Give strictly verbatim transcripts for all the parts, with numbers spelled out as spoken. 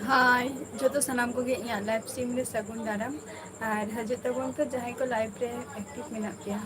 ᱦᱟᱭ, ᱡᱚᱛᱚ ᱥᱟᱱᱟᱢ ᱠᱚᱜᱮ ᱤᱧᱟᱹᱜ live stream ᱨᱮ ᱥᱟᱹᱜᱩᱱ ᱫᱟᱨᱟᱢ᱾ ᱟᱨ ᱦᱤᱡᱩᱜ ᱛᱟᱵᱚᱱ ᱯᱮ ᱡᱟᱦᱟᱸᱭ ᱠᱚ live ᱨᱮ active ᱢᱮᱱᱟᱜ ᱯᱮᱭᱟ᱾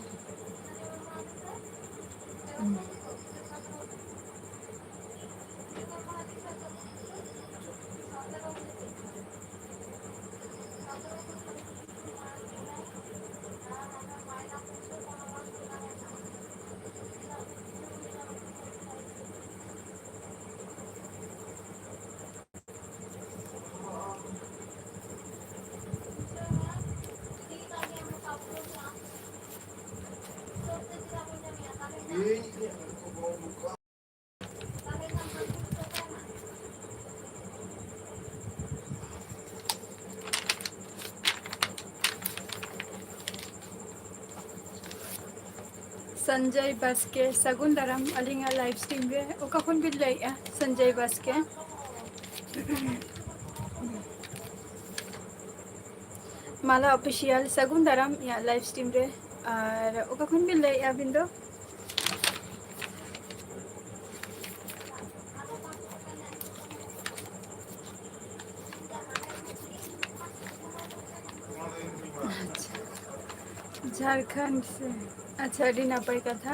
ᱥᱚᱧᱡᱚᱭ ᱵᱟᱥᱠᱮ, ᱥᱟᱹᱜᱩᱱ ᱫᱟᱨᱟᱢ ᱟᱹᱞᱤᱧᱟᱜ live stream ᱨᱮ᱾ ᱚᱠᱟ ᱠᱷᱚᱱ ᱵᱤᱱ ᱞᱟᱹᱭᱮᱜᱼᱟ, ᱥᱚᱧᱡᱚᱭ ᱵᱟᱥᱠᱮ? ᱢᱟᱞᱟ Official, ᱥᱟᱹᱜᱩᱱ ᱫᱟᱨᱟᱢ ᱤᱧᱟᱹᱜ live stream ᱨᱮ᱾ ᱟᱨ ᱚᱠᱟ ᱠᱷᱚᱱ ᱵᱤᱱ ᱞᱟᱹᱭᱮᱜᱼᱟ ᱟᱹᱵᱤᱱ ᱫᱚ? ᱟᱪᱪᱷᱟ, ᱡᱷᱟᱲᱠᱷᱚᱸᱰ ᱥᱮ᱾ ᱟᱪᱪᱷᱟ, ᱟᱹᱰᱤ ᱱᱟᱯᱟᱭ ᱠᱟᱛᱷᱟ᱾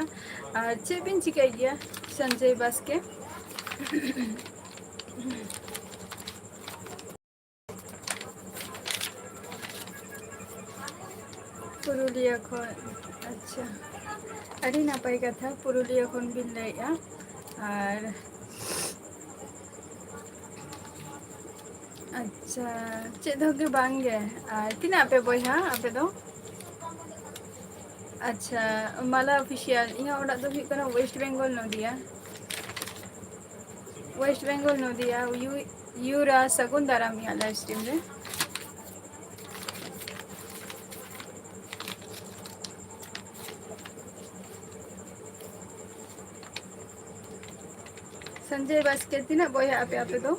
ᱟᱨ ᱪᱮᱫ ᱵᱤᱱ ᱪᱤᱠᱟᱹᱭ ᱜᱮᱭᱟ, ᱥᱚᱧᱡᱚᱭ ᱵᱟᱥᱠᱮ? ᱯᱩᱨᱩᱞᱤᱭᱟᱹ ᱠᱷᱚᱱ, ᱟᱪᱪᱷᱟ, ᱟᱹᱰᱤ ᱱᱟᱯᱟᱭ ᱠᱟᱛᱷᱟ, ᱯᱩᱨᱩᱞᱤᱭᱟᱹ ᱠᱷᱚᱱ ᱵᱤᱱ ᱞᱟᱹᱭᱮᱜᱼᱟ᱾ ᱟᱨ ᱟᱪᱪᱷᱟ, ᱪᱮᱫ ᱦᱚᱸ ᱜᱮ ᱵᱟᱝ ᱜᱮ᱾ ᱟᱨ ᱛᱤᱱᱟᱹᱜ ᱟᱯᱮ ᱵᱚᱭᱦᱟ ᱟᱯᱮ ᱫᱚ? ᱟᱪᱪᱷᱟ, ᱢᱟᱞᱟ Official, ᱤᱧᱟᱹᱜ ᱚᱲᱟᱜ ᱫᱚ ᱦᱩᱭᱩᱜ ᱠᱟᱱᱟ West Bengal, ᱱᱚᱫᱤᱭᱟ᱾ West Bengal, ᱱᱚᱫᱤᱭᱟ᱾ ᱭᱩ, ᱭᱩᱨᱟ, ᱥᱟᱹᱜᱩᱱ ᱫᱟᱨᱟᱢ ᱤᱧᱟᱹᱜ live stream ᱨᱮ᱾ ᱥᱚᱧᱡᱚᱭ ᱵᱟᱥᱠᱮ, ᱛᱤᱱᱟᱹᱜ ᱵᱚᱭᱦᱟ ᱟᱯᱮ ᱟᱯᱮ ᱫᱚ?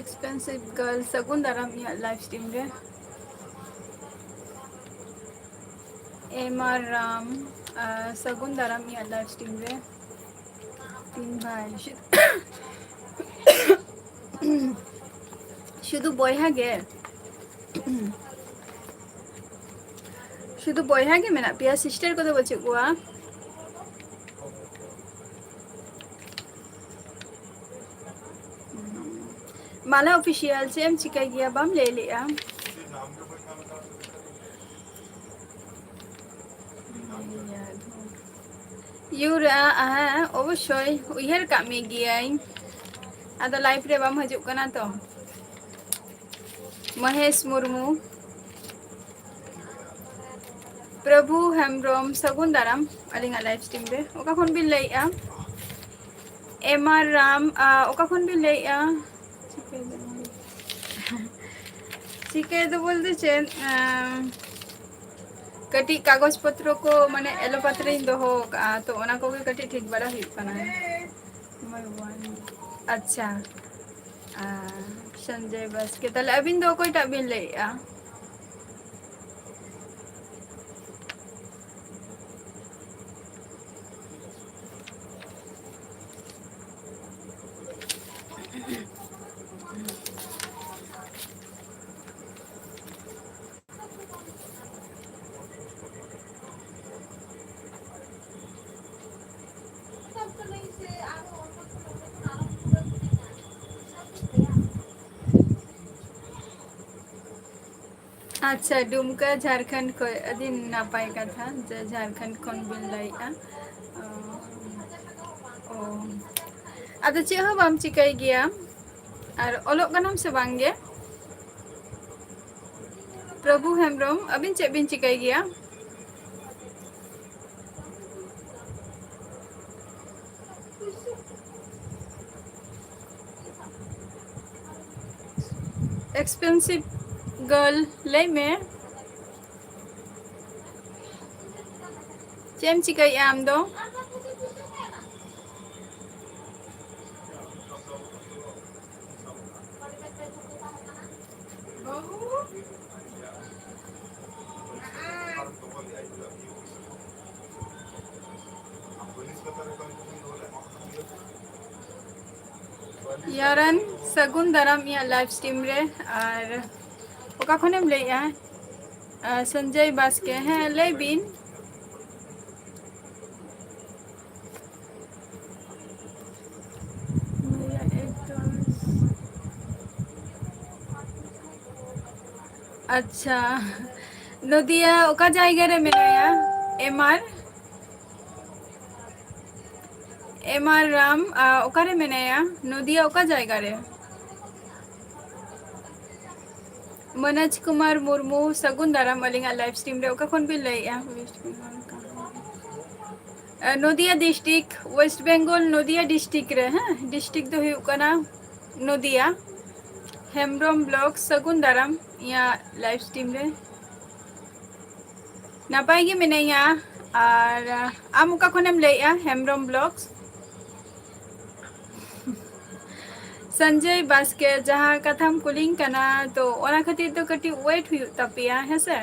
Expensive girl, ᱥᱟᱹᱜᱩᱱ ᱫᱟᱨᱟᱢ ᱤᱧᱟᱹᱜ live stream ᱨᱮ᱾ ᱮᱢ ᱟᱨ ᱨᱟᱢ, ᱟᱨ ᱥᱟᱹᱜᱩᱱ ᱫᱟᱨᱟᱢ ᱤᱧᱟᱹᱜ live stream ᱨᱮ᱾ ᱛᱤᱱ ᱵᱷᱟᱭ, ᱥᱩᱫᱷᱩ ᱵᱚᱭᱦᱟ ᱜᱮ? ᱥᱩᱫᱷᱩ ᱵᱚᱭᱦᱟ ᱜᱮ ᱢᱮᱱᱟᱜ ᱯᱮᱭᱟ, sister ᱠᱚᱫᱚ ᱵᱟᱹᱪᱩᱜ ᱠᱚᱣᱟ? ᱢᱟᱞᱟ Official, ᱪᱮᱫ ᱮᱢ ᱪᱤᱠᱟᱹᱭ ᱜᱮᱭᱟ, ᱵᱟᱢ ᱞᱟᱹᱭ ᱞᱮᱜᱼᱟ? ᱤᱭᱩ ᱨᱮ, ᱦᱮᱸ, ᱚᱵᱚᱥᱥᱳᱭ ᱩᱭᱦᱟᱹᱨ ᱠᱟᱜ ᱢᱮ ᱜᱤᱭᱟᱹᱧ, ᱟᱫᱚ live ᱨᱮ ᱵᱟᱢ ᱦᱤᱡᱩᱜ ᱠᱟᱱᱟ ᱛᱚ᱾ ᱢᱚᱦᱮᱥ ᱢᱩᱨᱢᱩ, ᱯᱨᱚᱵᱷᱩ ᱦᱮᱢᱵᱨᱚᱢ, ᱥᱟᱹᱜᱩᱱ ᱫᱟᱨᱟᱢ ᱟᱹᱞᱤᱧᱟᱜ live stream ᱨᱮ᱾ ᱚᱠᱟ ᱠᱷᱚᱱ ᱵᱤᱱ ᱞᱟᱹᱭᱮᱜᱼᱟ? ᱮᱢ ᱟᱨ ᱨᱟᱢ, ᱟ, ᱚᱠᱟ ᱠᱷᱚᱱ ᱵᱤᱱ ᱞᱟᱹᱭᱮᱜᱼᱟ? ᱪᱤᱠᱟᱹᱭ ᱫᱚ ᱵᱚᱞᱛᱮ ᱪᱮᱫ, ᱟᱸ, ᱠᱟᱹᱴᱤᱡ ᱠᱟᱜᱚᱡᱽ ᱯᱚᱛᱨᱚ ᱠᱚ ᱢᱟᱱᱮ ᱮᱞᱳᱯᱟᱛ ᱨᱮᱧ ᱫᱚᱦᱚ ᱟᱠᱟᱜᱼᱟ, ᱛᱚ ᱚᱱᱟ ᱠᱚᱜᱮ ᱠᱟᱹᱴᱤᱡ ᱴᱷᱤᱠ ᱵᱟᱲᱟ ᱦᱩᱭᱩᱜ ᱠᱟᱱᱟ᱾ ᱟᱪᱪᱷᱟ, ᱟᱸ, ᱥᱚᱧᱡᱚᱭ ᱵᱟᱥᱠᱮ, ᱛᱟᱦᱞᱮ ᱟᱹᱵᱤᱱ ᱫᱚ ᱚᱠᱚᱭᱴᱟᱜ ᱵᱤᱱ ᱞᱟᱹᱭᱮᱜᱼᱟ? ᱟᱪᱪᱷᱟ, ᱰᱩᱢᱠᱟ ᱡᱷᱟᱲᱠᱷᱚᱸᱰ ᱠᱷᱚᱱ, ᱟᱹᱰᱤ ᱱᱟᱯᱟᱭ ᱠᱟᱛᱷᱟ ᱡᱮ ᱡᱷᱟᱲᱠᱷᱚᱸᱰ ᱠᱷᱚᱱ ᱵᱤᱱ ᱞᱟᱹᱭᱮᱜᱼᱟ᱾ ᱚ, ᱚ᱾ ᱟᱫᱚ ᱪᱮᱫ ᱦᱚᱸ ᱵᱟᱢ ᱪᱤᱠᱟᱹᱭ ᱜᱮᱭᱟ? ᱟᱨ ᱚᱞᱚᱜ ᱠᱟᱱᱟᱢ ᱥᱮ ᱵᱟᱝ ᱜᱮ? ᱯᱨᱚᱵᱷᱩ ᱦᱮᱢᱵᱨᱚᱢ, ᱟᱹᱵᱤᱱ ᱪᱮᱫ ᱵᱤᱱ ᱪᱤᱠᱟᱹᱭ ᱜᱮᱭᱟ? Expensive girl, ᱞᱟᱹᱭ ᱢᱮ, ᱪᱮᱫ ᱮᱢ ᱪᱤᱠᱟᱹᱭᱮᱫᱼᱟ ᱟᱢ ᱫᱚ? ᱭᱟᱨᱟᱱ, ᱥᱟᱹᱜᱩᱱ ᱫᱟᱨᱟᱢ ᱤᱧᱟᱹᱜ live stream ᱨᱮ᱾ ᱟᱨ ᱚᱠᱟ ᱠᱷᱚᱱᱮᱢ ᱞᱟᱹᱭᱮᱜᱼᱟ? ᱟᱨ ᱥᱚᱧᱡᱚᱭ ᱵᱟᱥᱠᱮ, ᱦᱮᱸ, ᱞᱟᱹᱭ ᱵᱤᱱ᱾ ᱟᱪᱪᱷᱟ, ᱱᱚᱫᱤᱭᱟ ᱚᱠᱟ ᱡᱟᱭᱜᱟ ᱨᱮ ᱢᱮᱱᱟᱭᱟ? ᱮᱢ ᱟᱨ, ᱮᱢ ᱟᱨ ᱨᱟᱢ, ᱟ, ᱚᱠᱟᱨᱮ ᱢᱮᱱᱟᱭᱟ? ᱱᱚᱫᱤᱭᱟ ᱚᱠᱟ ᱡᱟᱭᱜᱟ ᱨᱮ? ᱢᱚᱱᱳᱡᱽ ᱠᱩᱢᱟᱨ ᱢᱩᱨᱢᱩ, ᱥᱟᱹᱜᱩᱱ ᱫᱟᱨᱟᱢ ᱟᱹᱞᱤᱧᱟᱜ live stream ᱨᱮ᱾ ᱚᱠᱟ ᱠᱷᱚᱱ ᱵᱤᱱ ᱞᱟᱹᱭᱮᱜᱼᱟ? West Bengal ᱠᱷᱚᱱ᱾ ᱟ, ᱱᱚᱫᱤᱭᱟ district, West Bengal, ᱱᱚᱫᱤᱭᱟ district ᱨᱮ, ᱦᱮᱸ, district ᱫᱚ ᱦᱩᱭᱩᱜ ᱠᱟᱱᱟ ᱱᱚᱫᱤᱭᱟ᱾ ᱦᱮᱢᱵᱨᱚᱢ vlog, ᱥᱟᱹᱜᱩᱱ ᱫᱟᱨᱟᱢ ᱤᱧᱟᱹᱜ live stream ᱨᱮ᱾ ᱱᱟᱯᱟᱭ ᱜᱮ ᱢᱤᱱᱟᱹᱧᱟ᱾ ᱟᱨ ᱟᱢ ᱚᱠᱟ ᱠᱷᱚᱱᱮᱢ ᱞᱟᱹᱭᱮᱜᱼᱟ? ᱦᱮᱢᱵᱨᱚᱢ vlogs᱾ ᱥᱚᱧᱡᱚᱭ ᱵᱟᱥᱠᱮ, ᱡᱟᱦᱟᱸ ᱠᱟᱛᱷᱟᱢ ᱠᱩᱞᱤᱧ ᱠᱟᱱᱟ, ᱛᱚ ᱚᱱᱟ ᱠᱷᱟᱹᱛᱤᱨ ᱫᱚ ᱠᱟᱹᱴᱤᱡ wait ᱦᱩᱭᱩᱜ ᱛᱟᱯᱮᱭᱟ, ᱦᱮᱸᱥᱮ?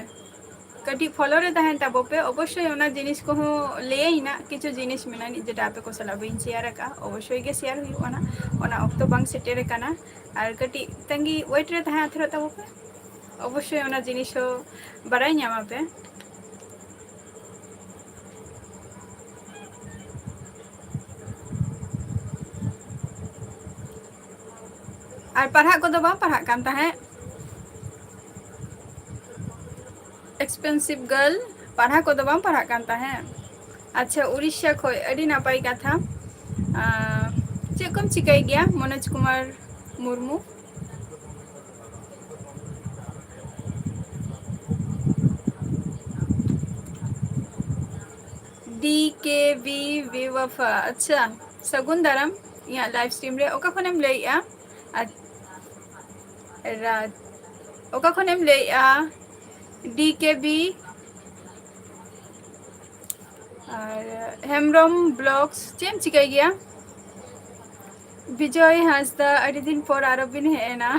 ᱠᱟᱹᱴᱤᱡ follow ᱨᱮ ᱛᱟᱦᱮᱱ ᱛᱟᱵᱚ ᱯᱮ᱾ ᱚᱵᱚᱥᱥᱳᱭ ᱚᱱᱟ ᱡᱤᱱᱤᱥ ᱠᱚᱦᱚᱸ ᱞᱟᱹᱭᱟᱹᱧ ᱱᱟᱜ, ᱠᱤᱪᱷᱩ ᱡᱤᱱᱤᱥ ᱢᱮᱱᱟᱜᱼᱟ ᱡᱮᱴᱟ ᱟᱯᱮ ᱠᱚ ᱥᱟᱞᱟᱜ ᱵᱟᱹᱧ share ᱟᱠᱟᱫᱼᱟ, ᱚᱵᱚᱥᱥᱳᱭ ᱜᱮ share ᱦᱩᱭᱩᱜᱼᱟ ᱱᱟᱜ᱾ ᱚᱱᱟ ᱚᱠᱛᱚ ᱵᱟᱝ ᱥᱮᱴᱮᱨ ᱟᱠᱟᱱᱟ, ᱟᱨ ᱠᱟᱹᱴᱤᱡ ᱛᱟᱺᱜᱤ wait ᱨᱮ ᱛᱟᱦᱮᱸ ᱦᱟᱛᱟᱲᱚᱜ ᱛᱟᱵᱚ ᱯᱮ᱾ ᱚᱵᱚᱥᱥᱳᱭ ᱚᱱᱟ ᱡᱤᱱᱤᱥ ᱦᱚᱸ ᱵᱟᱲᱟᱭ ᱧᱟᱢᱟ ᱯᱮ᱾ ᱟᱨ ᱯᱟᱲᱦᱟᱜ ᱠᱚᱫᱚ ᱵᱟᱢ ᱯᱟᱲᱦᱟᱜ ᱠᱟᱱ ᱛᱟᱦᱮᱸᱫ? Expensive girl, ᱯᱟᱲᱦᱟᱜ ᱠᱚᱫᱚ ᱵᱟᱢ ᱯᱟᱲᱦᱟᱜ ᱠᱟᱱ ᱛᱟᱦᱮᱸᱫ? ᱟᱪᱪᱷᱟ, ᱩᱲᱤᱥᱥᱟ ᱠᱷᱚᱡ, ᱟᱹᱰᱤ ᱱᱟᱯᱟᱭ ᱠᱟᱛᱷᱟ᱾ ᱟᱸ, ᱪᱮᱫ ᱠᱚᱢ ᱪᱤᱠᱟᱹᱭ ᱜᱮᱭᱟ, ᱢᱚᱱᱳᱡᱽ ᱠᱩᱢᱟᱨ ᱢᱩᱨᱢᱩ? ᱰᱤ ᱠᱮ ᱵᱤ ᱵᱮᱣᱟᱯᱷᱟ᱾ ᱟᱪᱪᱷᱟ, ᱥᱟᱹᱜᱩᱱ ᱫᱟᱨᱟᱢ ᱤᱧᱟᱹᱜ live stream ᱨᱮ᱾ ᱚᱠᱟ ᱠᱷᱚᱱᱮᱢ ᱞᱟᱹᱭᱮᱜᱼᱟ? ᱟᱪ-, ᱨᱟᱡᱽ, ᱚᱠᱟ ᱠᱷᱚᱱᱮᱢ ᱞᱟᱹᱭᱮᱜᱼᱟ? ᱰᱤ ᱠᱮ ᱵᱤ ᱟᱨ ᱦᱮᱢᱵᱨᱚᱢ vlogs, ᱪᱮᱫ ᱮᱢ ᱪᱤᱠᱟᱹᱭ ᱜᱮᱭᱟ? ᱵᱤᱡᱚᱭ ᱦᱟᱸᱥᱫᱟ, ᱟᱹᱰᱤ ᱫᱤᱱ ᱯᱚᱨ ᱟᱨᱚ ᱵᱤᱱ ᱦᱮᱡ ᱮᱱᱟ᱾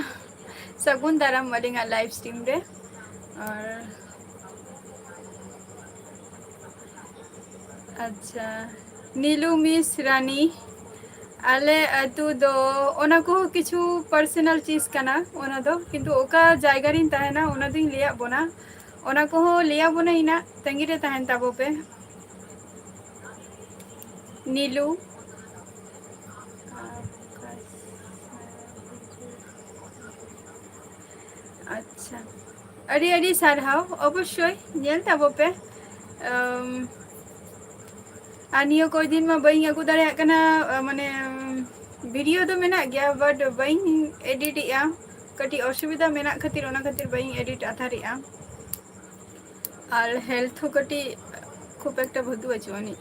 ᱥᱟᱹᱜᱩᱱ ᱫᱟᱨᱟᱢ ᱟᱹᱞᱤᱧᱟᱜ live stream ᱨᱮ᱾ ᱟᱨ ᱟᱪᱪᱷᱟ, ᱱᱤᱞᱩ ᱢᱤᱥ ᱨᱟᱱᱤ, ᱟᱞᱮ ᱟᱹᱛᱩ ᱫᱚ, ᱚᱱᱟ ᱠᱚᱦᱚᱸ ᱠᱤᱪᱷᱩ personal ᱪᱤᱡᱽ ᱠᱟᱱᱟ ᱚᱱᱟ ᱫᱚ, ᱠᱤᱱᱛᱩ ᱚᱠᱟ ᱡᱟᱭᱜᱟ ᱨᱤᱧ ᱛᱟᱦᱮᱱᱟ ᱚᱱᱟ ᱫᱚᱧ ᱞᱟᱹᱭᱟᱫ ᱵᱚᱱᱟ, ᱚᱱᱟ ᱠᱚᱦᱚᱸ ᱞᱟᱹᱭᱟᱵᱚᱱᱟ ᱤᱧᱟᱹᱜ ᱛᱟᱺᱜᱤ ᱨᱮ ᱛᱟᱦᱮᱱ ᱛᱟᱵᱚ ᱯᱮ᱾ ᱱᱤᱞᱩ᱾ ᱟᱪᱪᱷᱟ, ᱟᱹᱰᱤ ᱟᱹᱰᱤ ᱥᱟᱨᱦᱟᱣ᱾ ᱚᱵᱚᱥᱥᱳᱭ ᱧᱮᱞ ᱛᱟᱵᱚ ᱯᱮ᱾ ᱟᱢ, ᱟᱨ ᱱᱤᱭᱟᱹ ᱠᱚᱭ ᱫᱤᱱ ᱢᱟ ᱵᱟᱹᱧ ᱟᱹᱜᱩ ᱫᱟᱲᱮᱭᱟᱜ ᱠᱟᱱᱟ, ᱟᱸ, ᱢᱟᱱᱮ, ᱩᱢ, video ᱫᱚ ᱢᱮᱱᱟᱜ ᱜᱮᱭᱟ, but ᱵᱟᱹᱧ edit ᱮᱜᱼᱟ᱾ ᱠᱟᱹᱴᱤᱡ ᱚᱥᱩᱵᱤᱫᱷᱟ ᱢᱮᱱᱟᱜ ᱠᱷᱟᱹᱛᱤᱨ, ᱚᱱᱟ ᱠᱷᱟᱹᱛᱤᱨ ᱵᱟᱹᱧ edit ᱟᱛᱷᱟᱨᱮᱜᱼᱟ᱾ ᱟᱨ health ᱦᱚᱸ ᱠᱟᱹᱴᱤᱡ ᱠᱷᱩᱵ ᱮᱠᱴᱟ ᱵᱷᱟᱹᱜᱤ ᱵᱟᱹᱪᱩᱜ ᱟᱹᱱᱤᱡ,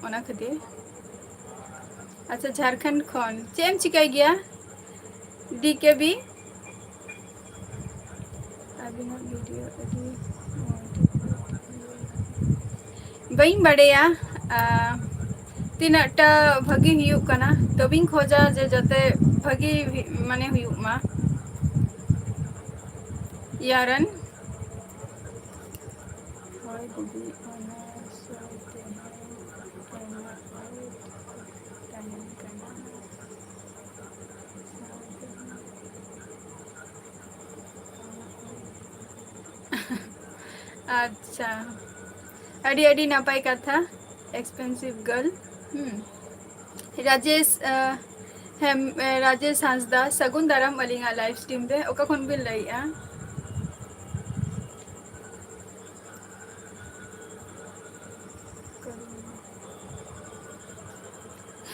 ᱚᱱᱟ ᱠᱷᱟᱹᱛᱤᱨ᱾ ᱟᱪᱪᱷᱟ, ᱡᱷᱟᱲᱠᱷᱚᱸᱰ ᱠᱷᱚᱱ᱾ ᱪᱮᱫ ᱮᱢ ᱪᱤᱠᱟᱹᱭ ᱜᱮᱭᱟ? ᱰᱤ ᱠᱮ ᱵᱤ? ᱟᱹᱵᱤᱱᱟᱜ video ᱟᱹᱰᱤ ᱢᱚᱡᱽ᱾ ᱵᱟᱹᱧ ᱵᱟᱲᱟᱭᱟ, ᱟ, ᱛᱤᱱᱟᱹᱜ ᱴᱟ ᱵᱷᱟᱹᱜᱤ ᱦᱩᱭᱩᱜ ᱠᱟᱱᱟ, ᱛᱚᱵᱮᱧ ᱠᱷᱚᱡᱟ ᱡᱮ ᱡᱟᱛᱮ ᱵᱷᱟᱹᱜᱤ ᱦᱩᱭ-, ᱢᱟᱱᱮ ᱦᱩᱭᱩᱜ ᱢᱟ᱾ ᱭᱟᱨᱟᱱ᱾ ᱦᱳᱭ ᱫᱤᱫᱤ, ᱚᱱᱟ ᱥᱳᱭ ᱛᱮᱦᱮᱧ ᱨᱮᱱᱟᱜ ᱛᱟᱦᱮᱱ ᱠᱟᱱᱟ᱾ ᱟᱪᱪᱷᱟ, ᱟᱹᱰᱤ ᱟᱹᱰᱤ ᱱᱟᱯᱟᱭ ᱠᱟᱛᱷᱟ, expensive girl᱾ ᱦᱩᱸ᱾ ᱨᱟᱡᱮᱥ, ᱟᱸ, ᱦᱮᱢ-, ᱮ, ᱨᱟᱡᱮᱥ ᱦᱟᱸᱥᱫᱟ, ᱥᱟᱹᱜᱩᱱ ᱫᱟᱨᱟᱢ ᱟᱹᱞᱤᱧᱟᱜ live stream ᱨᱮ᱾ ᱚᱠᱟ ᱠᱷᱚᱱ ᱵᱤᱱ ᱞᱟᱹᱭᱮᱜᱼᱟ?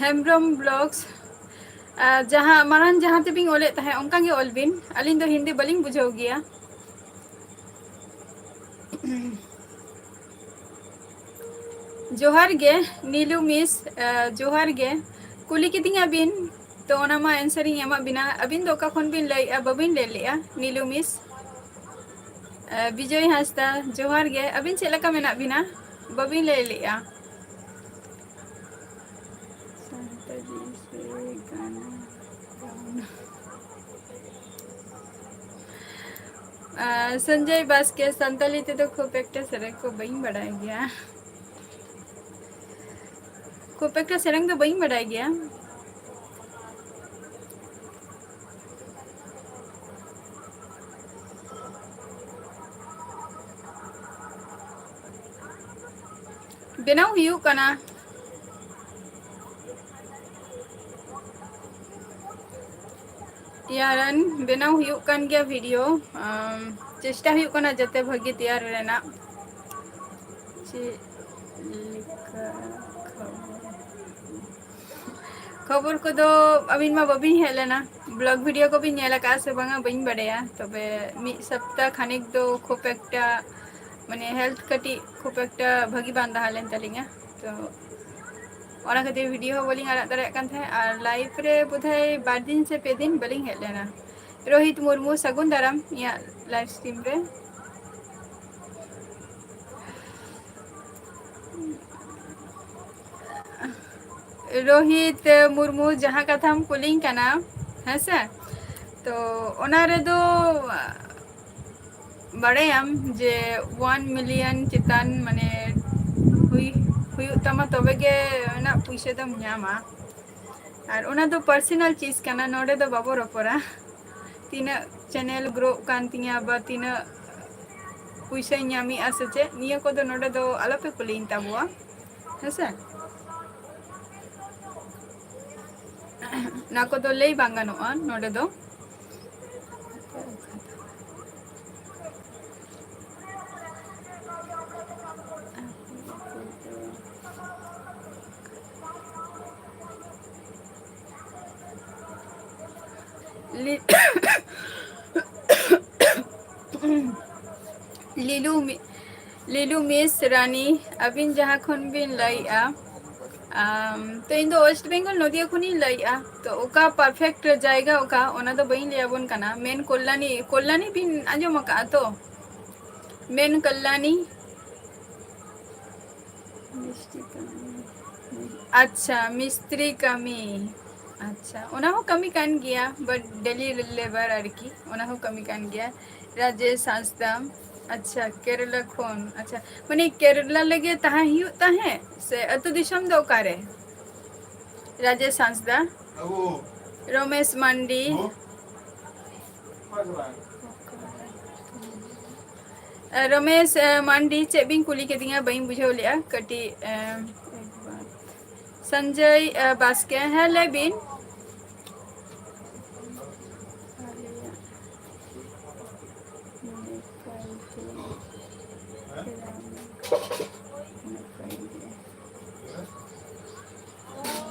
ᱦᱮᱢᱵᱨᱚᱢ vlogs, ᱟᱨ ᱡᱟᱦᱟᱸ ᱢᱟᱲᱟᱝ ᱡᱟᱦᱟᱸ ᱛᱮᱵᱤᱱ ᱚᱞᱮᱫ ᱛᱟᱦᱮᱸᱫ, ᱚᱱᱠᱟ ᱜᱮ ᱚᱞ ᱵᱤᱱ᱾ ᱟᱹᱞᱤᱧ ᱫᱚ ᱦᱤᱱᱫᱤ ᱵᱟᱹᱞᱤᱧ ᱵᱩᱡᱷᱟᱹᱣ ᱜᱮᱭᱟ᱾ ᱡᱚᱦᱟᱨ ᱜᱮ ᱱᱤᱞᱩ ᱢᱤᱥ, ᱡᱚᱦᱟᱨ ᱜᱮ᱾ ᱠᱩᱞᱤ ᱠᱤᱫᱤᱧᱟ ᱵᱤᱱ, ᱛᱚ ᱚᱱᱟ ᱢᱟ answer ᱤᱧ ᱮᱢᱟᱜ ᱵᱤᱱᱟ᱾ ᱟᱹᱵᱤᱱ ᱫᱚ ᱚᱠᱟ ᱠᱷᱚᱱ ᱵᱤᱱ ᱞᱟᱹᱭᱮᱫᱼᱟ? ᱵᱟᱹᱵᱤᱱ ᱞᱟᱹᱭ ᱞᱮᱫᱼᱟ ᱱᱤᱞᱩ ᱢᱤᱥ᱾ ᱵᱤᱡᱚᱭ ᱦᱟᱸᱥᱫᱟ, ᱡᱚᱦᱟᱨ ᱜᱮ᱾ ᱟᱹᱵᱤᱱ ᱪᱮᱫ ᱞᱮᱠᱟ ᱢᱮᱱᱟᱜ ᱵᱤᱱᱟ? ᱵᱟᱹᱵᱤᱱ ᱞᱟᱹᱭ ᱞᱮᱫᱼᱟ᱾ ᱥᱟᱱᱛᱟᱲᱤ ᱥᱮ ᱜᱟᱱᱟ? ᱥᱚᱧᱡᱚᱭ ᱵᱟᱥᱠᱮ, ᱥᱟᱱᱛᱟᱲᱤ ᱛᱮᱫᱚ ᱠᱷᱩᱵ ᱮᱠᱴᱟ ᱥᱮᱨᱮᱧ ᱠᱚ ᱵᱟᱹᱧ ᱵᱟᱲᱟᱭ ᱜᱮᱭᱟ᱾ ᱠᱷᱩᱵ ᱮᱠᱴᱟ ᱥᱮᱨᱮᱧ ᱫᱚ ᱵᱟᱹᱧ ᱵᱟᱰᱟᱭ ᱜᱮᱭᱟ᱾ ᱵᱮᱱᱟᱣ ᱦᱩᱭᱩᱜ ᱠᱟᱱᱟ᱾ ᱛᱮᱭᱟᱨᱟᱱ ᱵᱮᱱᱟᱣ ᱦᱩᱭᱩᱜ ᱠᱟᱱ ᱜᱮᱭᱟ video᱾ ᱟᱢ, ᱪᱮᱥᱴᱟ ᱦᱩᱭᱩᱜ ᱠᱟᱱᱟ ᱡᱟᱛᱮ ᱵᱷᱟᱹᱜᱤ ᱛᱮᱭᱟᱨ ᱨᱮᱱᱟᱜ᱾ ᱪᱮᱫ ᱞᱮᱠᱟ ᱠᱷᱚᱵᱚᱨ? ᱠᱷᱚᱵᱚᱨ ᱠᱚᱫᱚ ᱟᱹᱵᱤᱱ ᱢᱟ ᱵᱟᱹᱵᱤᱱ ᱦᱮᱡ ᱞᱮᱱᱟ᱾ Vlog video ᱠᱚᱵᱤᱱ ᱧᱮᱞ ᱟᱠᱟᱫᱼᱟ ᱥᱮ ᱵᱟᱝᱟ ᱵᱟᱹᱧ ᱵᱟᱰᱟᱭᱟ, ᱛᱚᱵᱮ ᱢᱤᱫ ᱥᱚᱯᱛᱟ ᱠᱷᱟᱱᱮᱠ ᱫᱚ ᱠᱷᱩᱵ ᱮᱠᱴᱟ ᱢᱟᱱᱮ health ᱠᱟᱹᱴᱤᱡ ᱠᱷᱩᱵ ᱮᱠᱴᱟ ᱵᱷᱟᱹᱜᱤ ᱵᱟᱝ ᱛᱟᱦᱮᱸ ᱞᱮᱱ ᱛᱟᱹᱞᱤᱧᱟ, ᱛᱚ ᱚᱱᱟ ᱠᱷᱟᱹᱛᱤᱨ video ᱦᱚᱸ ᱵᱟᱹᱞᱤᱧ ᱟᱲᱟᱜ ᱫᱟᱲᱮᱭᱟᱜ ᱠᱟᱱ ᱛᱟᱦᱮᱸᱫ᱾ ᱟᱨ live ᱨᱮ ᱵᱳᱫᱷᱚᱭ ᱵᱟᱨ ᱫᱤᱱ ᱥᱮ ᱯᱮ ᱫᱤᱱ ᱵᱟᱹᱞᱤᱧ ᱦᱮᱡ ᱞᱮᱱᱟ᱾ ᱨᱳᱦᱤᱛ ᱢᱩᱨᱢᱩ, ᱥᱟᱹᱜᱩᱱ ᱫᱟᱨᱟᱢ ᱤᱧᱟᱹᱜ live stream ᱨᱮ᱾ ᱨᱳᱦᱤᱛ ᱢᱩᱨᱢᱩ, ᱡᱟᱦᱟᱸ ᱠᱟᱛᱷᱟᱢ ᱠᱩᱞᱤᱧ ᱠᱟᱱᱟ, ᱦᱮᱸᱥᱮ, ᱛᱚ ᱚᱱᱟ ᱨᱮᱫᱚ ᱵᱟᱲᱟᱭᱟᱢ ᱡᱮ one million ᱪᱮᱛᱟᱱ ᱢᱟᱱᱮ ᱦᱩᱭ, ᱦᱩᱭᱩᱜ ᱛᱟᱢᱟ, ᱛᱚᱵᱮ ᱜᱮ ᱚᱱᱟ ᱯᱩᱭᱥᱟᱹ ᱫᱚᱢ ᱧᱟᱢᱟ᱾ ᱟᱨ ᱚᱱᱟ ᱫᱚ personal ᱪᱤᱡᱽ ᱠᱟᱱᱟ, ᱱᱚᱰᱮ ᱫᱚ ᱵᱟᱵᱚ ᱨᱚᱯᱚᱲᱟ᱾ ᱛᱤᱱᱟᱹᱜ channel growᱜ ᱠᱟᱱ ᱛᱤᱧᱟᱹ ᱵᱟ ᱛᱤᱱᱟᱹᱜ ᱯᱩᱭᱥᱟᱹᱧ ᱧᱟᱢᱮᱜᱼᱟ ᱥᱮ ᱪᱮᱫ, ᱱᱤᱭᱟᱹ ᱠᱚᱫᱚ ᱱᱚᱰᱮ ᱫᱚ ᱟᱞᱚᱯᱮ ᱠᱩᱞᱤᱧ ᱛᱟᱵᱚᱣᱟ, ᱦᱮᱸᱥᱮ? ᱚᱱᱟ ᱠᱚᱫᱚ ᱞᱟᱹᱭ ᱵᱟᱝ ᱜᱟᱱᱚᱜᱼᱟ ᱱᱚᱰᱮ ᱫᱚ᱾ ᱞᱤ-, ᱞᱤᱞᱩ ᱢᱤ-, ᱞᱤᱞᱩ ᱢᱤᱥ ᱨᱟᱱᱤ, ᱟᱹᱵᱤᱱ ᱡᱟᱦᱟᱸ ᱠᱷᱚᱱ ᱵᱤᱱ ᱞᱟᱹᱭᱮᱜᱼᱟ, ᱟᱢ, ᱛᱚ ᱤᱧ ᱫᱚ ᱳᱭᱮᱥᱴ ᱵᱮᱝᱜᱚᱞ ᱱᱚᱫᱤᱭᱟ ᱠᱷᱚᱱᱤᱧ ᱞᱟᱹᱭᱮᱜᱼᱟ᱾ ᱛᱚ ᱚᱠᱟ ᱯᱟᱨᱯᱷᱮᱠᱴ ᱡᱟᱭᱜᱟ ᱚᱠᱟ, ᱚᱱᱟ ᱫᱚ ᱵᱟᱹᱧ ᱞᱟᱹᱭ ᱟᱵᱚᱱ ᱠᱟᱱᱟ᱾ ᱢᱮᱱ ᱠᱚᱞᱞᱟᱱᱤ, ᱠᱚᱞᱞᱟᱱᱤ ᱵᱤᱱ ᱟᱸᱡᱚᱢ ᱟᱠᱟᱫᱼᱟ ᱛᱚ? ᱢᱮᱱ ᱠᱚᱞᱞᱟᱱᱤ᱾ ᱟᱪᱪᱷᱟ, ᱢᱤᱥᱛᱨᱤ ᱠᱟᱹᱢᱤ᱾ ᱟᱪᱪᱷᱟ, ᱚᱱᱟ ᱦᱚᱸ ᱠᱟᱹᱢᱤ ᱠᱟᱱ ᱜᱮᱭᱟ, but daily labour ᱟᱨᱠᱤ, ᱚᱱᱟ ᱦᱚᱸ ᱠᱟᱹᱢᱤ ᱠᱟᱱ ᱜᱮᱭᱟ᱾ ᱨᱟᱡᱮᱥ ᱦᱟᱸᱥᱫᱟ, ᱟᱪᱪᱷᱟ, ᱠᱮᱨᱟᱞᱟ ᱠᱷᱚᱱ᱾ ᱟᱪᱪᱷᱟ, ᱢᱟᱱᱮ ᱠᱮᱨᱟᱞᱟ ᱞᱟᱹᱜᱤᱫ ᱛᱟᱦᱮᱸ ᱦᱩᱭᱩᱜ ᱛᱟᱦᱮᱸᱫ ᱥᱮ ᱟᱹᱛᱩ ᱫᱤᱥᱚᱢ ᱫᱚ ᱚᱠᱟᱨᱮ? ᱨᱟᱡᱮᱥ ᱦᱟᱸᱥᱫᱟ, ᱨᱚᱢᱮᱥ ᱢᱟᱱᱰᱤ, ᱮ, ᱨᱚᱢᱮᱥ, ᱮ, ᱢᱟᱱᱰᱤ, ᱪᱮᱫ ᱵᱤᱱ ᱠᱩᱞᱤ ᱠᱤᱫᱤᱧᱟ? ᱵᱟᱹᱧ ᱵᱩᱡᱷᱟᱹᱣ ᱞᱮᱜᱼᱟ ᱠᱟᱹᱴᱤᱡ, ᱮ, ᱥᱚᱧᱡᱚᱭ, ᱮ, ᱵᱟᱥᱠᱮ, ᱦᱮᱸ, ᱞᱟᱹᱭ ᱵᱤᱱ᱾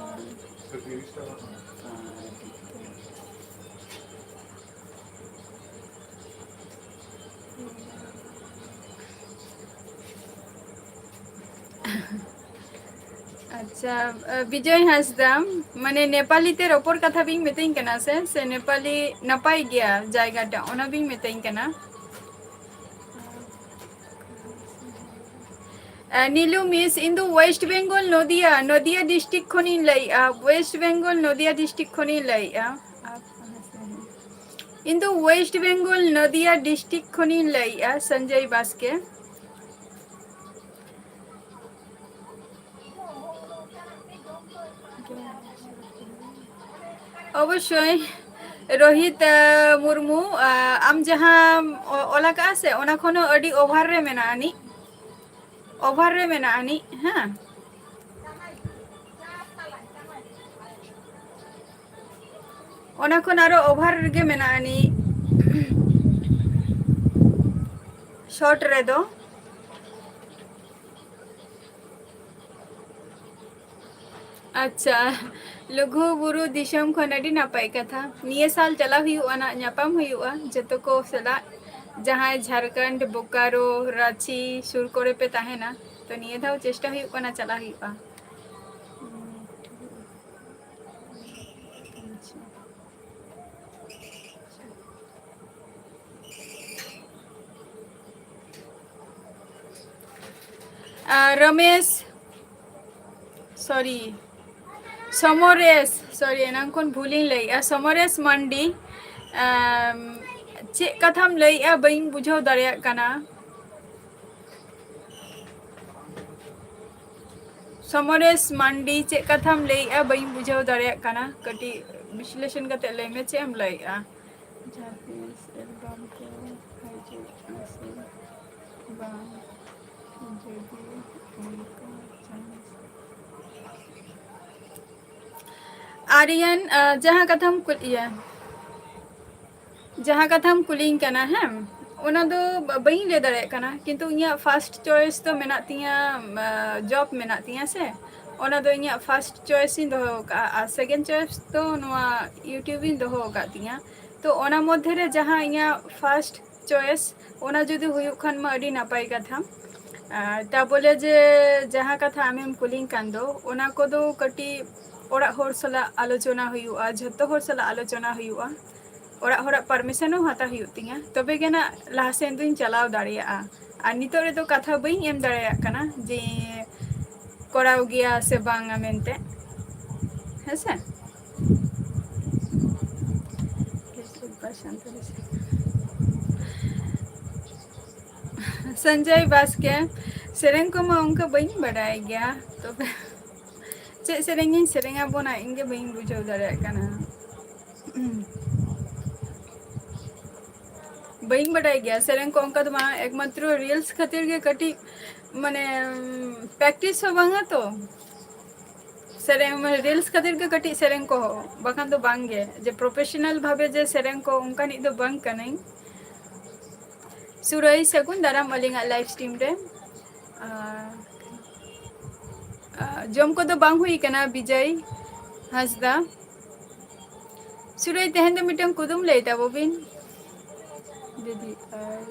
ᱟᱪᱪᱷᱟ, ᱟ, ᱵᱤᱡᱚᱭ ᱦᱟᱸᱥᱫᱟ, ᱢᱟᱱᱮ ᱱᱮᱯᱟᱞᱤ ᱛᱮ ᱨᱚᱯᱚᱲ ᱠᱟᱛᱷᱟ ᱵᱤᱱ ᱢᱤᱛᱟᱹᱧ ᱠᱟᱱᱟ ᱥᱮ, ᱥᱮ ᱱᱮᱯᱟᱞᱤ ᱱᱟᱯᱟᱭ ᱜᱮᱭᱟ ᱡᱟᱭᱜᱟᱴᱟ, ᱚᱱᱟ ᱵᱤᱱ ᱢᱤᱛᱟᱹᱧ ᱠᱟᱱᱟ? ᱟ, ᱱᱤᱞᱩ ᱢᱤᱥ, ᱤᱧ ᱫᱚ ᱳᱭᱮᱥᱴ ᱵᱮᱝᱜᱚᱞ ᱱᱚᱫᱤᱭᱟ, ᱱᱚᱫᱤᱭᱟ ᱰᱤᱥᱴᱨᱤᱠᱴ ᱠᱷᱚᱱᱤᱧ ᱞᱟᱹᱭᱮᱜᱼᱟ, ᱳᱭᱮᱥᱴ ᱵᱮᱝᱜᱚᱞ ᱱᱚᱫᱤᱭᱟ ᱰᱤᱥᱴᱨᱤᱠᱴ ᱠᱷᱚᱱᱤᱧ ᱞᱟᱹᱭᱮᱜᱼᱟ᱾ ᱤᱧ ᱫᱚ ᱳᱭᱮᱥᱴ ᱵᱮᱝᱜᱚᱞ ᱱᱚᱫᱤᱭᱟ ᱰᱤᱥᱴᱨᱤᱠᱴ ᱠᱷᱚᱱᱤᱧ ᱞᱟᱹᱭᱮᱜᱼᱟ, ᱥᱚᱧᱡᱚᱭ ᱵᱟᱥᱠᱮ᱾ ᱚᱵᱚᱥᱥᱳᱭ, ᱨᱳᱦᱤᱛ, ᱟ, ᱢᱩᱨᱢᱩ, ᱟ, ᱟᱢ ᱡᱟᱦᱟᱸᱢ ᱚ-, ᱚᱞ ᱟᱠᱟᱜᱼᱟ ᱥᱮ, ᱚᱱᱟ ᱠᱷᱚᱱ ᱦᱚᱸ ᱟᱹᱰᱤ ᱚᱵᱷᱟᱨ ᱨᱮ ᱢᱮᱱᱟᱜᱼᱟ ᱟᱹᱱᱤᱡ, ᱚᱵᱷᱟᱨ ᱨᱮ ᱢᱮᱱᱟᱜᱼᱟ ᱟᱹᱱᱤᱡ, ᱦᱮᱸ᱾ ᱚᱱᱟ ᱠᱷᱚᱱ ᱟᱨᱚ ᱚᱵᱷᱟᱨ ᱨᱮᱜᱮ ᱢᱮᱱᱟᱜᱼᱟ ᱟᱹᱱᱤᱡ, ᱥᱚᱨᱴ ᱨᱮᱫᱚ᱾ ᱟᱪᱪᱷᱟ, ᱞᱩᱜᱩ ᱵᱩᱨᱩ ᱫᱤᱥᱚᱢ ᱠᱷᱚᱱ ᱟᱹᱰᱤ ᱱᱟᱯᱟᱭ ᱠᱟᱛᱷᱟ᱾ ᱱᱤᱭᱟᱹ ᱥᱟᱞ ᱪᱟᱞᱟᱣ ᱦᱩᱭᱩᱜᱼᱟ ᱱᱟᱜ, ᱧᱟᱯᱟᱢ ᱦᱩᱭᱩᱜᱼᱟ ᱡᱚᱛᱚ ᱠᱚ ᱥᱟᱞᱟᱜ᱾ ᱡᱟᱦᱟᱸᱭ ᱡᱷᱟᱲᱠᱷᱚᱸᱰ, ᱵᱳᱠᱟᱨᱳ, ᱨᱟᱸᱪᱤ ᱥᱩᱨ ᱠᱚᱨᱮ ᱯᱮ ᱛᱟᱦᱮᱱᱟ, ᱛᱚ ᱱᱤᱭᱟᱹ ᱫᱷᱟᱣ ᱪᱮᱥᱴᱟ ᱦᱩᱭᱩᱜ ᱠᱟᱱᱟ, ᱪᱟᱞᱟᱜ ᱦᱩᱭᱩᱜᱼᱟ᱾ ᱟᱪᱪᱷᱟ᱾ ᱟᱨ ᱨᱚᱢᱮᱥ, ᱥᱚᱨᱤ, ᱥᱚᱢᱚᱨᱮᱥ, ᱥᱚᱨᱤ, ᱮᱱᱟᱝ ᱠᱷᱚᱱ ᱵᱷᱩᱞᱤᱧ ᱞᱟᱹᱭᱮᱜᱼᱟ, ᱥᱚᱢᱚᱨᱮᱥ ᱢᱟᱱᱰᱤ, ᱟᱢ, ᱪᱮᱫ ᱠᱟᱛᱷᱟᱢ ᱞᱟᱹᱭᱮᱜᱼᱟ? ᱵᱟᱹᱧ ᱵᱩᱡᱷᱟᱹᱣ ᱫᱟᱲᱮᱭᱟᱜ ᱠᱟᱱᱟ᱾ ᱥᱚᱢᱚᱨᱮᱥ ᱢᱟᱱᱰᱤ, ᱪᱮᱫ ᱠᱟᱛᱷᱟᱢ ᱞᱟᱹᱭᱮᱜᱼᱟ? ᱵᱟᱹᱧ ᱵᱩᱡᱷᱟᱹᱣ ᱫᱟᱲᱮᱭᱟᱜ ᱠᱟᱱᱟ, ᱠᱟᱹᱴᱤᱡ ᱵᱤᱥᱞᱮᱥᱚᱱ ᱠᱟᱛᱮ ᱞᱟᱹᱭ ᱢᱮ, ᱪᱮᱫ ᱮᱢ ᱞᱟᱹᱭᱮᱜᱼᱟ? ᱡᱟᱦᱟᱸ ᱛᱤᱥ ᱮᱞᱵᱟᱢ ᱠᱚ ᱦᱤᱡᱩᱜᱼᱟ ᱥᱮ ᱵᱟᱝ? ᱡᱩᱫᱤ ᱚᱱᱠᱟ ᱪᱟᱱᱥ᱾ ᱟᱨᱭᱟᱱ, ᱟᱸ, ᱡᱟᱦᱟᱸ ᱠᱟᱛᱷᱟᱢ ᱠᱩᱞ-, ᱤᱭᱟᱹ, ᱡᱟᱦᱟᱸ ᱠᱟᱛᱷᱟᱢ ᱠᱩᱞᱤᱧ ᱠᱟᱱᱟ, ᱦᱮᱸ, ᱚᱱᱟ ᱫᱚ ᱵᱟ-, ᱵᱟᱹᱧ ᱞᱟᱹᱭ ᱫᱟᱲᱮᱭᱟᱜ ᱠᱟᱱᱟ, ᱠᱤᱱᱛᱩ ᱤᱧᱟᱹᱜ first choice ᱫᱚ ᱢᱮᱱᱟᱜ ᱛᱤᱧᱟᱹ, ᱟᱸ, job ᱢᱮᱱᱟᱜ ᱛᱤᱧᱟᱹ ᱥᱮ, ᱚᱱᱟ ᱫᱚ ᱤᱧᱟᱹᱜ first choice ᱤᱧ ᱫᱚᱦᱚ ᱟᱠᱟᱫᱼᱟ, ᱟᱨ second choice ᱫᱚ ᱱᱚᱣᱟ YouTube ᱤᱧ ᱫᱚᱦᱚ ᱟᱠᱟᱫ ᱛᱤᱧᱟᱹ᱾ ᱛᱚ ᱚᱱᱟ ᱢᱚᱫᱽᱫᱷᱮ ᱨᱮ ᱡᱟᱦᱟᱸ ᱤᱧᱟᱹᱜ first choice, ᱚᱱᱟ ᱡᱩᱫᱤ ᱦᱩᱭᱩᱜ ᱠᱷᱟᱱ ᱢᱟ ᱟᱹᱰᱤ ᱱᱟᱯᱟᱭ ᱠᱟᱛᱷᱟ᱾ ᱟᱨ ᱛᱟ ᱵᱚᱞᱮ ᱡᱮ ᱡᱟᱦᱟᱸ ᱠᱟᱛᱷᱟ ᱟᱢᱮᱢ ᱠᱩᱞᱤᱧ ᱠᱟᱱ ᱫᱚ, ᱚᱱᱟ ᱠᱚᱫᱚ ᱠᱟᱹᱴᱤᱡ ᱚᱲᱟᱜ ᱦᱚᱲ ᱥᱟᱞᱟᱜ ᱟᱞᱳᱪᱚᱱᱟ ᱦᱩᱭᱩᱜᱼᱟ, ᱡᱷᱚᱛᱚ ᱦᱚᱲ ᱥᱟᱞᱟᱜ ᱟᱞᱳᱪᱚᱱᱟ ᱦᱩᱭᱩᱜᱼᱟ, ᱚᱲᱟᱜ ᱦᱚᱲᱟᱜ permission ᱦᱚᱸ ᱦᱟᱛᱟᱣ ᱦᱩᱭᱩᱜ ᱛᱤᱧᱟ, ᱛᱚᱵᱮ ᱜᱮ ᱱᱟᱜ ᱞᱟᱦᱟ ᱥᱮᱱ ᱫᱚᱧ ᱪᱟᱞᱟᱣ ᱫᱟᱲᱮᱭᱟᱜᱼᱟ᱾ ᱟᱨ ᱱᱤᱛᱚᱜ ᱨᱮᱫᱚ ᱠᱟᱛᱷᱟ ᱵᱟᱹᱧ ᱮᱢ ᱫᱟᱲᱮᱭᱟᱜ ᱠᱟᱱᱟ ᱡᱮ ᱠᱚᱨᱟᱣ ᱜᱮᱭᱟ ᱥᱮ ᱵᱟᱝᱟ ᱢᱮᱱᱛᱮ, ᱦᱮᱸ ᱥᱮ? ᱥᱚᱧᱡᱚᱭ ᱵᱟᱥᱠᱮ, ᱥᱮᱨᱮᱧ ᱠᱚᱢᱟ ᱚᱱᱠᱟ ᱵᱟᱹᱧ ᱵᱟᱰᱟᱭ ᱜᱮᱭᱟ, ᱛᱚᱵᱮ ᱪᱮᱫ ᱥᱮᱨᱮᱧ ᱤᱧ ᱥᱮᱨᱮᱧᱟ ᱵᱚᱱᱟ, ᱤᱧ ᱜᱮ ᱵᱟᱹᱧ ᱵᱩᱡᱷᱟᱹᱣ ᱫᱟᱲᱮᱭᱟᱜ ᱠᱟᱱᱟ᱾ ᱵᱟᱹᱧ ᱵᱟᱰᱟᱭ ᱜᱮᱭᱟ ᱥᱮᱨᱮᱧ ᱠᱚ ᱚᱱᱠᱟ ᱫᱚ ᱵᱟᱝ, ᱮᱠᱢᱟᱛᱨᱚ reels ᱠᱷᱟᱹᱛᱤᱨ ᱜᱮ ᱠᱟᱹᱴᱤᱡ, ᱢᱟᱱᱮ, practice ᱦᱚᱸ ᱵᱟᱝᱟ ᱛᱚ᱾ ᱥᱮᱨᱮᱧ, ᱢᱟᱱᱮ, reels ᱠᱷᱟᱹᱛᱤᱨ ᱜᱮ ᱠᱟᱹᱴᱤᱡ ᱥᱮᱨᱮᱧ ᱠᱚ, ᱵᱟᱠᱷᱟᱱ ᱫᱚ ᱵᱟᱝ ᱜᱮ, ᱡᱮ professional ᱵᱷᱟᱵᱮ ᱡᱮ ᱥᱮᱨᱮᱧ ᱠᱚ, ᱚᱱᱠᱟᱱᱤᱡ ᱫᱚ ᱵᱟᱝ ᱠᱟᱹᱱᱟᱹᱧ᱾ ᱥᱩᱨᱟᱹᱭ, ᱥᱟᱹᱜᱩᱱ ᱫᱟᱨᱟᱢ ᱟᱹᱞᱤᱧᱟᱜ live stream ᱨᱮ᱾ ᱟᱨ, ᱟᱨ ᱡᱚᱢ ᱠᱚᱫᱚ ᱵᱟᱝ ᱦᱩᱭ ᱠᱟᱱᱟ, ᱵᱤᱡᱚᱭ ᱦᱟᱸᱥᱫᱟ᱾ ᱥᱩᱨᱟᱹᱭ, ᱛᱮᱦᱮᱧ ᱫᱚ ᱢᱤᱫᱴᱟᱝ ᱠᱩᱫᱩᱢ ᱞᱟᱹᱭ ᱛᱟᱵᱚ ᱵᱤᱱ᱾ ᱫᱤᱫᱤ ᱟᱨ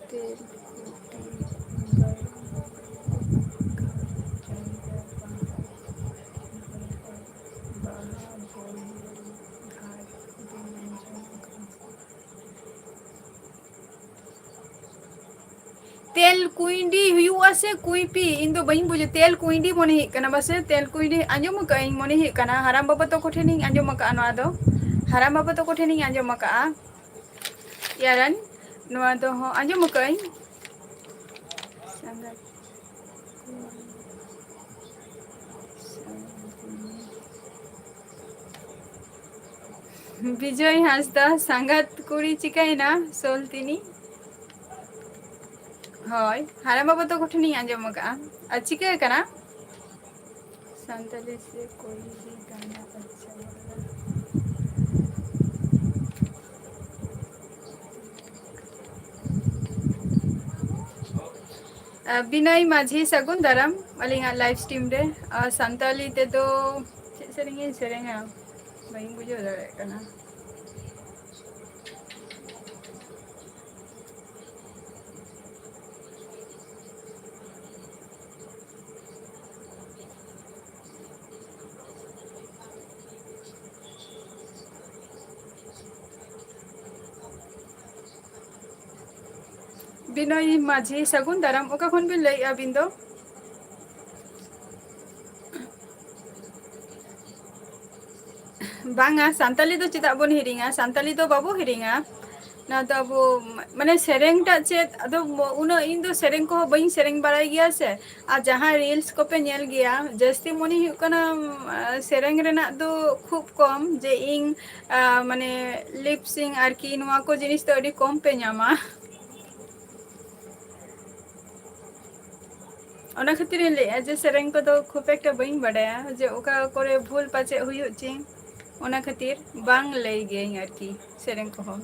ᱛᱮᱞ ᱠᱩᱴᱤ ᱵᱟᱦᱟ ᱵᱚᱞᱤ ᱜᱷᱟᱴ ᱵᱤᱱ ᱟᱸᱡᱚᱢ ᱟᱠᱟᱫᱟ? ᱛᱮᱞ ᱠᱩᱸᱭᱰᱤ ᱦᱩᱭᱩᱜᱼᱟ ᱥᱮ ᱠᱩᱸᱭᱯᱤ? ᱤᱧ ᱫᱚ ᱵᱟᱹᱧ ᱵᱩᱡᱟ᱾ ᱛᱮᱞ ᱠᱩᱸᱭᱰᱤ ᱢᱚᱱᱮ ᱦᱩᱭᱩᱜ ᱠᱟᱱᱟ ᱵᱟᱥᱮ? ᱛᱮᱞ ᱠᱩᱸᱭᱰᱤ ᱟᱸᱡᱚᱢ ᱟᱠᱟᱫ ᱟᱹᱧ, ᱢᱚᱱᱮ ᱦᱩᱭᱩᱜ ᱠᱟᱱᱟ ᱦᱟᱲᱟᱢ ᱵᱟᱵᱟ ᱛᱟᱠᱚ ᱴᱷᱮᱱᱤᱧ ᱟᱸᱡᱚᱢ ᱟᱠᱟᱫᱼᱟ ᱱᱚᱣᱟ ᱫᱚ᱾ ᱦᱟᱲᱟᱢ ᱵᱟᱵᱟ ᱛᱟᱠᱚ ᱴᱷᱮᱱᱤᱧ ᱟᱸᱡᱚᱢ ᱟᱠᱟᱫᱼᱟ᱾ ᱤᱭᱟᱨᱟᱱ, ᱱᱚᱣᱟ ᱫᱚ ᱦᱚᱸ ᱟᱸᱡᱚᱢ ᱟᱠᱟᱫ ᱟᱹᱧ᱾ ᱥᱟᱸᱜᱟᱛ᱾ ᱵᱤᱡᱚᱭ ᱦᱟᱸᱥᱫᱟ, ᱥᱟᱸᱜᱟᱛ ᱠᱩᱲᱤ ᱪᱤᱠᱟᱹᱭᱮᱱᱟ ᱥᱚᱞᱛᱤᱱᱤ? ᱦᱳᱭ, ᱦᱟᱲᱟᱢ ᱵᱟᱵᱟ ᱛᱟᱠᱚ ᱴᱷᱮᱱᱤᱧ ᱟᱸᱡᱚᱢ ᱟᱠᱟᱫᱼᱟ᱾ ᱟᱨ ᱪᱤᱠᱟᱹ ᱟᱠᱟᱱᱟ? ᱥᱟᱱᱛᱟᱞᱤ ᱥᱮ ᱠᱚᱭ ᱵᱷᱤ ᱜᱟᱱᱟ ᱟᱪᱪᱷᱟ ᱣᱟᱞᱟ᱾ ᱟᱨ ᱵᱤᱱᱚᱭ ᱢᱟᱹᱡᱷᱤ, ᱥᱟᱹᱜᱩᱱ ᱫᱟᱨᱟᱢ ᱟᱹᱞᱤᱧᱟᱜ live stream ᱨᱮ᱾ ᱟᱨ ᱥᱟᱱᱛᱟᱞᱤ ᱛᱮᱫᱚ ᱪᱮᱫ ᱥᱮᱨᱮᱧ ᱤᱧ ᱥᱮᱨᱮᱧᱟ? ᱵᱟᱹᱧ ᱵᱩᱡᱷᱟᱹᱣ ᱫᱟᱲᱮᱭᱟᱜ ᱠᱟᱱᱟ᱾ ᱵᱤᱱᱚᱭ ᱢᱟᱹᱡᱷᱤ, ᱥᱟᱹᱜᱩᱱ ᱫᱟᱨᱟᱢ᱾ ᱚᱠᱟ ᱠᱷᱚᱱ ᱵᱤᱱ ᱞᱟᱹᱭᱮᱫᱼᱟ ᱟᱹᱵᱤᱱ ᱫᱚ? ᱵᱟᱝᱟ, ᱥᱟᱱᱛᱟᱞᱤ ᱫᱚ ᱪᱮᱫᱟᱜ ᱵᱚᱱ ᱦᱤᱲᱤᱧᱟ? ᱥᱟᱱᱛᱟᱞᱤ ᱫᱚ ᱵᱟᱵᱚ ᱦᱤᱲᱤᱧᱟ᱾ ᱱᱚᱣᱟ ᱫᱚ ᱟᱵᱚ, ᱢᱟᱱᱮ, ᱥᱮᱨᱮᱧ ᱴᱟᱜ ᱪᱮᱫ, ᱟᱫᱚ ᱩᱱᱟᱹᱜ ᱤᱧ ᱫᱚ ᱥᱮᱨᱮᱧ ᱠᱚᱦᱚᱸ ᱵᱟᱹᱧ ᱥᱮᱨᱮᱧ ᱵᱟᱲᱟᱭ ᱜᱮᱭᱟ ᱥᱮ᱾ ᱟᱨ ᱡᱟᱦᱟᱸ reels ᱠᱚᱯᱮ ᱧᱮᱞ ᱜᱮᱭᱟ, ᱡᱟᱹᱥᱛᱤ ᱢᱚᱱᱮ ᱦᱩᱭᱩᱜ ᱠᱟᱱᱟ, ᱩᱢ, ᱥᱮᱨᱮᱧ ᱨᱮᱱᱟᱜ ᱫᱚ ᱠᱷᱩᱵ ᱠᱚᱢ, ᱡᱮ ᱤᱧ, ᱟ, ᱢᱟᱱᱮ, lip sync ᱟᱨᱠᱤ, ᱱᱚᱣᱟ ᱠᱚ ᱡᱤᱱᱤᱥ ᱫᱚ ᱟᱹᱰᱤ ᱠᱚᱢ ᱯᱮ ᱧᱟᱢᱟ᱾ ᱚᱱᱟ ᱠᱷᱟᱹᱛᱤᱨ ᱤᱧ ᱞᱟᱹᱭᱮᱫᱼᱟ ᱡᱮ ᱥᱮᱨᱮᱧ ᱠᱚᱫᱚ ᱠᱷᱩᱵ ᱮᱠᱴᱟ ᱵᱟᱹᱧ ᱵᱟᱰᱟᱭᱟ, ᱡᱮ ᱚᱠᱟ ᱠᱚᱨᱮ ᱵᱷᱩᱞ ᱯᱟᱪᱮᱫ ᱦᱩᱭᱩᱜ ᱪᱤᱧ, ᱚᱱᱟ ᱠᱷᱟᱹᱛᱤᱨ ᱵᱟᱝ ᱞᱟᱹᱭ ᱜᱤᱭᱟᱹᱧ ᱟᱨᱠᱤ ᱥᱮᱨᱮᱧ ᱠᱚᱦᱚᱸ᱾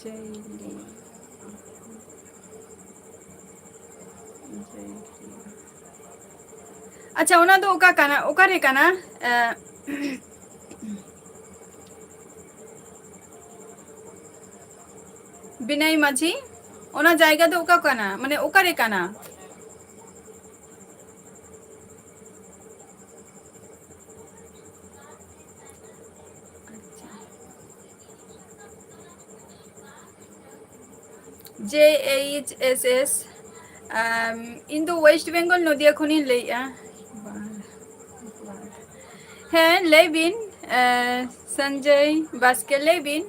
ᱡᱟᱹᱭᱞᱤ᱾ ᱟᱪᱪᱷᱟ, ᱚᱱᱟ ᱫᱚ ᱚᱠᱟ ᱠᱟᱱᱟ, ᱚᱠᱟᱨᱮ ᱠᱟᱱᱟ? ᱮ, ᱵᱤᱱᱚᱭ ᱢᱟᱹᱡᱷᱤ, ᱚᱱᱟ ᱡᱟᱭᱜᱟ ᱫᱚ ᱚᱠᱟ ᱠᱟᱱᱟ? ᱢᱟᱱᱮ ᱚᱠᱟᱨᱮ ᱠᱟᱱᱟ? ᱡᱮ ᱮᱭᱤᱪ ᱮᱥ ᱮᱥ, ᱟᱢ, ᱤᱧ ᱫᱚ ᱳᱭᱮᱥᱴ ᱵᱮᱝᱜᱚᱞ ᱱᱚᱫᱤᱭᱟ ᱠᱷᱚᱱᱤᱧ ᱞᱟᱹᱭᱮᱜᱼᱟ᱾ ᱦᱮᱸ, ᱞᱟᱹᱭ ᱵᱤᱱ, ᱮ, ᱥᱚᱧᱡᱚᱭ ᱵᱟᱥᱠᱮ, ᱞᱟᱹᱭ ᱵᱤᱱ᱾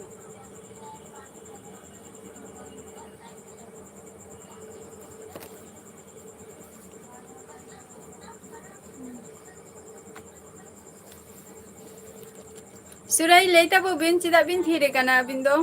ᱥᱩᱨᱟᱭ, ᱞᱟᱹᱭ ᱛᱟᱵᱚ ᱵᱤᱱ, ᱪᱮᱫᱟᱜ ᱵᱤᱱ ᱛᱷᱤᱨ ᱟᱠᱟᱱᱟ ᱟᱹᱵᱤᱱ ᱫᱚ?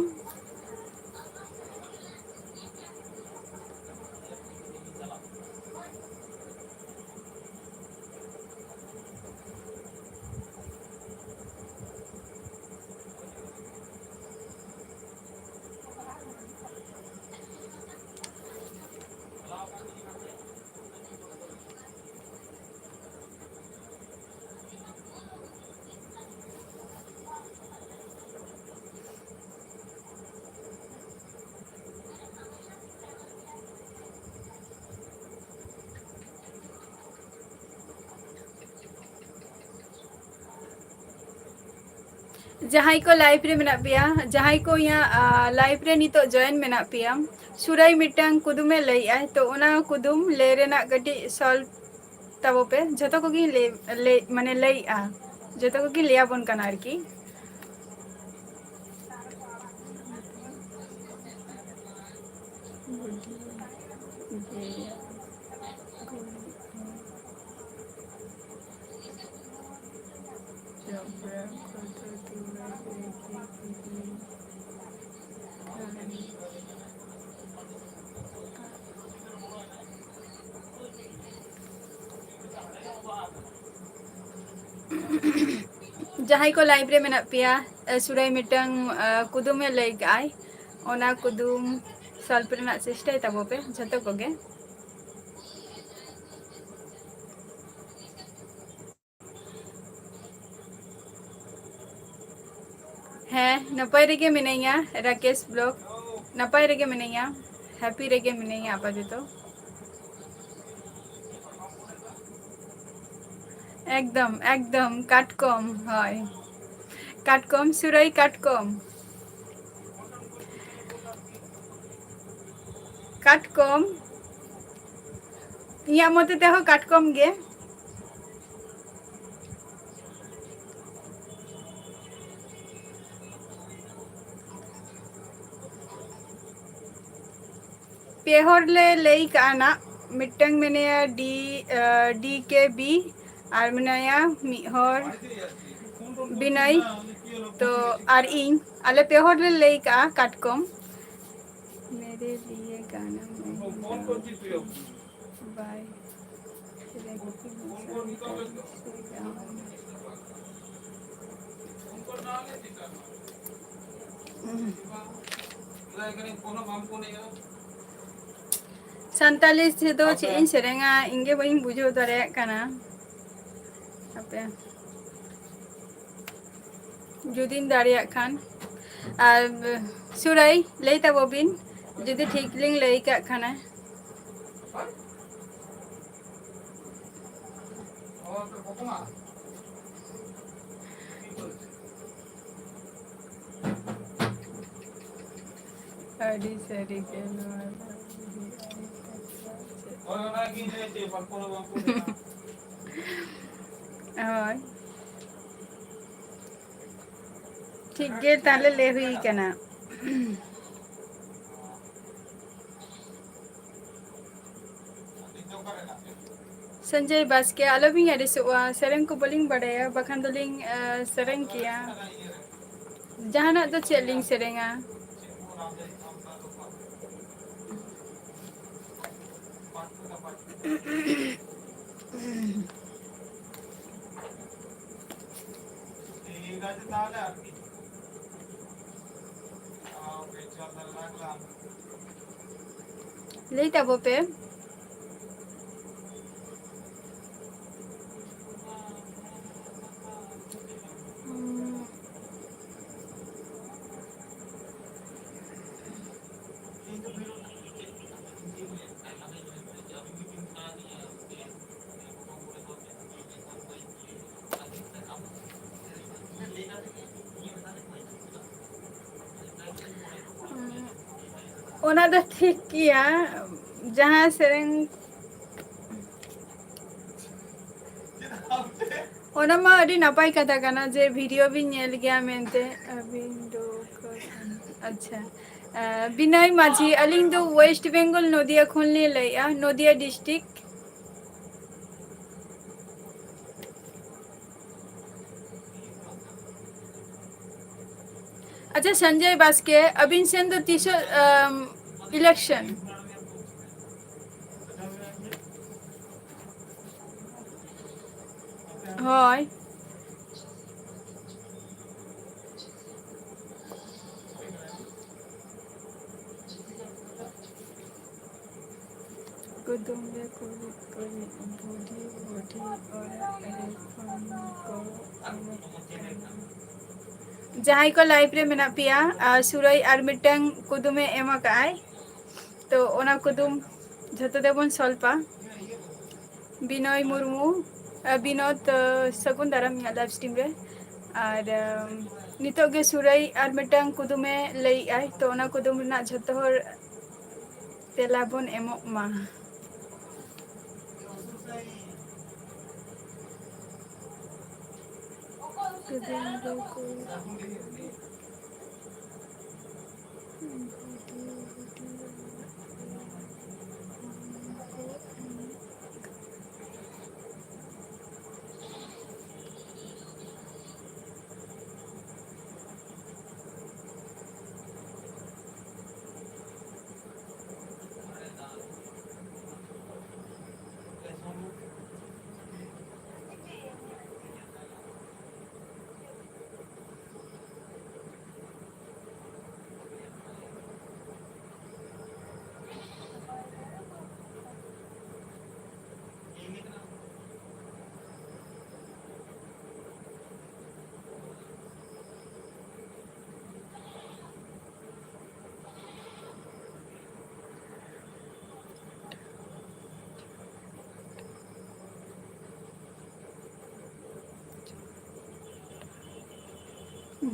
ᱡᱟᱦᱟᱸᱭ ᱠᱚ live ᱨᱮ ᱢᱮᱱᱟᱜ ᱯᱮᱭᱟ, ᱡᱟᱦᱟᱸᱭ ᱠᱚ ᱤᱧᱟᱹᱜ, ᱟ, live ᱨᱮ ᱱᱤᱛᱚᱜ join ᱢᱮᱱᱟᱜ ᱯᱮᱭᱟ, ᱥᱩᱨᱟᱭ ᱢᱤᱫᱴᱟᱝ ᱠᱩᱫᱩᱢᱮ ᱞᱟᱹᱭᱮᱜᱼᱟᱭ, ᱛᱚ ᱚᱱᱟ ᱠᱩᱫᱩᱢ ᱞᱟᱹᱭ ᱨᱮᱱᱟᱜ ᱠᱟᱹᱴᱤᱡ solve ᱛᱟᱵᱚ ᱯᱮ᱾ ᱡᱷᱚᱛᱚ ᱠᱚᱜᱮᱧ ᱞᱟᱹᱭ, ᱞᱟᱹᱭ, ᱢᱟᱱᱮ ᱞᱟᱹᱭᱮᱜᱼᱟ, ᱡᱷᱚᱛᱚ ᱠᱚᱜᱮ ᱞᱟᱹᱭ ᱟᱵᱚᱱ ᱠᱟᱱᱟ ᱟᱨᱠᱤ᱾ ᱡᱟᱦᱟᱸᱭ ᱠᱚ live ᱨᱮ ᱢᱮᱱᱟᱜ ᱯᱮᱭᱟ, ᱮ, ᱥᱩᱨᱟᱭ ᱢᱤᱫᱴᱟᱝ, ᱮ, ᱠᱩᱫᱩᱢᱮ ᱞᱟᱹᱭ ᱠᱟᱜᱼᱟᱭ, ᱚᱱᱟ ᱠᱩᱫᱩᱢ solve ᱨᱮᱱᱟᱜ ᱪᱮᱥᱴᱟᱭ ᱛᱟᱵᱚ ᱯᱮ ᱡᱷᱚᱛᱚ ᱠᱚᱜᱮ᱾ ᱦᱮᱸ, ᱱᱟᱯᱟᱭ ᱨᱮᱜᱮ ᱢᱤᱱᱟᱹᱧᱟ, ᱨᱟᱠᱮᱥ vlog᱾ ᱱᱟᱯᱟᱭ ᱨᱮᱜᱮ ᱢᱤᱱᱟᱹᱧᱟ, ᱦᱮᱯᱤ ᱨᱮᱜᱮ ᱢᱤᱱᱟᱹᱧᱟ ᱟᱯᱟᱛᱚᱛᱚ᱾ ᱮᱠᱫᱚᱢ ᱮᱠᱫᱚᱢ, ᱠᱟᱴᱠᱚᱢ, ᱦᱳᱭ, ᱠᱟᱴᱠᱚᱢ, ᱥᱩᱨᱟᱹᱭ ᱠᱟᱴᱠᱚᱢ, ᱠᱟᱴᱠᱚᱢ, ᱤᱧᱟᱹᱜ ᱢᱚᱛᱮ ᱛᱮᱦᱚᱸ ᱠᱟᱴᱠᱚᱢ ᱜᱮ᱾ ᱯᱮ ᱦᱚᱲ ᱞᱮ ᱞᱟᱹᱭ ᱠᱟᱜᱼᱟ ᱱᱟᱜ, ᱢᱤᱫᱴᱟᱝ ᱢᱮᱱᱟᱭᱟ ᱰᱤ, ᱰᱤ ᱠᱮ ᱵᱤ, ᱟᱨ ᱢᱮᱱᱟᱭᱟ ᱢᱤᱫ ᱦᱚᱲ ᱵᱤᱱᱚᱭ, ᱛᱚ ᱟᱨ ᱤᱧ, ᱟᱞᱮ ᱯᱮ ᱦᱚᱲ ᱞᱮ ᱞᱟᱹᱭ ᱠᱟᱜᱼᱟ ᱠᱟᱴᱠᱚᱢ᱾ ᱢᱮᱨᱮ ᱞᱤᱭᱮ ᱜᱟᱱᱟ ᱢᱮᱦᱮᱱᱫᱟ, ᱵᱟᱭ ᱨᱮᱠᱤ ᱢᱚᱥᱟᱱ ᱠᱟᱨᱤ ᱥᱮ ᱜᱟᱱ᱾ ᱥᱟᱱᱛᱟᱞᱤ ᱛᱮᱫᱚ ᱪᱮᱫ ᱤᱧ ᱥᱮᱨᱮᱧᱟ, ᱤᱧ ᱜᱮ ᱵᱟᱹᱧ ᱵᱩᱡᱷᱟᱹᱣ ᱫᱟᱲᱮᱭᱟᱜ ᱠᱟᱱᱟ᱾ ᱦᱟᱯᱮ, ᱡᱩᱫᱤᱧ ᱫᱟᱲᱮᱭᱟᱜ ᱠᱷᱟᱱ᱾ ᱟᱨ ᱥᱩᱨᱟᱹᱭ, ᱞᱟᱹᱭ ᱛᱟᱵᱚ ᱵᱤᱱ ᱡᱩᱫᱤ ᱴᱷᱤᱠ ᱞᱤᱧ ᱞᱟᱹᱭ ᱠᱟᱜ ᱠᱷᱟᱱ᱾ ᱟᱹᱰᱤ ᱥᱟᱹᱨᱤ ᱜᱮ ᱱᱚᱣᱟ ᱫᱚ᱾ ᱦᱳᱭ᱾ ᱴᱷᱤᱠ ᱜᱮ, ᱛᱟᱦᱞᱮ ᱞᱟᱹᱭ ᱦᱩᱭ ᱠᱟᱱᱟ᱾ ᱥᱚᱧᱡᱚᱭ ᱵᱟᱥᱠᱮ, ᱟᱞᱚᱵᱤᱱ ᱟᱹᱲᱤᱥᱚᱜᱼᱟ, ᱥᱮᱨᱮᱧ ᱠᱚ ᱵᱟᱹᱞᱤᱧ ᱵᱟᱲᱟᱭᱟ, ᱵᱟᱠᱷᱟᱱ ᱫᱚᱞᱤᱧ, ᱮ, ᱥᱮᱨᱮᱧ ᱠᱮᱭᱟ᱾ ᱡᱟᱦᱟᱱᱟᱜ ᱫᱚ ᱪᱮᱫ ᱞᱤᱧ ᱥᱮᱨᱮᱧᱟ? ᱞᱟᱹᱭ ᱛᱟᱵᱚ ᱯᱮ᱾ ᱚᱱᱟ ᱫᱚ ᱴᱷᱤᱠ ᱜᱮᱭᱟ, ᱡᱟᱦᱟᱸ ᱥᱮᱨᱮᱧ, ᱚᱱᱟ ᱢᱟ ᱟᱹᱰᱤ ᱱᱟᱯᱟᱭ ᱠᱟᱛᱷᱟ ᱠᱟᱱᱟ ᱡᱮ ᱵᱷᱤᱰᱤᱭᱳ ᱵᱤᱱ ᱧᱮᱞ ᱜᱮᱭᱟ ᱢᱮᱱᱛᱮ᱾ ᱟᱹᱵᱤᱱ ᱫᱚ ᱚᱠᱟ ᱠᱷᱚᱱ? ᱟᱪᱪᱷᱟ᱾ ᱟᱸ, ᱵᱤᱱᱚᱭ ᱢᱟᱹᱡᱷᱤ, ᱟᱹᱞᱤᱧ ᱫᱚ ᱳᱭᱮᱥᱴ ᱵᱮᱝᱜᱚᱞ, ᱱᱚᱫᱤᱭᱟ ᱠᱷᱚᱱ ᱞᱤᱧ ᱞᱟᱹᱭᱮᱫᱼᱟ, ᱱᱚᱫᱤᱭᱟ ᱰᱤᱥᱴᱨᱤᱠᱴ᱾ ᱟᱪᱪᱷᱟ, ᱥᱚᱧᱡᱚᱭ ᱵᱟᱥᱠᱮ, ᱟᱹᱵᱤᱱ ᱥᱮᱱ ᱫᱚ ᱛᱤᱥᱚᱜ, ᱟᱢ, ᱤᱞᱮᱠᱥᱚᱱ? ᱦᱳᱭ᱾ ᱠᱩᱫᱩᱢ ᱨᱮ ᱠᱩᱲᱤᱫ ᱠᱩᱲᱤᱫ ᱵᱩᱰᱷᱤ ᱵᱩᱰᱷᱤ ᱚᱲᱟᱜ ᱨᱮ ᱠᱷᱚᱱ ᱠᱚ ᱮᱱᱮᱡ ᱠᱟᱱᱟ᱾ ᱡᱟᱦᱟᱸᱭ ᱠᱚ ᱞᱟᱭᱤᱵᱷ ᱨᱮ ᱢᱮᱱᱟᱜ ᱯᱮᱭᱟ, ᱟᱨ ᱥᱩᱨᱟᱹᱭ ᱟᱨ ᱢᱤᱫᱴᱟᱝ ᱠᱩᱫᱩᱢᱮ ᱮᱢ ᱟᱠᱟᱫᱼᱟᱭ, ᱛᱚ ᱚᱱᱟ ᱠᱩᱫᱩᱢ ᱡᱷᱚᱛᱚ ᱛᱮᱵᱚᱱ ᱥᱚᱞᱯᱟ᱾ ᱵᱤᱱᱚᱭ ᱢᱩᱨᱢᱩ, ᱟᱨ ᱵᱤᱱᱳᱫ, ᱟᱨ ᱥᱟᱹᱜᱩᱱ ᱫᱟᱨᱟᱢ ᱤᱧᱟᱹᱜ ᱞᱟᱭᱤᱵᱷ ᱥᱴᱨᱤᱢ ᱨᱮ᱾ ᱟᱨ, ᱟᱢ, ᱱᱤᱛᱚᱜ ᱜᱮ ᱥᱩᱨᱟᱹᱭ ᱟᱨ ᱢᱤᱫᱴᱟᱝ ᱠᱩᱫᱩᱢᱮ ᱞᱟᱹᱭᱮᱜᱼᱟᱭ, ᱛᱚ ᱚᱱᱟ ᱠᱩᱫᱩᱢ ᱨᱮᱱᱟᱜ ᱡᱷᱚᱛᱚ ᱦᱚᱲ ᱛᱮᱞᱟ ᱵᱚᱱ ᱮᱢᱚᱜ ᱢᱟ᱾ ᱠᱩᱫᱩᱢ ᱫᱚ ᱠᱚ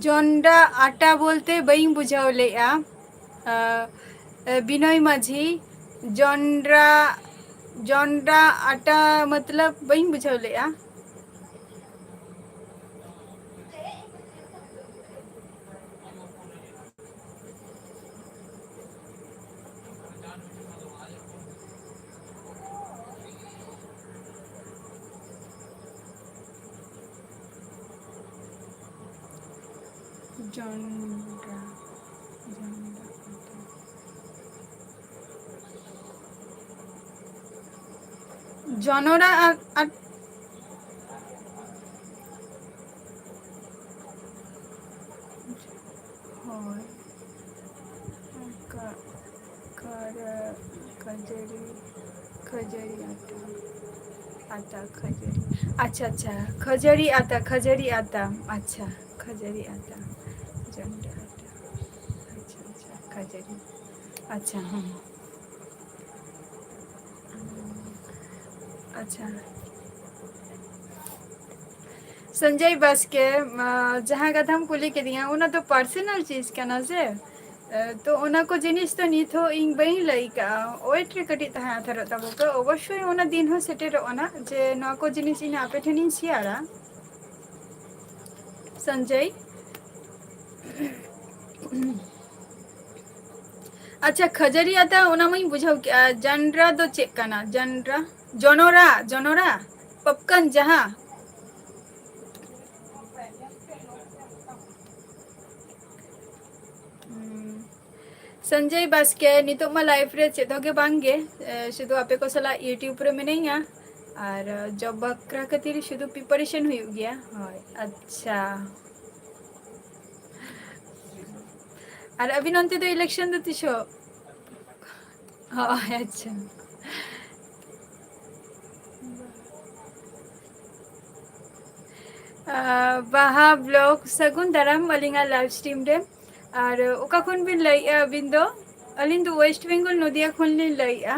ᱡᱚᱱᱰᱨᱟ ᱟᱴᱟ ᱵᱚᱞᱛᱮ ᱵᱟᱹᱧ ᱵᱩᱡᱷᱟᱹᱣ ᱞᱮᱜᱼᱟ᱾ ᱟᱸ, ᱵᱤᱱᱚᱭ ᱢᱟᱹᱡᱷᱤ, ᱡᱚᱱᱰᱨᱟ, ᱡᱚᱱᱰᱨᱟ ᱟᱴᱟ ᱢᱚᱛᱞᱚᱵ ᱵᱟᱹᱧ ᱵᱩᱡᱷᱟᱹᱣ ᱞᱮᱫᱼᱟ᱾ ᱡᱚᱱᱰᱨᱟ, ᱡᱚᱱᱰᱨᱟ ᱟᱴᱟ᱾ ᱡᱚᱱᱚᱲᱟ ᱟᱨ, ᱟᱨ ᱦᱳᱭ᱾ ᱠᱟ-, ᱠᱟᱨᱟ-, ᱠᱷᱟᱹᱡᱟᱹᱲᱤ, ᱠᱷᱟᱹᱡᱟᱹᱲᱤ ᱟᱴᱟ᱾ ᱟᱴᱟ, ᱠᱷᱟᱹᱡᱟᱹᱲᱤ᱾ ᱟᱪᱪᱷᱟ, ᱟᱪᱪᱷᱟ᱾ ᱠᱷᱟᱹᱡᱟᱹᱲᱤ ᱟᱴᱟ, ᱠᱷᱟᱹᱡᱟᱹᱲᱤ ᱟᱴᱟ᱾ ᱟᱪᱪᱷᱟ, ᱠᱷᱟᱹᱡᱟᱹᱲᱤ ᱟᱴᱟ᱾ ᱡᱚᱱᱰᱨᱟ ᱟᱴᱟ᱾ ᱟᱪᱪᱷᱟ, ᱟᱪᱪᱷᱟ᱾ ᱠᱷᱟᱹᱡᱟᱹᱲᱤ᱾ ᱟᱪᱪᱷᱟ, ᱦᱮᱸ᱾ ᱟᱪᱪᱷᱟ᱾ ᱥᱚᱧᱡᱚᱭ ᱵᱟᱥᱠᱮ, ᱢᱟ, ᱡᱟᱦᱟᱸ ᱠᱟᱛᱷᱟᱢ ᱠᱩᱞᱤ ᱠᱤᱫᱤᱧᱟ, ᱚᱱᱟ ᱫᱚ personal ᱪᱤᱡᱽ ᱠᱟᱱᱟ ᱥᱮ? ᱮ, ᱛᱚ ᱚᱱᱟ ᱠᱚ ᱡᱤᱱᱤᱥ ᱫᱚ ᱱᱤᱛ ᱦᱚᱸ ᱤᱧ ᱵᱟᱹᱧ ᱞᱟᱹᱭ ᱠᱟᱜᱼᱟ᱾ Wait ᱨᱮ ᱠᱟᱹᱴᱤᱡ ᱛᱟᱦᱮᱸ ᱦᱟᱛᱟᱲᱚᱜ ᱛᱟᱵᱚ ᱯᱮ᱾ ᱚᱵᱚᱥᱥᱳᱭ ᱚᱱᱟ ᱫᱤᱱ ᱦᱚᱸ ᱥᱮᱴᱮᱨᱚᱜ ᱠᱟᱱᱟ ᱡᱮ ᱱᱚᱣᱟ ᱠᱚ ᱡᱤᱱᱤᱥ ᱤᱧ ᱟᱯᱮ ᱴᱷᱮᱱᱤᱧ ᱥᱮᱭᱟᱨᱟ᱾ ᱥᱚᱧᱡᱚᱭ᱾ ᱟᱪᱪᱷᱟ, ᱠᱷᱟᱹᱡᱟᱹᱲᱤ ᱟᱛᱟ ᱚᱱᱟ ᱢᱟᱧ ᱵᱩᱡᱷᱟᱹᱣ ᱠᱮᱜᱼᱟ᱾ ᱡᱟᱱᱰᱨᱟ ᱫᱚ ᱪᱮᱫ ᱠᱟᱱᱟ? ᱡᱟᱱᱰᱨᱟ? ᱡᱚᱱᱚᱨᱟ, ᱡᱚᱱᱚᱨᱟ? ᱯᱚᱯᱠᱚᱨᱱ ᱡᱟᱦᱟᱸ? ᱦᱩᱸ᱾ ᱥᱚᱧᱡᱚᱭ ᱵᱟᱥᱠᱮ, ᱱᱤᱛᱚᱜ ᱢᱟ live ᱨᱮ ᱪᱮᱫ ᱦᱚᱸ ᱜᱮ ᱵᱟᱝ ᱜᱮ, ᱮ, ᱥᱩᱫᱷᱩ ᱟᱯᱮ ᱠᱚ ᱥᱟᱞᱟᱜ YouTube ᱨᱮ ᱢᱤᱱᱟᱹᱧᱟ᱾ ᱟᱨ, ᱮ, job ᱵᱟᱠᱷᱨᱟ ᱠᱷᱟᱹᱛᱤᱨ ᱥᱩᱫᱷᱩ preparation ᱦᱩᱭᱩᱜ ᱜᱮᱭᱟ᱾ ᱦᱳᱭ, ᱟᱪᱪᱷᱟ᱾ ᱟᱨ ᱟᱹᱵᱤᱱ ᱚᱱᱛᱮ ᱫᱚ election ᱫᱚ ᱛᱤᱥᱚᱜ? ᱦᱳᱭ, ᱟᱪᱪᱷᱟ᱾ ᱟ, ᱵᱟᱦᱟ vlog, ᱥᱟᱹᱜᱩᱱ ᱫᱟᱨᱟᱢ ᱟᱹᱞᱤᱧᱟᱜ live stream ᱨᱮ᱾ ᱟᱨ ᱚᱠᱟ ᱠᱷᱚᱱ ᱵᱤᱱ ᱞᱟᱹᱭᱮᱜᱼᱟ ᱟᱹᱵᱤᱱ ᱫᱚ? ᱟᱹᱞᱤᱧ ᱫᱚ West Bengal, ᱱᱚᱫᱤᱭᱟ ᱠᱷᱚᱱ ᱞᱤᱧ ᱞᱟᱹᱭᱮᱜᱼᱟ᱾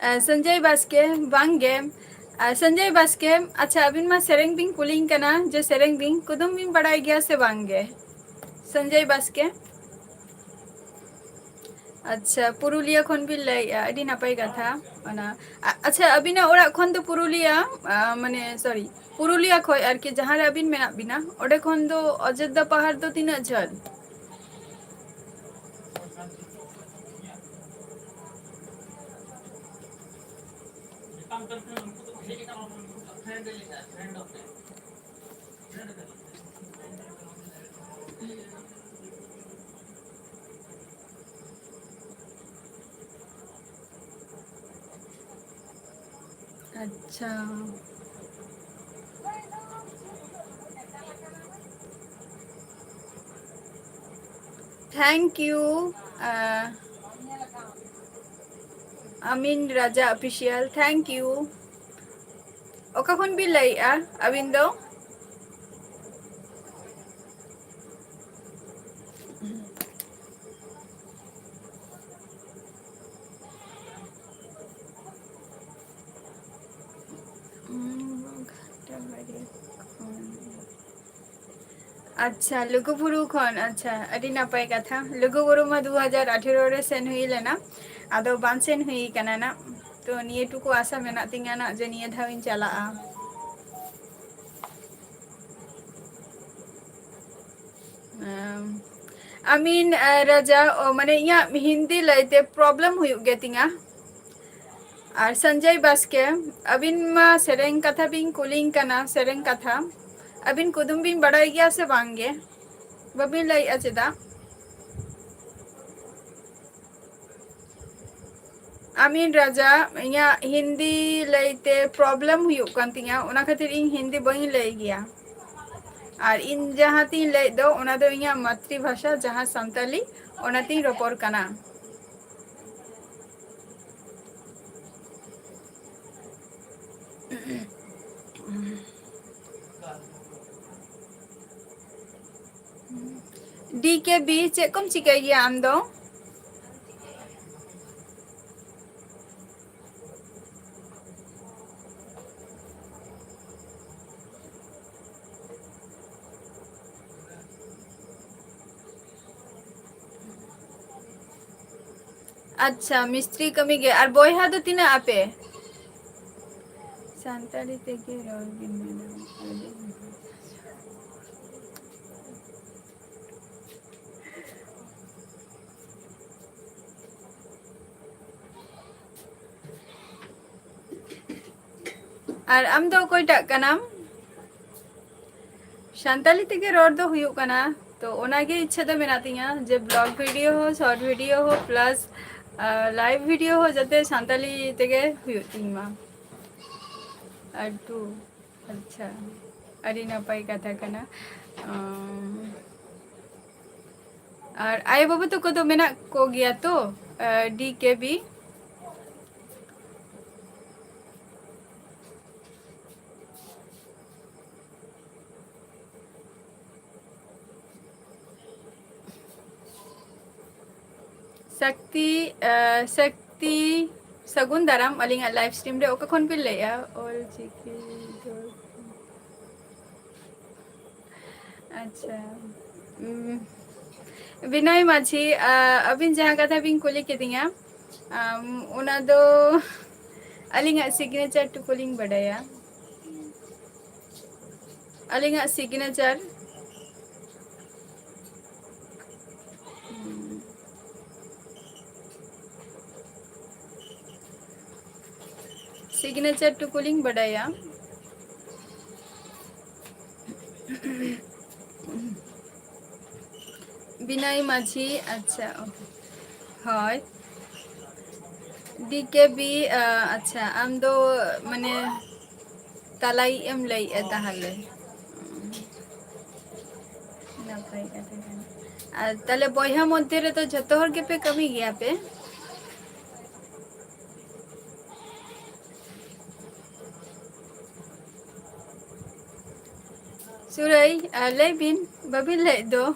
ᱮ, ᱥᱚᱧᱡᱚᱭ ᱵᱟᱥᱠᱮ, ᱵᱟᱝ ᱜᱮ᱾ ᱟᱨ ᱥᱚᱧᱡᱚᱭ ᱵᱟᱥᱠᱮ, ᱟᱪᱪᱷᱟ, ᱟᱹᱵᱤᱱ ᱢᱟ ᱥᱮᱨᱮᱧ ᱵᱤᱱ ᱠᱩᱞᱤᱧ ᱠᱟᱱᱟ ᱡᱮ ᱥᱮᱨᱮᱧ ᱵᱤᱱ, ᱠᱩᱫᱩᱢ ᱵᱤᱱ ᱵᱟᱲᱟᱭ ᱜᱮᱭᱟ ᱥᱮ ᱵᱟᱝ ᱜᱮ? ᱥᱚᱧᱡᱚᱭ ᱵᱟᱥᱠᱮ᱾ ᱟᱪᱪᱷᱟ, ᱯᱩᱨᱩᱞᱤᱭᱟᱹ ᱠᱷᱚᱱ ᱵᱤᱱ ᱞᱟᱹᱭᱮᱜᱼᱟ, ᱟᱹᱰᱤ ᱱᱟᱯᱟᱭ ᱠᱟᱛᱷᱟ᱾ ᱚᱱᱟ, ᱟ-, ᱟᱪᱪᱷᱟ, ᱟᱹᱵᱤᱱᱟᱜ ᱚᱲᱟᱜ ᱠᱷᱚᱱ ᱫᱚ ᱯᱩᱨᱩᱞᱤᱭᱟᱹ, ᱟ, ᱢᱟᱱᱮ, sorry, ᱯᱩᱨᱩᱞᱤᱭᱟᱹ ᱠᱷᱚᱱ ᱟᱨᱠᱤ ᱡᱟᱦᱟᱸ ᱨᱮ ᱟᱹᱵᱤᱱ ᱢᱮᱱᱟᱜ ᱵᱤᱱᱟ, ᱚᱸᱰᱮ ᱠᱷᱚᱱ ᱫᱚ ᱚᱡᱳᱫᱽᱫᱷᱟ ᱯᱟᱦᱟᱲ ᱫᱚ ᱛᱤᱱᱟᱹᱜ ᱡᱷᱟᱹᱞ? ᱟᱪᱪᱷᱟ᱾ Thank you, ᱟᱸ, ᱟᱢᱤᱱ ᱨᱟᱡᱟ Official, thank you᱾ ᱚᱠᱟ ᱠᱷᱚᱱ ᱵᱤᱱ ᱞᱟᱹᱭᱮᱜᱼᱟ ᱟᱹᱵᱤᱱ ᱫᱚ? ᱩᱸ, ᱜᱷᱟᱴᱟᱵᱟᱲᱤ ᱠᱷᱚᱱ᱾ ᱟᱪᱪᱷᱟ, ᱞᱩᱜᱩᱵᱩᱨᱩ ᱠᱷᱚᱱ, ᱟᱪᱪᱷᱟ, ᱟᱹᱰᱤ ᱱᱟᱯᱟᱭ ᱠᱟᱛᱷᱟ᱾ ᱞᱩᱜᱩᱵᱩᱨᱩ ᱢᱟ ᱫᱩ ᱦᱟᱡᱟᱨ ᱟᱴᱷᱮᱨᱚ ᱨᱮ ᱥᱮᱱ ᱦᱩᱭ ᱞᱮᱱᱟ, ᱟᱫᱚ ᱵᱟᱝ ᱥᱮᱱ ᱦᱩᱭ ᱠᱟᱱᱟ ᱱᱟᱜ᱾ ᱛᱚ ᱱᱤᱭᱟᱹ ᱴᱩᱠᱩ ᱟᱥᱟ ᱢᱮᱱᱟᱜ ᱛᱤᱧᱟᱹ ᱱᱟᱜ ᱡᱮ ᱱᱤᱭᱟᱹ ᱫᱷᱟᱣ ᱤᱧ ᱪᱟᱞᱟᱜᱼᱟ᱾ ᱟᱢ, ᱟᱢᱤᱱ, ᱟᱨ ᱨᱟᱡᱟ, ᱚ, ᱢᱟᱱᱮ ᱤᱧᱟᱹᱜ ᱦᱤᱱᱫᱤ ᱞᱟᱹᱭᱛᱮ problem ᱦᱩᱭᱩᱜ ᱜᱮ ᱛᱤᱧᱟ᱾ ᱟᱨ ᱥᱚᱧᱡᱚᱭ ᱵᱟᱥᱠᱮ, ᱟᱹᱵᱤᱱ ᱢᱟ ᱥᱮᱨᱮᱧ ᱠᱟᱛᱷᱟ ᱵᱤᱱ ᱠᱩᱞᱤᱧ ᱠᱟᱱᱟ, ᱥᱮᱨᱮᱧ ᱠᱟᱛᱷᱟ᱾ ᱟᱹᱵᱤᱱ ᱠᱩᱫᱩᱢ ᱵᱤᱱ ᱵᱟᱲᱟᱭ ᱜᱮᱭᱟ ᱥᱮ ᱵᱟᱝ ᱜᱮ? ᱵᱟᱹᱵᱤᱱ ᱞᱟᱹᱭᱮᱜᱼᱟ ᱪᱮᱫᱟᱜ? ᱟᱢᱤᱱ ᱨᱟᱡᱟ, ᱤᱧᱟᱹᱜ ᱦᱤᱱᱫᱤ ᱞᱟᱹᱭᱛᱮ problem ᱦᱩᱭᱩᱜ ᱠᱟᱱ ᱛᱤᱧᱟᱹ, ᱚᱱᱟ ᱠᱷᱟᱹᱛᱤᱨ ᱤᱧ ᱦᱤᱱᱫᱤ ᱵᱟᱹᱧ ᱞᱟᱹᱭ ᱜᱮᱭᱟ᱾ ᱟᱨ ᱤᱧ ᱡᱟᱦᱟᱸ ᱛᱤᱧ ᱞᱟᱹᱭᱮᱫ ᱫᱚ, ᱚᱱᱟ ᱫᱚ ᱤᱧᱟᱹᱜ ᱢᱟᱛᱨᱤ ᱵᱷᱟᱥᱟ, ᱡᱟᱦᱟᱸ ᱥᱟᱱᱛᱟᱞᱤ, ᱚᱱᱟᱛᱤᱧ ᱨᱚᱯᱚᱲ ᱠᱟᱱᱟ᱾ D K B, ᱪᱮᱫ ᱠᱚᱢ ᱪᱤᱠᱟᱹᱭ ᱜᱮᱭᱟ ᱟᱢ ᱫᱚ? ᱟᱪᱪᱷᱟ, ᱢᱤᱥᱛᱨᱤ ᱠᱟᱹᱢᱤ ᱜᱮ᱾ ᱟᱨ ᱵᱚᱭᱦᱟ ᱫᱚ ᱛᱤᱱᱟᱹᱜ ᱟᱯᱮ? ᱥᱟᱱᱛᱟᱲᱤ ᱛᱮᱜᱮ ᱨᱚᱲ ᱵᱤᱱ ᱢᱮᱱᱟ᱾ ᱟᱨ ᱟᱢ ᱫᱚ ᱚᱠᱚᱭᱴᱟᱜ ᱠᱟᱱᱟᱢ? ᱥᱟᱱᱛᱟᱞᱤ ᱛᱮᱜᱮ ᱨᱚᱲ ᱫᱚ ᱦᱩᱭᱩᱜ ᱠᱟᱱᱟ, ᱛᱚ ᱚᱱᱟᱜᱮ ᱤᱪᱪᱷᱟᱹ ᱫᱚ ᱢᱮᱱᱟᱜ ᱛᱤᱧᱟᱹ ᱡᱮ blog video ᱦᱚᱸ, short video ᱦᱚᱸ, plus live video ᱦᱚᱸ ᱡᱟᱛᱮ ᱥᱟᱱᱛᱟᱞᱤ ᱛᱮᱜᱮ ᱦᱩᱭᱩᱜ ᱛᱤᱧ ᱢᱟ᱾ ᱟᱹᱰᱩ ᱟᱪᱪᱷᱟ, ᱟᱹᱰᱤ ᱱᱟᱯᱟᱭ ᱠᱟᱛᱷᱟ ᱠᱟᱱᱟ᱾ ᱟᱨ ᱟᱭᱳ ᱵᱟᱵᱟ ᱛᱟᱠᱚ ᱫᱚ ᱢᱮᱱᱟᱜ ᱠᱚᱜᱮᱭᱟ ᱛᱚ, ᱰᱤ ᱠᱮ ᱵᱤ? ᱥᱟᱠᱛᱤ, ᱥᱟᱠᱛᱤ, ᱥᱟᱹᱜᱩᱱ ᱫᱟᱨᱟᱢ ᱟᱹᱞᱤᱧᱟᱜ live stream ᱨᱮ᱾ ᱚᱠᱟ ᱠᱷᱚᱱ ᱵᱤᱱ ᱞᱟᱹᱭᱮᱜᱼᱟ? ᱚᱞ ᱪᱤᱠᱤ ᱫᱚ, ᱟᱪᱪᱷᱟ᱾ ᱵᱤᱱᱚᱭ ᱢᱟᱹᱡᱷᱤ, ᱟᱹᱵᱤᱱ ᱡᱟᱦᱟᱸ ᱠᱟᱛᱷᱟ ᱵᱤᱱ ᱠᱩᱞᱤ ᱠᱤᱫᱤᱧᱟ, ᱚᱱᱟ ᱫᱚ ᱟᱹᱞᱤᱧᱟᱜ signature ᱴᱩᱠᱩ ᱞᱤᱧ ᱵᱟᱰᱟᱭᱟ᱾ ᱟᱹᱞᱤᱧᱟᱜ signature᱾ Signature ᱴᱩᱠᱩ ᱞᱤᱧ ᱵᱟᱰᱟᱭᱟ᱾ ᱵᱤᱱᱚᱭ ᱢᱟᱹᱡᱷᱤ, ᱟᱪᱪᱷᱟ, ᱦᱳᱭ᱾ ᱰᱤ ᱠᱮ ᱵᱤ, ᱟᱪᱪᱷᱟ, ᱟᱢ ᱫᱚ ᱢᱟᱱᱮ ᱛᱟᱞᱟᱭᱤᱡ ᱮᱢ ᱞᱟᱹᱭᱮᱜᱼᱟ ᱛᱟᱦᱚᱞᱮ᱾ ᱱᱟᱯᱟᱭ ᱠᱟᱛᱷᱟ ᱠᱟᱱᱟ᱾ ᱟᱨ ᱛᱟᱦᱚᱞᱮ ᱵᱚᱭᱦᱟ ᱢᱚᱫᱽᱫᱷᱮ ᱨᱮᱫᱚ ᱡᱷᱚᱛᱚ ᱦᱚᱲ ᱜᱮᱯᱮ ᱠᱟᱹᱢᱤ ᱜᱮᱭᱟ ᱯᱮ? ᱥᱩᱨᱟᱹᱭ, ᱞᱟᱹᱭ ᱵᱤᱱ, ᱵᱟᱹᱵᱤᱱ ᱞᱟᱹᱭᱮᱫ ᱫᱚ?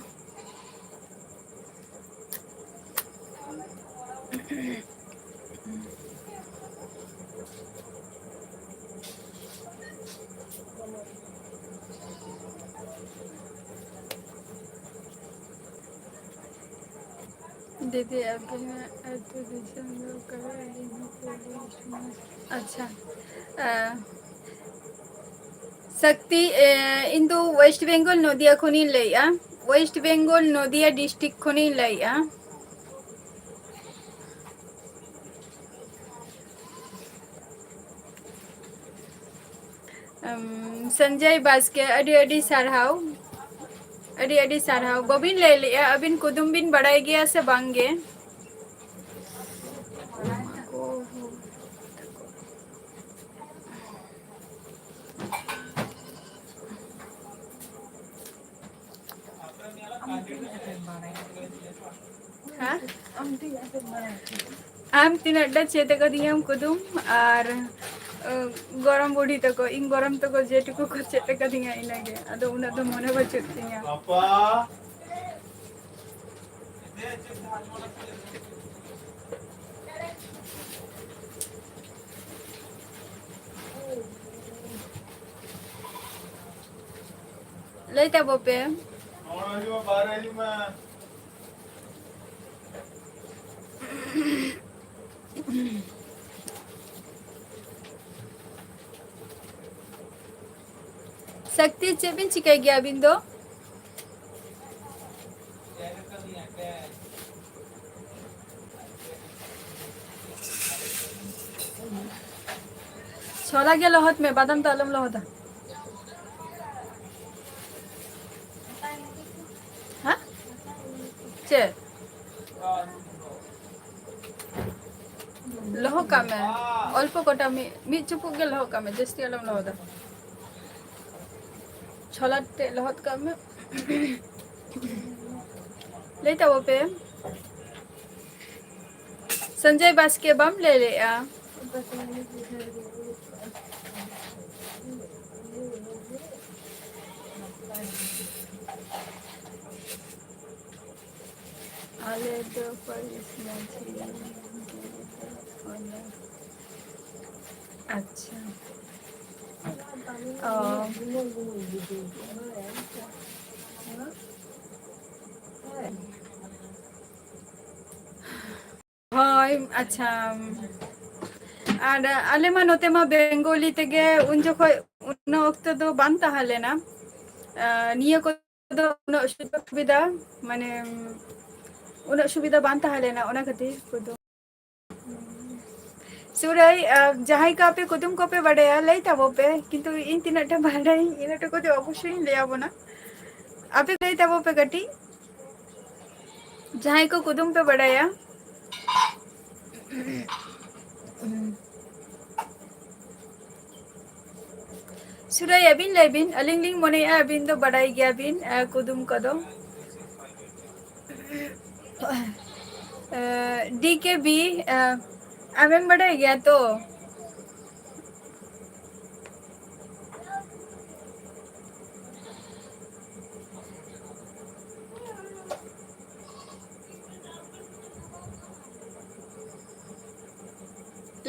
ᱫᱤᱫᱤ, ᱟᱵᱤᱱᱟᱜ ᱟᱹᱛᱩ ᱫᱤᱥᱚᱢ ᱫᱚ ᱚᱠᱟᱨᱮ? ᱟᱹᱞᱤᱧ ᱦᱚᱸ ᱯᱩᱨᱵᱤ ᱥᱤᱝᱵᱷᱩᱢ᱾ ᱟᱪᱪᱷᱟ᱾ ᱮ, ᱥᱚᱠᱛᱤ, ᱮ, ᱤᱧ ᱫᱚ ᱳᱭᱮᱥᱴ ᱵᱮᱝᱜᱚᱞ, ᱱᱚᱫᱤᱭᱟ ᱠᱷᱚᱱᱤᱧ ᱞᱟᱹᱭᱮᱜᱼᱟ᱾ ᱳᱭᱮᱥᱴ ᱵᱮᱝᱜᱚᱞ, ᱱᱚᱫᱤᱭᱟ ᱰᱤᱥᱴᱨᱤᱠᱴ ᱠᱷᱚᱱᱤᱧ ᱞᱟᱹᱭᱮᱜᱼᱟ᱾ ᱩᱢ, ᱥᱚᱧᱡᱚᱭ ᱵᱟᱥᱠᱮ, ᱟᱹᱰᱤ ᱟᱹᱰᱤ ᱥᱟᱨᱦᱟᱣ, ᱟᱹᱰᱤ ᱟᱹᱰᱤ ᱥᱟᱨᱦᱟᱣ᱾ ᱵᱟᱹᱵᱤᱱ ᱞᱟᱹᱭ ᱞᱮᱜᱼᱟ, ᱟᱹᱵᱤᱱ ᱠᱩᱫᱩᱢ ᱵᱤᱱ ᱵᱟᱲᱟᱭ ᱜᱮᱭᱟ ᱥᱮ ᱵᱟᱝ ᱜᱮ? ᱦᱮᱸ? ᱟᱢ ᱛᱤᱱᱟᱹᱜ ᱴᱟ ᱪᱮᱫ ᱟᱠᱟᱫᱤᱧᱟᱢ ᱠᱩᱫᱩᱢ ᱟᱨ, ᱟᱹ, ᱜᱚᱲᱚᱢ ᱵᱩᱰᱷᱤ ᱛᱟᱠᱚ, ᱤᱧ ᱜᱚᱲᱚᱢ ᱛᱟᱠᱚ ᱡᱮᱴᱩᱠᱩ ᱠᱚ ᱪᱮᱫ ᱟᱠᱟᱫᱤᱧᱟ ᱤᱱᱟᱹᱜᱮ, ᱟᱫᱚ ᱩᱱᱟᱹᱜ ᱫᱚ ᱢᱚᱱᱮ ᱵᱟᱹᱪᱩᱜ ᱛᱤᱧᱟ᱾ ᱞᱟᱹᱭ ᱛᱟᱵᱚ ᱯᱮ᱾ ᱥᱚᱠᱛᱤ, ᱪᱮᱫ ᱵᱤᱱ ᱪᱤᱠᱟᱹᱭ ᱜᱮᱭᱟ ᱟᱹᱵᱤᱱ ᱫᱚ? ᱪᱷᱚᱞᱟ ᱜᱮ ᱞᱚᱦᱚᱫ ᱢᱮ, ᱵᱟᱫᱟᱢ ᱫᱚ ᱟᱞᱚᱢ ᱞᱚᱦᱚᱫᱟ᱾ ᱦᱮᱸ? ᱪᱮᱫ? ᱞᱚᱦᱚᱫ ᱠᱟᱜ ᱢᱮ, ᱚᱞᱯᱚ ᱠᱚᱴᱟ, ᱢᱤᱫ, ᱢᱤᱫ ᱪᱩᱯᱩᱫ ᱜᱮ ᱞᱚᱦᱚᱫ ᱠᱟᱜ ᱢᱮ, ᱡᱟᱹᱥᱛᱤ ᱟᱞᱚᱢ ᱞᱚᱦᱚᱫᱟ᱾ ᱪᱷᱚᱞᱟ ᱛᱮ ᱞᱚᱦᱚᱫ ᱠᱟᱜ ᱢᱮ᱾ ᱞᱟᱹᱭ ᱛᱟᱵᱚ ᱯᱮ᱾ ᱥᱚᱧᱡᱚᱭ ᱵᱟᱥᱠᱮ, ᱵᱟᱢ ᱞᱟᱹᱭ ᱞᱮᱜᱼᱟ? ᱟᱞᱮ ᱫᱚ ᱯᱟᱹᱨᱤᱥ ᱢᱟᱹᱡᱷᱤ ᱚᱱᱟ᱾ ᱟᱪᱪᱷᱟ᱾ ᱚ᱾ ᱦᱮᱸ? ᱟᱪᱪᱷᱟ, ᱟᱨ ᱟᱞᱮ ᱢᱟ ᱱᱚᱛᱮ ᱢᱟ ᱵᱮᱝᱜᱚᱞᱤ ᱛᱮᱜᱮ ᱩᱱ ᱡᱚᱠᱷᱚᱡ, ᱩᱱ ᱚᱠᱛᱚ ᱫᱚ ᱵᱟᱝ ᱛᱟᱦᱮᱸ ᱞᱮᱱᱟ᱾ ᱟᱨ ᱱᱤᱭᱟᱹ ᱠᱚᱫᱚ ᱩᱱᱟᱹᱜ ᱥᱩᱡᱳᱜᱽ ᱥᱩᱵᱤᱫᱷᱟ, ᱢᱟᱱᱮ, ᱩᱱᱟᱹᱜ ᱥᱩᱵᱤᱫᱷᱟ ᱵᱟᱝ ᱛᱟᱦᱮᱸ ᱞᱮᱱᱟ, ᱚᱱᱟ ᱠᱷᱟᱹᱛᱤᱨ ᱠᱚᱫᱚ᱾ ᱥᱩᱨᱟᱹᱭ, ᱟᱨ ᱡᱟᱦᱟᱸᱭ ᱠᱚ ᱟᱯᱮ ᱠᱩᱫᱩᱢ ᱠᱚᱯᱮ ᱵᱟᱰᱟᱭᱟ, ᱞᱟᱹᱭ ᱛᱟᱵᱚ ᱯᱮ, ᱠᱤᱱᱛᱩ ᱤᱧ ᱛᱤᱱᱟᱹᱜ ᱴᱟ ᱵᱟᱰᱟᱭᱟᱹᱧ, ᱤᱱᱟᱹᱜ ᱴᱩᱠᱩ ᱫᱚ ᱚᱵᱚᱥᱥᱳᱭ ᱤᱧ ᱞᱟᱹᱭ ᱟᱵᱚᱱᱟ᱾ ᱟᱯᱮ ᱞᱟᱹᱭ ᱛᱟᱵᱚ ᱯᱮ ᱠᱟᱹᱴᱤᱡ, ᱡᱟᱦᱟᱸᱭ ᱠᱚ ᱠᱩᱫᱩᱢ ᱯᱮ ᱵᱟᱰᱟᱭᱟ᱾ ᱥᱩᱨᱟᱹᱭ, ᱟᱹᱵᱤᱱ ᱞᱟᱹᱭ ᱵᱤᱱ, ᱟᱹᱞᱤᱧ ᱞᱤᱧ ᱢᱚᱱᱮᱭᱮᱫᱼᱟ ᱟᱹᱵᱤᱱ ᱫᱚ ᱵᱟᱰᱟᱭ ᱜᱮᱭᱟᱵᱤᱱ, ᱟᱸ, ᱠᱩᱫᱩᱢ ᱠᱚᱫᱚ᱾ ᱟᱸ, ᱰᱤ ᱠᱮ ᱵᱤ, ᱟᱸ, ᱟᱢᱮᱢ ᱵᱟᱰᱟᱭ ᱜᱮᱭᱟ ᱛᱚ?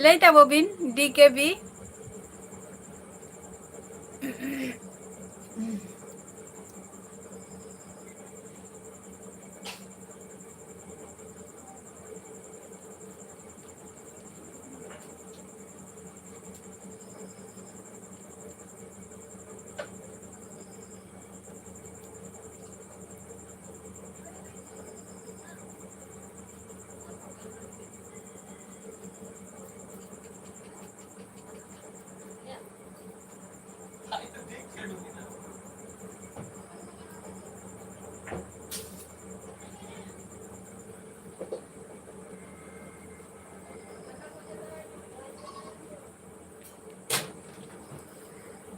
ᱞᱟᱹᱭ ᱛᱟᱵᱚ ᱵᱤᱱ, ᱰᱤ ᱠᱮ ᱵᱤ᱾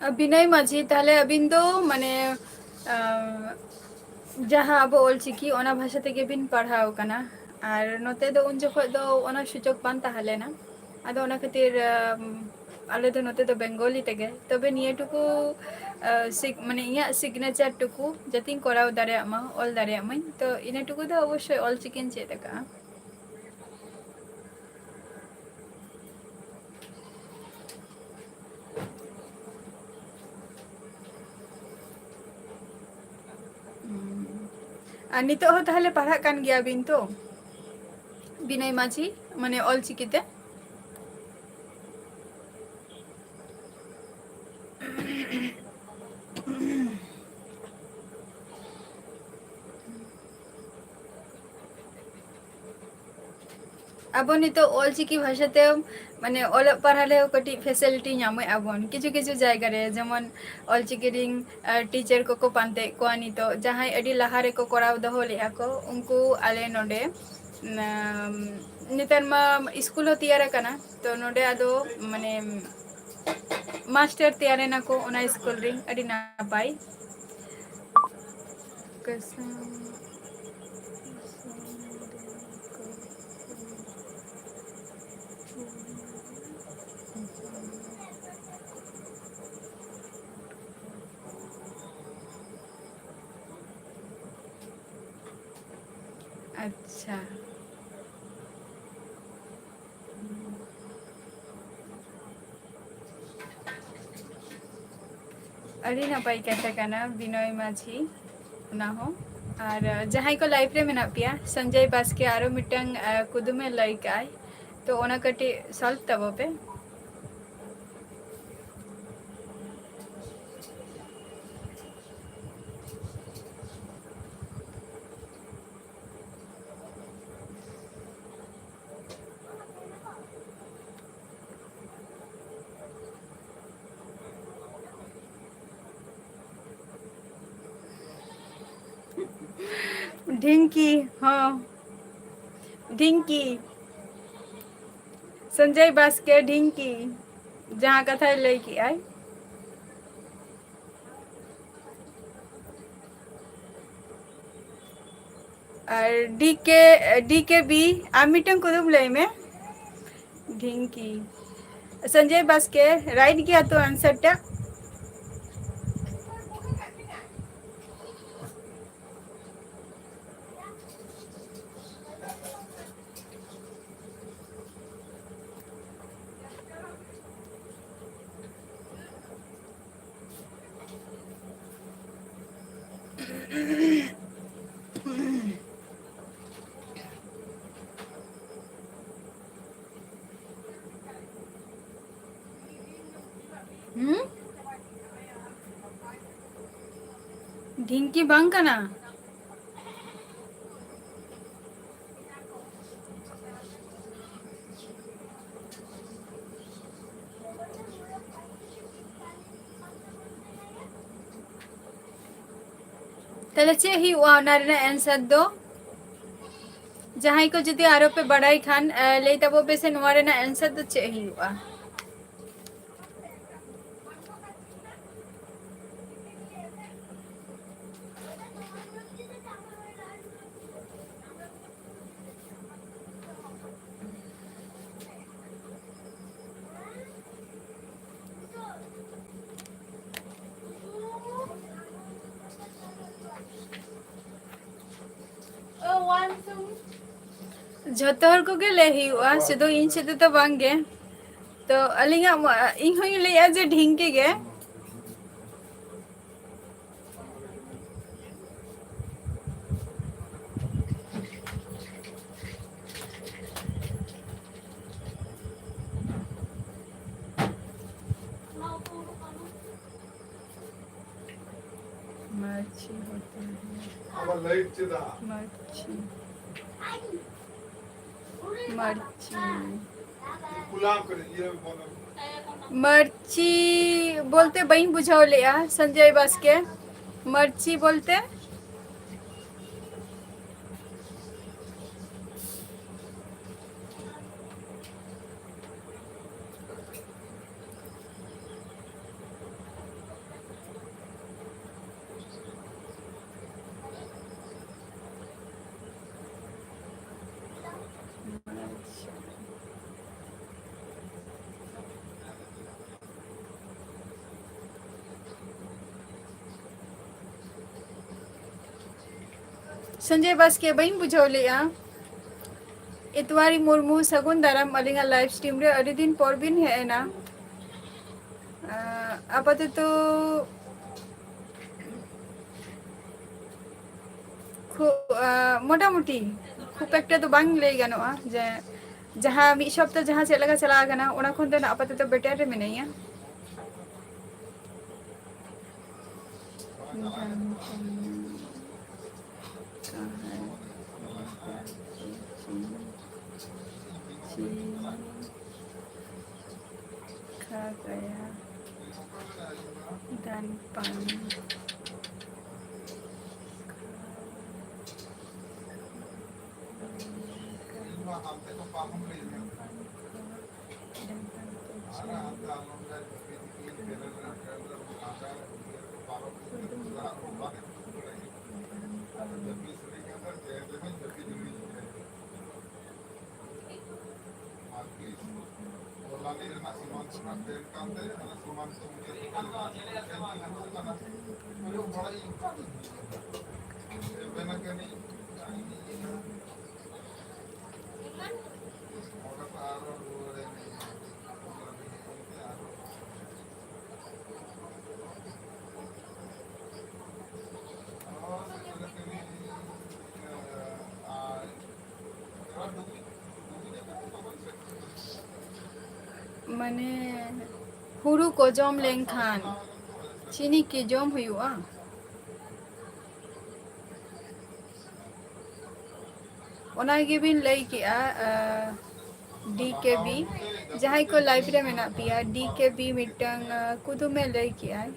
ᱟᱨ ᱵᱤᱱᱚᱭ ᱢᱟᱹᱡᱷᱤ, ᱛᱟᱦᱞᱮ ᱟᱹᱵᱤᱱ ᱫᱚ ᱢᱟᱱᱮ, ᱟᱸ, ᱡᱟᱦᱟᱸ ᱟᱵᱚ ᱚᱞᱪᱤᱠᱤ, ᱚᱱᱟ ᱵᱷᱟᱥᱟ ᱛᱮᱜᱮ ᱵᱤᱱ ᱯᱟᱲᱦᱟᱣ ᱠᱟᱱᱟ᱾ ᱟᱨ ᱱᱚᱛᱮ ᱫᱚ ᱩᱱ ᱡᱚᱠᱷᱚᱡ ᱫᱚ ᱚᱱᱟ ᱥᱩᱡᱳᱜᱽ ᱵᱟᱝ ᱛᱟᱦᱮᱸ ᱞᱮᱱᱟ᱾ ᱟᱫᱚ ᱚᱱᱟ ᱠᱷᱟᱹᱛᱤᱨ, ᱟᱸ, ᱟᱞᱮ ᱫᱚ ᱱᱚᱛᱮ ᱫᱚ ᱵᱮᱝᱜᱚᱞᱤ ᱛᱮᱜᱮ᱾ ᱛᱚᱵᱮ ᱱᱤᱭᱟᱹ ᱴᱩᱠᱩ, ᱟᱸ, ᱥᱤᱠ-, ᱢᱟᱱᱮ ᱤᱧᱟᱹᱜ signature ᱴᱩᱠᱩ ᱡᱟᱛᱮᱧ ᱠᱚᱨᱟᱣ ᱫᱟᱲᱮᱭᱟᱜ ᱢᱟ, ᱚᱞ ᱫᱟᱲᱮᱭᱟᱜ ᱢᱟᱹᱧ, ᱛᱚ ᱤᱱᱟᱹ ᱴᱩᱠᱩ ᱫᱚ ᱚᱵᱚᱥᱥᱳᱭ ᱚᱞᱪᱤᱠᱤᱧ ᱪᱮᱫ ᱟᱠᱟᱫᱼᱟ᱾ ᱟᱨ ᱱᱤᱛᱚᱜ ᱦᱚᱸ ᱛᱟᱦᱞᱮ ᱯᱟᱲᱦᱟᱜ ᱠᱟᱱ ᱜᱮᱭᱟ ᱵᱤᱱ ᱛᱚ, ᱵᱤᱱᱚᱭ ᱢᱟᱹᱡᱷᱤ? ᱢᱟᱱᱮ ᱚᱞᱪᱤᱠᱤ ᱛᱮ᱾ ᱟᱵᱚ ᱱᱤᱛᱚᱜ ᱚᱞᱪᱤᱠᱤ ᱵᱷᱟᱥᱟᱛᱮ ᱢᱟᱱᱮ ᱚᱞᱚᱜ ᱯᱟᱲᱦᱟᱜ ᱨᱮᱦᱚᱸ ᱠᱟᱹᱴᱤᱡ facility ᱧᱟᱢᱮᱫᱼᱟ ᱵᱚᱱ᱾ ᱠᱤᱪᱷᱩ ᱠᱤᱪᱷᱩ ᱡᱟᱭᱜᱟ ᱨᱮ ᱡᱮᱢᱚᱱ ᱚᱞᱪᱤᱠᱤ ᱨᱤᱱ, ᱟᱨ teacher ᱠᱚᱠᱚ ᱯᱟᱱᱛᱮᱭᱮᱫ ᱠᱚᱣᱟ ᱱᱤᱛᱚᱜ, ᱡᱟᱦᱟᱸᱭ ᱟᱹᱰᱤ ᱞᱟᱦᱟ ᱨᱮᱠᱚ ᱠᱚᱨᱟᱣ ᱫᱚᱦᱚ ᱞᱮᱫᱼᱟ ᱠᱚ, ᱩᱱᱠᱩ ᱟᱞᱮ ᱱᱚᱰᱮ, ᱩᱢ, ᱱᱮᱛᱟᱨ ᱢᱟ ᱤᱥᱠᱩᱞ ᱦᱚᱸ ᱛᱮᱭᱟᱨ ᱟᱠᱟᱱᱟ, ᱛᱚ ᱱᱚᱰᱮ ᱟᱫᱚ ᱢᱟᱱᱮ ᱢᱟᱥᱴᱟᱨ ᱛᱮᱭᱟᱨ ᱮᱱᱟ ᱠᱚ ᱚᱱᱟ ᱤᱥᱠᱩᱞ ᱨᱤᱱ, ᱟᱹᱰᱤ ᱱᱟᱯᱟᱭ᱾ ᱟᱪᱪᱷᱟ᱾ ᱟᱹᱰᱤ ᱱᱟᱯᱟᱭ ᱠᱟᱛᱷᱟ ᱠᱟᱱᱟ ᱵᱤᱱᱚᱭ ᱢᱟᱹᱡᱷᱤ, ᱚᱱᱟ ᱦᱚᱸ᱾ ᱟᱨ, ᱟᱸ, ᱡᱟᱦᱟᱸᱭ ᱠᱚ live ᱨᱮ ᱢᱮᱱᱟᱜ ᱯᱮᱭᱟ, ᱥᱚᱧᱡᱚᱭ ᱵᱟᱥᱠᱮ ᱟᱨᱚ ᱢᱤᱫᱴᱟᱝ, ᱟᱸ, ᱠᱩᱫᱩᱢᱮ ᱞᱟᱹᱭ ᱠᱟᱜᱼᱟᱭ, ᱛᱚ ᱚᱱᱟ ᱠᱟᱹᱴᱤᱡ solve ᱛᱟᱵᱚ ᱯᱮ᱾ ᱰᱷᱤᱝᱠᱤ, ᱦᱚᱸ᱾ ᱰᱷᱤᱝᱠᱤ᱾ ᱥᱚᱧᱡᱚᱭ ᱵᱟᱥᱠᱮ, ᱰᱷᱤᱝᱠᱤ᱾ ᱡᱟᱦᱟᱸ ᱠᱟᱛᱷᱟᱭ ᱞᱟᱹᱭ ᱠᱮᱜᱼᱟᱭ᱾ ᱟᱨ ᱰᱤ ᱠᱮ, ᱰᱤ ᱠᱮ ᱵᱤ, ᱟᱢ ᱢᱤᱫᱴᱟᱝ ᱠᱩᱫᱩᱢ ᱞᱟᱹᱭ ᱢᱮ᱾ ᱰᱷᱤᱝᱠᱤ᱾ ᱥᱚᱧᱡᱚᱭ ᱵᱟᱥᱠᱮ, right ᱜᱮᱭᱟ ᱛᱚ answer ᱴᱟᱜ? ᱦᱩᱸ? ᱰᱷᱤᱝᱠᱤ ᱵᱟᱝ ᱠᱟᱱᱟ᱾ ᱛᱟᱦᱞᱮ ᱪᱮᱫ ᱦᱩᱭᱩᱜᱼᱟ ᱚᱱᱟ ᱨᱮᱱᱟᱜ answer ᱫᱚ? ᱡᱟᱦᱟᱸᱭ ᱠᱚ ᱡᱩᱫᱤ ᱟᱨᱚ ᱯᱮ ᱵᱟᱲᱟᱭ ᱠᱷᱟᱱ, ᱮ, ᱞᱟᱹᱭ ᱛᱟᱵᱚ ᱯᱮ ᱥᱮ, ᱱᱚᱣᱟ ᱨᱮᱱᱟᱜ answer ᱫᱚ ᱪᱮᱫ ᱦᱩᱭᱩᱜᱼᱟ? ᱡᱷᱚᱛᱚ ᱦᱚᱲ ᱠᱚᱜᱮ ᱞᱟᱹᱭ ᱦᱩᱭᱩᱜᱼᱟ, ᱥᱩᱫᱷᱩ ᱤᱧ ᱥᱩᱫᱷᱩ ᱫᱚ ᱵᱟᱝ ᱜᱮ᱾ ᱛᱚ ᱟᱹᱞᱤᱧᱟᱜ ᱢᱟ-, ᱤᱧ ᱦᱚᱸᱧ ᱞᱟᱹᱭᱮᱜᱼᱟ ᱡᱮ ᱰᱷᱤᱝᱠᱤ ᱜᱮ᱾ ᱢᱟᱹᱨᱪᱤ ᱦᱚᱛᱮ ᱦᱮᱸ᱾ ᱟᱵᱟᱨ ᱞᱟᱭᱤᱴ ᱪᱮᱫᱟᱜ? ᱢᱟᱹᱨᱪᱤ᱾ ᱢᱟᱹᱨᱪᱤ᱾ ᱠᱩᱞᱟᱢ ᱠᱟᱹᱱᱟᱹᱧ, ᱤᱭᱟᱹ ᱵᱚᱱᱫᱚ᱾ ᱢᱟᱹᱨᱪᱤ ᱵᱚᱞᱛᱮ ᱵᱟᱹᱧ ᱵᱩᱡᱷᱟᱹᱣ ᱞᱮᱜᱼᱟ, ᱥᱚᱧᱡᱚᱭ ᱵᱟᱥᱠᱮ᱾ ᱢᱟᱹᱨᱪᱤ ᱵᱚᱞᱛᱮ? ᱥᱚᱧᱡᱚᱭ ᱵᱟᱥᱠᱮ, ᱵᱟᱹᱧ ᱵᱩᱡᱷᱟᱹᱣ ᱞᱮᱜᱼᱟ᱾ ᱤᱛᱣᱟᱨᱤ ᱢᱩᱨᱢᱩ, ᱥᱟᱹᱜᱩᱱ ᱫᱟᱨᱟᱢ ᱟᱹᱞᱤᱧᱟᱜ live stream ᱨᱮ᱾ ᱟᱹᱰᱤ ᱫᱤᱱ ᱯᱚᱨ ᱵᱤᱱ ᱦᱮᱡ ᱮᱱᱟ᱾ ᱟᱸ, ᱟᱯᱟᱛᱚᱛᱚ ᱠᱷᱩᱵ, ᱟᱸ, ᱢᱚᱴᱟᱢᱩᱴᱤ ᱠᱷᱩᱵ ᱮᱠᱴᱟ ᱫᱚ ᱵᱟᱝ ᱞᱟᱹᱭ ᱜᱟᱱᱚᱜᱼᱟ ᱡᱮ ᱡᱟᱦᱟᱸ ᱢᱤᱫ ᱥᱚᱯᱛᱟ ᱡᱟᱦᱟᱸ ᱪᱮᱫ ᱞᱮᱠᱟ ᱪᱟᱞᱟᱣ ᱟᱠᱟᱱᱟ, ᱚᱱᱟ ᱠᱷᱚᱱ ᱫᱚ ᱟᱯᱟᱛᱚᱛᱚ better ᱨᱮ ᱢᱤᱱᱟᱹᱧᱟ᱾ धन चंदन कहाँ है? चीनी, चीनी खा गया धन पानी। ᱢᱟᱱᱮ ᱦᱩᱲᱩ ᱠᱚ ᱡᱚᱢ ᱞᱮᱱᱠᱷᱟᱱ ᱪᱤᱱᱤ ᱠᱤ ᱡᱚᱢ ᱦᱩᱭᱩᱜᱼᱟ? ᱚᱱᱟ ᱜᱮᱵᱤᱱ ᱞᱟᱹᱭ ᱠᱮᱜᱼᱟ, ᱟᱸ, ᱰᱤ ᱠᱮ ᱵᱤ, ᱡᱟᱦᱟᱸᱭ ᱠᱚ ᱞᱟᱭᱤᱵᱷ ᱨᱮ ᱢᱮᱱᱟᱜ ᱯᱮᱭᱟ, ᱰᱤ ᱠᱮ ᱵᱤ ᱢᱤᱫᱴᱟᱝ, ᱟᱸ, ᱠᱩᱫᱩᱢᱮ ᱞᱟᱹᱭ ᱠᱮᱜᱼᱟᱭ᱾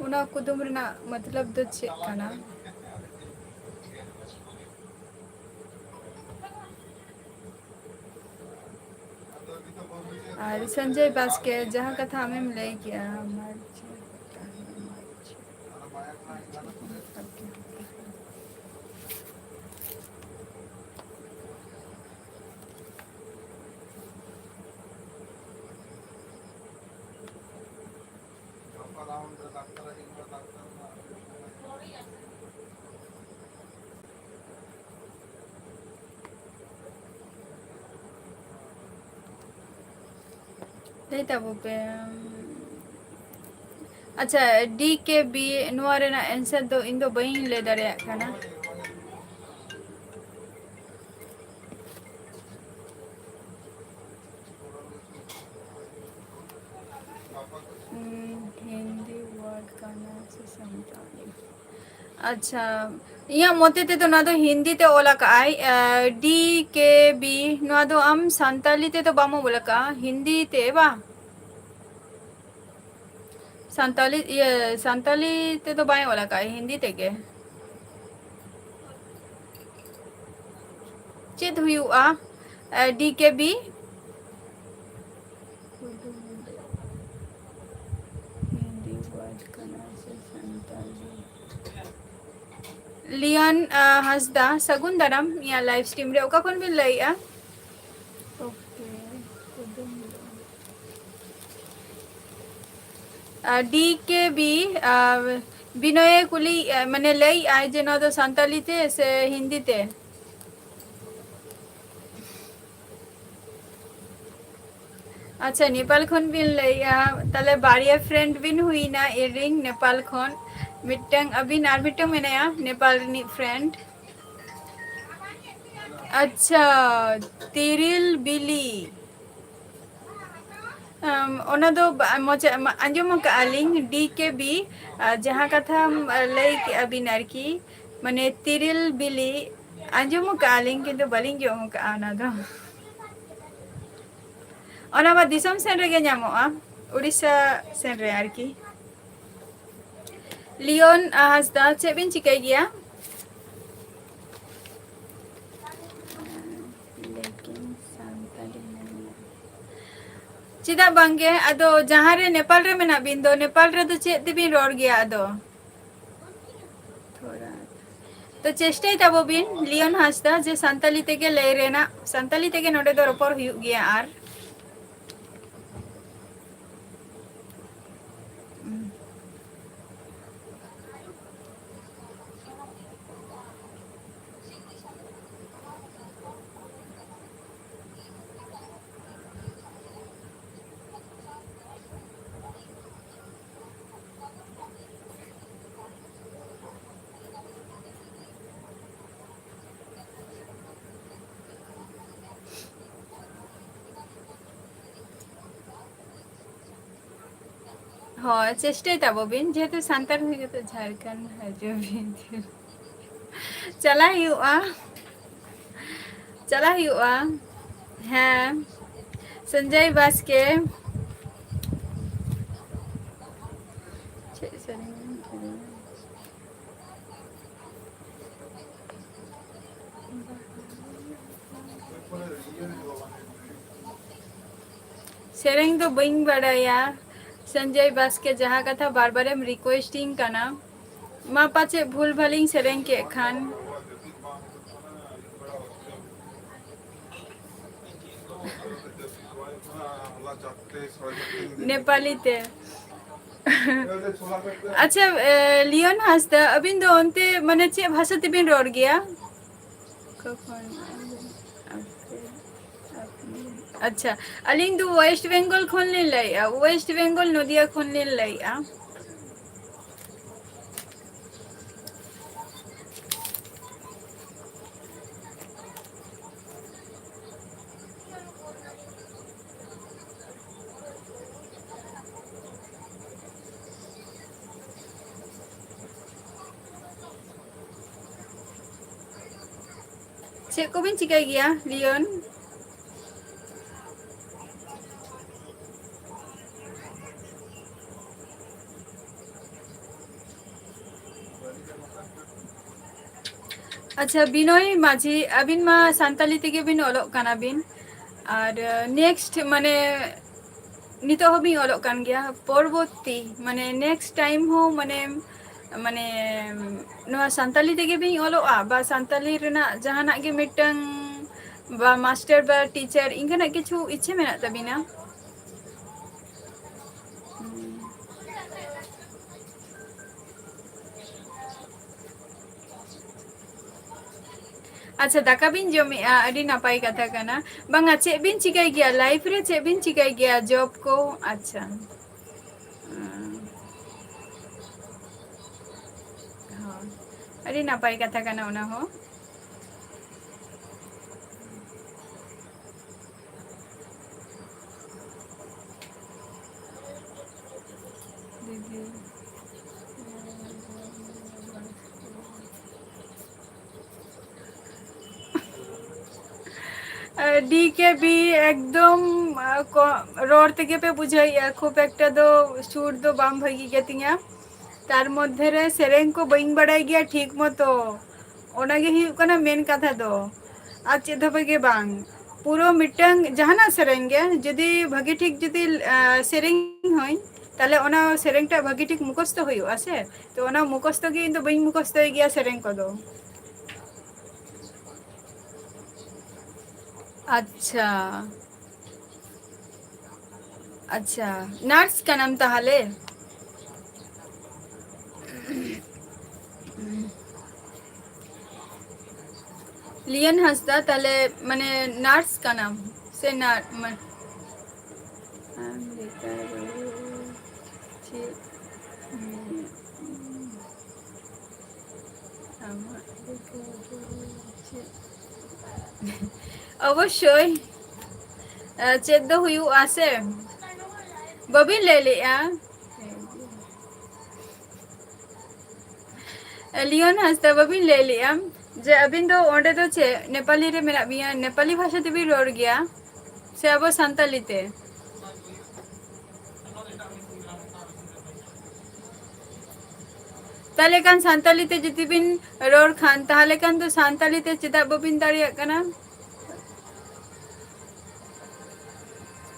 ᱚᱱᱟ ᱠᱩᱫᱩᱢ ᱨᱮᱱᱟᱜ ᱢᱚᱛᱞᱚᱵ ᱫᱚ ᱪᱮᱫ ᱠᱟᱱᱟ? ᱟᱨ ᱥᱚᱧᱡᱚᱭ ᱵᱟᱥᱠᱮ, ᱡᱟᱦᱟᱸ ᱠᱟᱛᱷᱟ ᱟᱢᱮᱢ ᱞᱟᱹᱭ ᱠᱮᱜᱼᱟ, ᱢᱟᱹᱨᱤᱪ, ᱢᱟᱹᱨᱤᱪ᱾ ᱞᱟᱹᱭ ᱛᱟᱵᱚ ᱯᱮ᱾ ᱟᱪᱪᱷᱟ, ᱰᱤ ᱠᱮ ᱵᱤ, ᱱᱚᱣᱟ ᱨᱮᱱᱟᱜ ᱮᱱᱥᱟᱨ ᱫᱚ ᱤᱧ ᱫᱚ ᱵᱟᱹᱧ ᱞᱟᱹᱭ ᱫᱟᱲᱮᱭᱟᱜ ᱠᱟᱱᱟ᱾ ᱦᱩᱸ, ᱦᱤᱱᱫᱤ ᱣᱟᱨᱰ ᱠᱟᱱᱟ ᱥᱮ ᱪᱮᱫ? ᱟᱪᱪᱷᱟ, ᱤᱧᱟᱹᱜ ᱢᱚᱛᱮ ᱛᱮᱫᱚ ᱱᱚᱣᱟ ᱫᱚ ᱦᱤᱱᱫᱤ ᱛᱮ ᱚᱞ ᱟᱠᱟᱫ ᱟᱭ, ᱟᱸ, ᱰᱤ ᱠᱮ ᱵᱤ᱾ ᱱᱚᱣᱟ ᱫᱚ ᱟᱢ ᱥᱟᱱᱛᱟᱞᱤ ᱛᱮᱫᱚ ᱵᱟᱢ ᱚᱞ ᱟᱠᱟᱫᱼᱟ, ᱦᱤᱱᱫᱤ ᱛᱮ ᱵᱟᱝ? ᱥᱟᱱᱛᱟᱞᱤ, ᱤᱭᱟᱹ, ᱥᱟᱱᱛᱟᱞᱤ ᱛᱮᱫᱚ ᱵᱟᱭ ᱚᱞ ᱟᱠᱟᱫᱼᱟ, ᱦᱤᱱᱫᱤ ᱛᱮᱜᱮ᱾ ᱪᱮᱫ ᱦᱩᱭᱩᱜᱼᱟ, ᱟᱸ, ᱰᱤ ᱠᱮ ᱵᱤ? ᱦᱤᱱᱫᱤ word ᱠᱟᱱᱟ ᱥᱮ ᱥᱟᱱᱛᱟᱞᱤ? ᱞᱤᱭᱚᱱ, ᱟᱸ, ᱦᱟᱸᱥᱫᱟ, ᱥᱟᱹᱜᱩᱱ ᱫᱟᱨᱟᱢ ᱤᱧᱟᱹᱜ live stream ᱨᱮ᱾ ᱚᱠᱟ ᱠᱷᱚᱱ ᱵᱤᱱ ᱞᱟᱹᱭᱮᱜᱼᱟ? Okay, ᱠᱩᱫᱩᱢ ᱦᱤᱞᱳᱜ᱾ ᱟᱨ ᱰᱤ ᱠᱮ ᱵᱤ, ᱟᱨ ᱵᱤᱱᱚᱭᱮ ᱠᱩᱞᱤᱭᱮᱜᱼᱟ, ᱢᱟᱱᱮ ᱞᱟᱹᱭᱮᱜᱼᱟᱭ ᱡᱮ ᱱᱚᱣᱟ ᱫᱚ ᱥᱟᱱᱛᱟᱞᱤ ᱛᱮ ᱥᱮ ᱦᱤᱱᱫᱤ ᱛᱮ? ᱟᱪᱪᱷᱟ, ᱱᱮᱯᱟᱞ ᱠᱷᱚᱱ ᱵᱤᱱ ᱞᱟᱹᱭᱮᱜᱼᱟ, ᱛᱟᱦᱞᱮ ᱵᱟᱨᱭᱟ friend ᱵᱤᱱ ᱦᱩᱭᱱᱟ ᱤᱧᱨᱮᱱ ᱱᱮᱯᱟᱞ ᱠᱷᱚᱱ᱾ ᱢᱤᱫᱴᱟᱝ ᱟᱹᱵᱤᱱ ᱟᱨ ᱢᱤᱫᱴᱟᱝ ᱢᱮᱱᱟᱭᱟ ᱱᱮᱯᱟᱞ ᱨᱤᱱᱤᱡ friend᱾ ᱟᱪᱪᱷᱟ, ᱛᱤᱨᱤᱞ ᱵᱤᱞᱤ᱾ ᱟᱢ, ᱚᱱᱟ ᱫᱚ ᱵᱟ-, ᱢᱚᱪᱟ, ᱢᱟ-, ᱟᱸᱡᱚᱢ ᱟᱠᱟᱫᱼᱟ ᱞᱤᱧ, ᱰᱤ ᱠᱮ ᱵᱤ, ᱟᱨ ᱡᱟᱦᱟᱸ ᱠᱟᱛᱷᱟᱢ, ᱟᱨ, ᱞᱟᱹᱭ ᱠᱮᱫᱼᱟ ᱵᱤᱱ ᱟᱨᱠᱤ, ᱢᱟᱱᱮ ᱛᱤᱨᱤᱞ ᱵᱤᱞᱤ, ᱟᱸᱡᱚᱢ ᱟᱠᱟᱫᱼᱟ ᱞᱤᱧ, ᱠᱤᱱᱛᱩ ᱵᱟᱹᱞᱤᱧ ᱡᱚᱢ ᱟᱠᱟᱫᱼᱟ ᱚᱱᱟ ᱫᱚ᱾ ᱚᱱᱟ ᱢᱟ ᱫᱤᱥᱚᱢ ᱥᱮᱱ ᱨᱮᱜᱮ ᱧᱟᱢᱚᱜᱼᱟ, ᱩᱲᱤᱥᱥᱟ ᱥᱮᱱ ᱨᱮ ᱟᱨᱠᱤ᱾ ᱞᱤᱭᱚᱱ ᱦᱟᱸᱥᱫᱟ, ᱪᱮᱫ ᱵᱤᱱ ᱪᱤᱠᱟᱹᱭ ᱜᱮᱭᱟ? ᱞᱮᱠᱤᱱ ᱥᱟᱱᱛᱟᱲᱤ ᱢᱮᱱᱟᱜᱼᱟ᱾ ᱪᱮᱫᱟᱜ ᱵᱟᱝᱜᱮ? ᱟᱫᱚ ᱡᱟᱦᱟᱸ ᱨᱮ ᱱᱮᱯᱟᱞ ᱨᱮ ᱢᱮᱱᱟᱜ ᱵᱤᱱ ᱫᱚ, ᱱᱮᱯᱟᱞ ᱨᱮᱫᱚ ᱪᱮᱫ ᱛᱮᱵᱤᱱ ᱨᱚᱲ ᱜᱮᱭᱟ ᱟᱫᱚ? ᱛᱷᱚᱲᱟ ᱛᱚ ᱪᱮᱥᱴᱟᱭ ᱛᱟᱵᱚ ᱵᱤᱱ, ᱞᱤᱭᱚᱱ ᱦᱟᱸᱥᱫᱟ, ᱡᱮ ᱥᱟᱱᱛᱟᱞᱤ ᱛᱮᱜᱮ ᱞᱟᱹᱭ ᱨᱮᱱᱟᱜ, ᱥᱟᱱᱛᱟᱞᱤ ᱛᱮᱜᱮ ᱱᱚᱰᱮ ᱫᱚ ᱨᱚᱯᱚᱲ ᱦᱩᱭᱩᱜ ᱜᱮᱭᱟ᱾ ᱟᱨ ᱦᱳᱭ, ᱪᱮᱥᱴᱟᱭ ᱛᱟᱵᱚ ᱵᱤᱱ, ᱡᱮᱦᱮᱛᱩ ᱥᱟᱱᱛᱟᱲ ᱦᱩᱭ ᱠᱟᱛᱮ ᱡᱷᱟᱲᱠᱷᱚᱸᱰ ᱦᱤᱡᱩᱜ ᱵᱤᱱ᱾ ᱪᱟᱞᱟᱜ ᱦᱩᱭᱩᱜᱼᱟ, ᱪᱟᱞᱟᱜ ᱦᱩᱭᱩᱜᱼᱟ᱾ ᱦᱮᱸ, ᱥᱚᱧᱡᱚᱭ ᱵᱟᱥᱠᱮ᱾ ᱪᱮᱫ ᱥᱮᱨᱮᱧ? ᱥᱮᱨᱮᱧ ᱫᱚ ᱵᱟᱹᱧ ᱵᱟᱲᱟᱭᱟ᱾ ᱥᱚᱧᱡᱚᱭ ᱵᱟᱥᱠᱮ, ᱡᱟᱦᱟᱸ ᱠᱟᱛᱷᱟ ᱵᱟᱨ ᱵᱟᱨᱮᱢ request ᱤᱧ ᱠᱟᱱᱟ, ᱢᱟ ᱯᱟᱪᱮᱫ ᱵᱷᱩᱞ ᱵᱷᱟᱞᱤᱧ ᱥᱮᱨᱮᱧ ᱠᱮᱫ ᱠᱷᱟᱱ᱾ ᱱᱮᱯᱟᱞᱤ ᱛᱮ᱾ ᱟᱪᱪᱷᱟ, ᱮ, ᱞᱤᱭᱚᱱ ᱦᱟᱸᱥᱫᱟ, ᱟᱹᱵᱤᱱ ᱫᱚ ᱚᱱᱛᱮ ᱢᱟᱱᱮ ᱪᱮᱫ ᱵᱷᱟᱥᱟ ᱛᱮᱵᱤᱱ ᱨᱚᱲ ᱜᱮᱭᱟ? ᱚᱠᱟ ᱠᱷᱚᱱ? ᱟᱪᱪᱷᱟ, ᱟᱹᱞᱤᱧ ᱫᱚ West Bengal ᱠᱷᱚᱱ ᱞᱤᱧ ᱞᱟᱹᱭᱮᱫᱼᱟ, West Bengal, ᱱᱚᱫᱤᱭᱟ ᱠᱷᱚᱱ ᱞᱤᱧ ᱞᱟᱹᱭᱮᱫᱼᱟ᱾ ᱪᱮᱫ ᱠᱚᱵᱤᱱ ᱪᱤᱠᱟᱹᱭ ᱜᱮᱭᱟ, ᱞᱤᱭᱚᱱ? ᱟᱪᱪᱷᱟ, ᱵᱤᱱᱚᱭ ᱢᱟᱹᱡᱷᱤ, ᱟᱹᱵᱤᱱ ᱢᱟ ᱥᱟᱱᱛᱟᱞᱤ ᱛᱮᱜᱮ ᱵᱤᱱ ᱚᱞᱚᱜ ᱠᱟᱱᱟ ᱵᱤᱱ, ᱟᱨ, ᱟᱸ, next, ᱢᱟᱱᱮ, ᱱᱤᱛᱚᱜ ᱦᱚᱸᱵᱤᱱ ᱚᱞᱚᱜ ᱠᱟᱱ ᱜᱮᱭᱟ, ᱯᱚᱨᱚᱵᱚᱨᱛᱤ, ᱢᱟᱱᱮ, next time ᱦᱚᱸ, ᱢᱟᱱᱮ, ᱢᱟᱱᱮ, ᱱᱚᱣᱟ ᱥᱟᱱᱛᱟᱞᱤ ᱛᱮᱜᱮ ᱵᱤᱱ ᱚᱞᱚᱜᱼᱟ, ᱵᱟ ᱥᱟᱱᱛᱟᱞᱤ ᱨᱮᱱᱟᱜ ᱡᱟᱦᱟᱱᱟᱜ ᱜᱮ ᱢᱤᱫᱴᱟᱝ, ᱵᱟ master ᱵᱟ teacher, ᱤᱱᱠᱟᱹᱱᱟᱜ ᱠᱤᱪᱷᱩ ᱤᱪᱪᱷᱟᱹ ᱢᱮᱱᱟᱜ ᱛᱟᱹᱵᱤᱱᱟ? ᱟᱪᱪᱷᱟ, ᱫᱟᱠᱟ ᱵᱤᱱ ᱡᱚᱢᱮᱜᱼᱟ, ᱟᱹᱰᱤ ᱱᱟᱯᱟᱭ ᱠᱟᱛᱷᱟ ᱠᱟᱱᱟ᱾ ᱵᱟᱝᱟ, ᱪᱮᱫ ᱵᱤᱱ ᱪᱤᱠᱟᱹᱭ ᱜᱮᱭᱟ? Life ᱨᱮ ᱪᱮᱫ ᱵᱤᱱ ᱪᱤᱠᱟᱹᱭ ᱜᱮᱭᱟ? Job ᱠᱚ? ᱟᱪᱪᱷᱟ᱾ ᱦᱳᱭ, ᱟᱹᱰᱤ ᱱᱟᱯᱟᱭ ᱠᱟᱛᱷᱟ ᱠᱟᱱᱟ ᱚᱱᱟ ᱦᱚᱸ᱾ ᱰᱤ ᱠᱮ ᱵᱤ ᱮᱠᱫᱚᱢ, ᱟ, ᱠᱚ-, ᱨᱚᱲ ᱛᱮᱜᱮ ᱯᱮ ᱵᱩᱡᱷᱟᱹᱣᱮᱫᱼᱟ, ᱠᱷᱩᱵ ᱮᱠᱴᱟ ᱫᱚ ᱥᱩᱨ ᱫᱚ ᱵᱟᱝ ᱵᱷᱟᱹᱜᱤ ᱜᱮᱛᱤᱧᱟ᱾ ᱛᱟᱨ ᱢᱚᱫᱽᱫᱷᱮ ᱨᱮ ᱥᱮᱨᱮᱧ ᱠᱚ ᱵᱟᱹᱧ ᱵᱟᱲᱟᱭ ᱜᱮᱭᱟ ᱴᱷᱤᱠ ᱢᱚᱛᱚ, ᱚᱱᱟᱜᱮ ᱦᱩᱭᱩᱜ ᱠᱟᱱᱟ ᱢᱮᱱ ᱠᱟᱛᱷᱟ ᱫᱚ, ᱟᱨ ᱪᱮᱫ ᱦᱚᱸ ᱵᱷᱟᱹᱜᱤ ᱵᱟᱝ᱾ ᱯᱩᱨᱟᱹ ᱢᱤᱫᱴᱟᱝ ᱡᱟᱦᱟᱱᱟᱜ ᱥᱮᱨᱮᱧ ᱜᱮ ᱡᱩᱫᱤ ᱵᱷᱟᱹᱜᱤ ᱴᱷᱤᱠ ᱡᱩᱫᱤ, ᱟ, ᱥᱮᱨᱮᱧ ᱦᱚᱸᱧ, ᱛᱟᱦᱞᱮ ᱚᱱᱟ ᱥᱮᱨᱮᱧᱴᱟᱜ ᱵᱷᱟᱹᱜᱤ ᱴᱷᱤᱠ ᱢᱩᱠᱷᱚᱥᱛᱚ ᱦᱩᱭᱩᱜᱼᱟ ᱥᱮ, ᱛᱚ ᱚᱱᱟ ᱢᱩᱠᱷᱚᱥᱛᱚ ᱜᱮ ᱤᱧ ᱫᱚ ᱵᱟᱹᱧ ᱢᱩᱠᱷᱚᱥᱛᱚᱭ ᱜᱮᱭᱟ ᱥᱮᱨᱮᱧ ᱠᱚᱫᱚ᱾ ᱟᱪᱪᱷᱟ, ᱟᱪᱪᱷᱟ, ᱱᱟᱨᱥ ᱠᱟᱱᱟᱢ ᱛᱟᱦᱞᱮ? ᱞᱤᱭᱚᱱ ᱦᱟᱸᱥᱫᱟ, ᱛᱟᱦᱞᱮ ᱢᱟᱱᱮ ᱱᱟᱨᱥ ᱠᱟᱱᱟᱢ ᱥᱮ ᱱᱟᱨ-, ᱢᱟ-, ᱟᱢ ᱞᱮᱠᱟ ᱨᱩᱣᱟᱹ ᱪᱮᱫ ᱢᱮᱱᱟᱜ ᱟᱢᱟ? ᱟᱢᱟᱜ ᱞᱮᱠᱟ ᱨᱩᱣᱟᱹ ᱪᱮᱫ? ᱚᱵᱚᱥᱥᱳᱭ, ᱪᱮᱫ ᱫᱚ ᱦᱩᱭᱩᱜᱼᱟ ᱥᱮ? ᱵᱟᱹᱵᱤᱱ ᱞᱟᱹᱭ ᱞᱮᱜᱼᱟ? ᱞᱤᱭᱚᱱ ᱦᱟᱸᱥᱫᱟ, ᱵᱟᱹᱵᱤᱱ ᱞᱟᱹᱭ ᱞᱮᱜᱼᱟ ᱡᱮ ᱟᱹᱵᱤᱱ ᱫᱚ ᱚᱸᱰᱮ ᱫᱚ ᱪᱮᱫ ᱱᱮᱯᱟᱞᱤ ᱨᱮ ᱢᱮᱱᱟᱜ ᱵᱤᱱᱟ, ᱱᱮᱯᱟᱞᱤ ᱵᱷᱟᱥᱟ ᱛᱮᱵᱤᱱ ᱨᱚᱲ ᱜᱮᱭᱟ ᱥᱮ ᱟᱵᱚ ᱥᱟᱱᱛᱟᱞᱤ ᱛᱮ? ᱛᱟᱦᱞᱮ ᱠᱷᱟᱱ ᱥᱟᱱᱛᱟᱞᱤ ᱛᱮ ᱡᱩᱫᱤ ᱵᱤᱱ ᱨᱚᱲ ᱠᱷᱟᱱ, ᱛᱟᱦᱞᱮ ᱠᱷᱟᱱ ᱫᱚ ᱥᱟᱱᱛᱟᱞᱤ ᱛᱮ ᱪᱮᱫᱟᱜ ᱵᱟᱹᱵᱤᱱ ᱫᱟᱲᱮᱭᱟᱜ ᱠᱟᱱᱟ?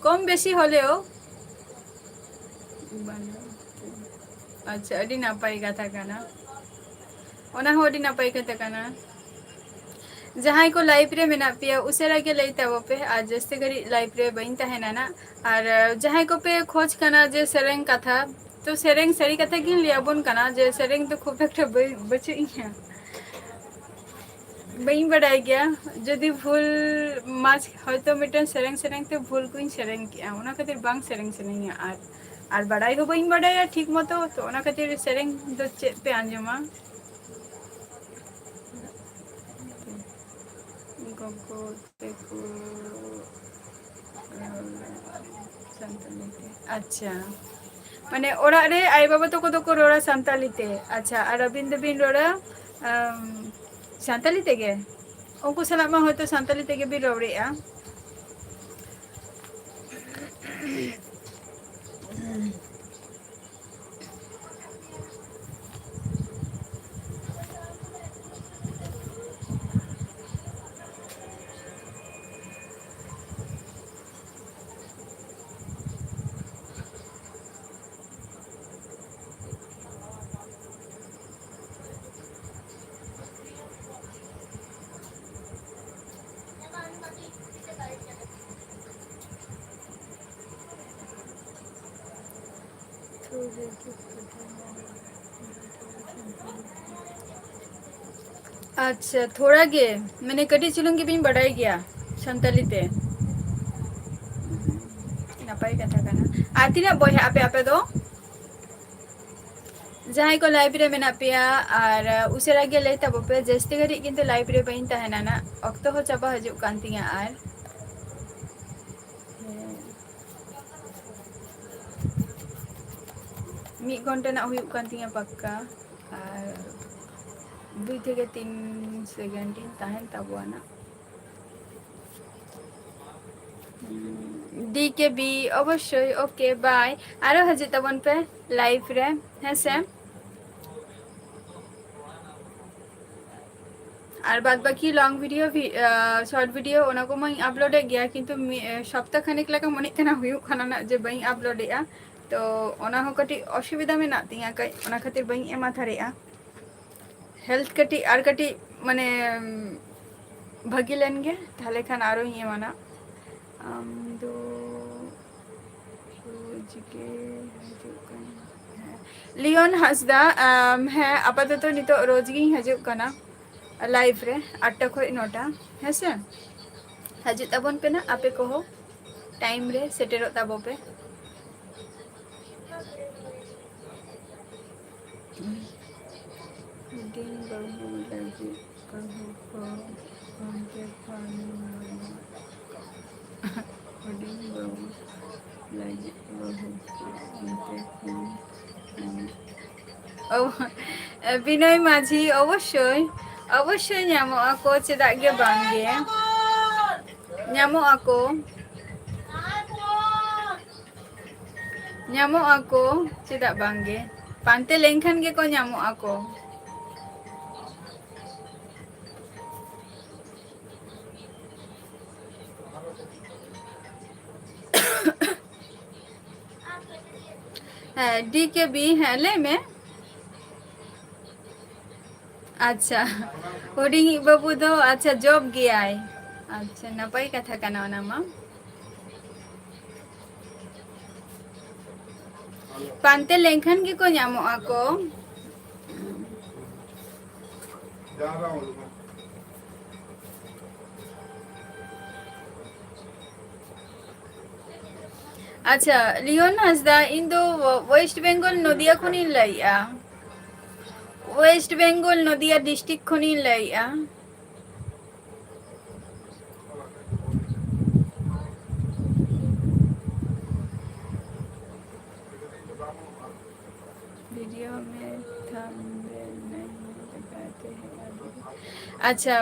ᱠᱚᱢ ᱵᱮᱥᱤ ᱦᱚᱞᱮᱣ᱾ ᱟᱪᱪᱷᱟ, ᱟᱹᱰᱤ ᱱᱟᱯᱟᱭ ᱠᱟᱛᱷᱟ ᱠᱟᱱᱟ, ᱚᱱᱟ ᱦᱚᱸ ᱟᱹᱰᱤ ᱱᱟᱯᱟᱭ ᱠᱟᱛᱷᱟ ᱠᱟᱱᱟ᱾ ᱡᱟᱦᱟᱸᱭ ᱠᱚ ᱞᱟᱭᱤᱵᱷ ᱨᱮ ᱢᱮᱱᱟᱜ ᱯᱮᱭᱟ, ᱩᱥᱟᱹᱨᱟ ᱜᱮ ᱞᱟᱹᱭ ᱛᱟᱵᱚ ᱯᱮ, ᱟᱨ ᱡᱟᱹᱥᱛᱤ ᱜᱷᱟᱹᱲᱤᱡ ᱞᱟᱭᱤᱵᱷ ᱨᱮ ᱵᱟᱹᱧ ᱛᱟᱦᱮᱱᱟ ᱱᱟᱜ᱾ ᱟᱨ, ᱟᱸ, ᱡᱟᱦᱟᱸᱭ ᱠᱚᱯᱮ ᱠᱷᱚᱡᱽ ᱠᱟᱱᱟ ᱡᱮ ᱥᱮᱨᱮᱧ ᱠᱟᱛᱷᱟ, ᱛᱚ ᱥᱮᱨᱮᱧ ᱥᱟᱹᱨᱤ ᱠᱟᱛᱷᱟ ᱜᱤᱧ ᱞᱟᱹᱭ ᱟᱵᱚᱱ ᱠᱟᱱᱟ ᱡᱮ ᱥᱮᱨᱮᱧ ᱫᱚ ᱠᱷᱩᱵ ᱮᱠᱴᱟ ᱵᱟᱹᱧ, ᱵᱟᱹᱪᱩᱜ ᱤᱧᱟ, ᱵᱟᱹᱧ ᱵᱟᱰᱟᱭ ᱜᱮᱭᱟ᱾ ᱡᱩᱫᱤ ᱵᱷᱩᱞ ᱢᱟᱡᱽ ᱦᱚᱭᱛᱳ ᱢᱤᱫᱴᱮᱱ ᱥᱮᱨᱮᱧ ᱥᱮᱨᱮᱧ ᱛᱮ ᱵᱷᱩᱞ ᱠᱚᱧ ᱥᱮᱨᱮᱧ ᱠᱮᱜᱼᱟ, ᱚᱱᱟ ᱠᱷᱟᱹᱛᱤᱨ ᱵᱟᱝ ᱥᱮᱨᱮᱧ ᱥᱟᱱᱟᱧᱟ᱾ ᱟᱨ, ᱟᱨ ᱵᱟᱰᱟᱭ ᱦᱚᱸ ᱵᱟᱹᱧ ᱵᱟᱰᱟᱭᱟ ᱴᱷᱤᱠ ᱢᱚᱛᱚ, ᱛᱚ ᱚᱱᱟ ᱠᱷᱟᱹᱛᱤᱨ ᱥᱮᱨᱮᱧ ᱫᱚ ᱪᱮᱫ ᱯᱮ ᱟᱸᱡᱚᱢᱟ? ᱜᱚᱜᱚ ᱛᱮᱠᱚ ᱨᱚᱲ ᱥᱟᱱᱛᱟᱲᱤ ᱛᱮ᱾ ᱟᱪᱪᱷᱟ, ᱢᱟᱱᱮ ᱚᱲᱟᱜ ᱨᱮ ᱟᱭᱳ ᱵᱟᱵᱟ ᱛᱟᱠᱚ ᱫᱚᱠᱚ ᱨᱚᱲᱟ ᱥᱟᱱᱛᱟᱞᱤ ᱛᱮ᱾ ᱟᱪᱪᱷᱟ, ᱟᱨ ᱟᱹᱵᱤᱱ ᱫᱚᱵᱤᱱ ᱨᱚᱲᱟ, ᱟᱢ, ᱥᱟᱱᱛᱟᱞᱤ ᱛᱮᱜᱮ? ᱩᱱᱠᱩ ᱥᱟᱞᱟᱜ ᱢᱟ ᱦᱚᱭᱛᱳ ᱥᱟᱱᱛᱟᱞᱤ ᱛᱮᱜᱮ ᱵᱤᱱ ᱨᱚᱲᱮᱜᱼᱟ᱾ ᱟᱪᱪᱷᱟ, ᱛᱷᱚᱲᱟ ᱜᱮ, ᱢᱟᱱᱮ, ᱠᱟᱹᱴᱤᱡ ᱪᱩᱞᱩᱝ ᱜᱮᱵᱤᱱ ᱵᱟᱰᱟᱭ ᱜᱮᱭᱟ ᱥᱟᱱᱛᱟᱞᱤ ᱛᱮ᱾ ᱱᱟᱯᱟᱭ ᱠᱟᱛᱷᱟ ᱠᱟᱱᱟ᱾ ᱟᱨ ᱛᱤᱱᱟᱹᱜ ᱵᱚᱭᱦᱟᱜ ᱟᱯᱮ ᱟᱯᱮ ᱫᱚ? ᱡᱟᱦᱟᱸᱭ ᱠᱚ live ᱨᱮ ᱢᱮᱱᱟᱜ ᱯᱮᱭᱟ, ᱟᱨ ᱩᱥᱟᱹᱨᱟ ᱜᱮ ᱞᱟᱹᱭ ᱛᱟᱵᱚ ᱯᱮ, ᱡᱟᱹᱥᱛᱤ ᱜᱷᱟᱹᱲᱤᱡ ᱠᱤᱱᱛᱩ live ᱨᱮ ᱵᱟᱹᱧ ᱛᱟᱦᱮᱱᱟ ᱱᱟᱜ, ᱚᱠᱛᱚ ᱦᱚᱸ ᱪᱟᱵᱟ ᱦᱤᱡᱩᱜ ᱠᱟᱱ ᱛᱤᱧᱟ᱾ ᱟᱨ ᱢᱤᱫ ᱜᱷᱚᱱᱴᱟ ᱱᱟᱜ ᱦᱩᱭᱩᱜ ᱠᱟᱱ ᱛᱤᱧᱟ ᱯᱟᱠᱠᱟ, ᱟᱨ ᱫᱩᱭ ᱛᱷᱮᱠᱮ ᱛᱤᱱ second ᱤᱧ ᱛᱟᱦᱮᱱ ᱛᱟᱵᱚᱣᱟ ᱱᱟᱜ᱾ ᱰᱤ ᱠᱮ ᱵᱤ, ᱚᱵᱚᱥᱥᱳᱭ, okay, bye. ᱟᱨᱚ ᱦᱤᱡᱩᱜ ᱛᱟᱵᱚᱱ ᱯᱮ live ᱨᱮ, ᱦᱮᱸ ᱥᱮ? ᱟᱨ ᱵᱟᱫ ᱵᱟᱹᱠᱤ long video, vi-, ᱟ, short video, ᱚᱱᱟ ᱠᱚᱢᱟᱧ upload ᱮᱫ ᱜᱮᱭᱟ, ᱠᱤᱱᱛᱩ ᱢᱤ-, ᱮ, ᱥᱚᱯᱛᱟ ᱠᱷᱟᱱᱮᱠ ᱞᱮᱠᱟ ᱢᱚᱱᱮᱜ ᱠᱟᱱᱟ ᱦᱩᱭᱩᱜ ᱠᱟᱱᱟ ᱱᱟᱜ ᱡᱮ ᱵᱟᱹᱧ upload ᱮᱫᱼᱟ᱾ ᱛᱚ ᱚᱱᱟ ᱦᱚᱸ ᱠᱟᱹᱴᱤᱡ ᱚᱥᱩᱵᱤᱫᱷᱟ ᱢᱮᱱᱟᱜ ᱛᱤᱧᱟᱹ ᱠᱟᱹᱡ, ᱚᱱᱟ ᱠᱷᱟᱹᱛᱤᱨ ᱵᱟᱹᱧ ᱮᱢᱟ ᱫᱟᱲᱮᱭᱟᱜᱼᱟ᱾ Health ᱠᱟᱹᱴᱤᱡ ᱟᱨ ᱠᱟᱹᱴᱤᱡ ᱢᱟᱱᱮ ᱵᱷᱟᱹᱜᱤ ᱞᱮᱱ ᱜᱮ, ᱛᱟᱦᱞᱮ ᱠᱷᱟᱱ ᱟᱨᱚᱧ ᱮᱢᱟ ᱱᱟᱜ᱾ ᱟᱢ ᱫᱚ ᱨᱳᱡᱽ ᱜᱮ ᱦᱤᱡᱩᱜ ᱠᱟᱱᱟ? ᱦᱮᱸ᱾ ᱞᱤᱭᱚᱱ ᱦᱟᱸᱥᱫᱟ, ᱟᱢ, ᱦᱮᱸ, ᱟᱯᱟᱛᱚᱛᱚ ᱱᱤᱛᱚᱜ ᱨᱳᱡᱽ ᱜᱤᱧ ᱦᱤᱡᱩᱜ ᱠᱟᱱᱟ live ᱨᱮ ᱟᱴ ᱴᱟ ᱠᱷᱚᱡ ᱱᱚ ᱴᱟ, ᱦᱮᱸ ᱥᱮ? ᱦᱤᱡᱩᱜ ᱛᱟᱵᱚᱱ ᱯᱮ ᱱᱟᱜ ᱟᱯᱮ ᱠᱚᱦᱚᱸ, time ᱨᱮ ᱥᱮᱴᱮᱨᱚᱜ ᱛᱟᱵᱚ ᱯᱮ᱾ ᱦᱩᱰᱤᱧ ᱵᱟᱹᱵᱩ ᱞᱟᱹᱜᱤᱫ ᱵᱟᱹᱦᱩ ᱠᱚ ᱚᱱᱛᱮ ᱠᱷᱚᱱ ᱦᱩᱰᱤᱧ ᱵᱟᱹᱵᱩ ᱚ, ᱵᱤᱱᱚᱭ ᱢᱟᱹᱡᱷᱤ, ᱚᱵᱚᱥᱥᱳᱭ, ᱚᱵᱚᱥᱥᱳᱭ ᱧᱟᱢᱚᱜ ᱟᱠᱚ, ᱪᱮᱫᱟᱜ ᱜᱮ ᱵᱟᱝ ᱜᱮ? ᱧᱟᱢᱚᱜ ᱟᱠᱚ, ᱧᱟᱢᱚᱜ ᱟᱠᱚ, ᱪᱮᱫᱟᱜ ᱵᱟᱝ ᱜᱮ? ᱯᱟᱱᱛᱮ ᱞᱮᱱᱠᱷᱟᱱ ᱜᱮᱠᱚ ᱧᱟᱢᱚᱜ ᱟᱠᱚ᱾ ᱦᱮᱸ, ᱰᱤ ᱠᱮ ᱵᱤ, ᱦᱮᱸ, ᱞᱟᱹᱭ ᱢᱮ᱾ ᱟᱪᱪᱷᱟ, ᱦᱩᱰᱤᱧᱤᱡ ᱵᱟᱹᱵᱩ ᱫᱚ, ᱟᱪᱪᱷᱟ, ᱡᱚᱵ ᱜᱮᱭᱟᱭ᱾ ᱟᱪᱪᱷᱟ, ᱱᱟᱯᱟᱭ ᱠᱟᱛᱷᱟ ᱠᱟᱱᱟ ᱚᱱᱟ ᱢᱟ᱾ ᱯᱟᱱᱛᱮ ᱞᱮᱱᱠᱷᱟᱱ ᱜᱮᱠᱚ ᱧᱟᱢᱚᱜ ᱟᱠᱚ᱾ ᱟᱪᱪᱷᱟ, ᱞᱤᱭᱚᱱ ᱦᱟᱸᱥᱫᱟ, ᱤᱧ ᱫᱚ West Bengal, ᱱᱚᱫᱤᱭᱟ ᱠᱷᱚᱱᱤᱧ ᱞᱟᱹᱭᱮᱜᱼᱟ᱾ West Bengal, ᱱᱚᱫᱤᱭᱟ district ᱠᱷᱚᱱᱤᱧ ᱞᱟᱹᱭᱮᱜᱼᱟ᱾ ᱵᱷᱤᱰᱤᱭᱳ ᱢᱮ, ᱛᱷᱟᱢᱵᱱᱮᱞ ᱱᱟᱦᱤ ᱞᱟᱜᱟᱛᱮ ᱦᱮ ᱟᱵᱷᱤ᱾ ᱟᱪᱪᱷᱟ,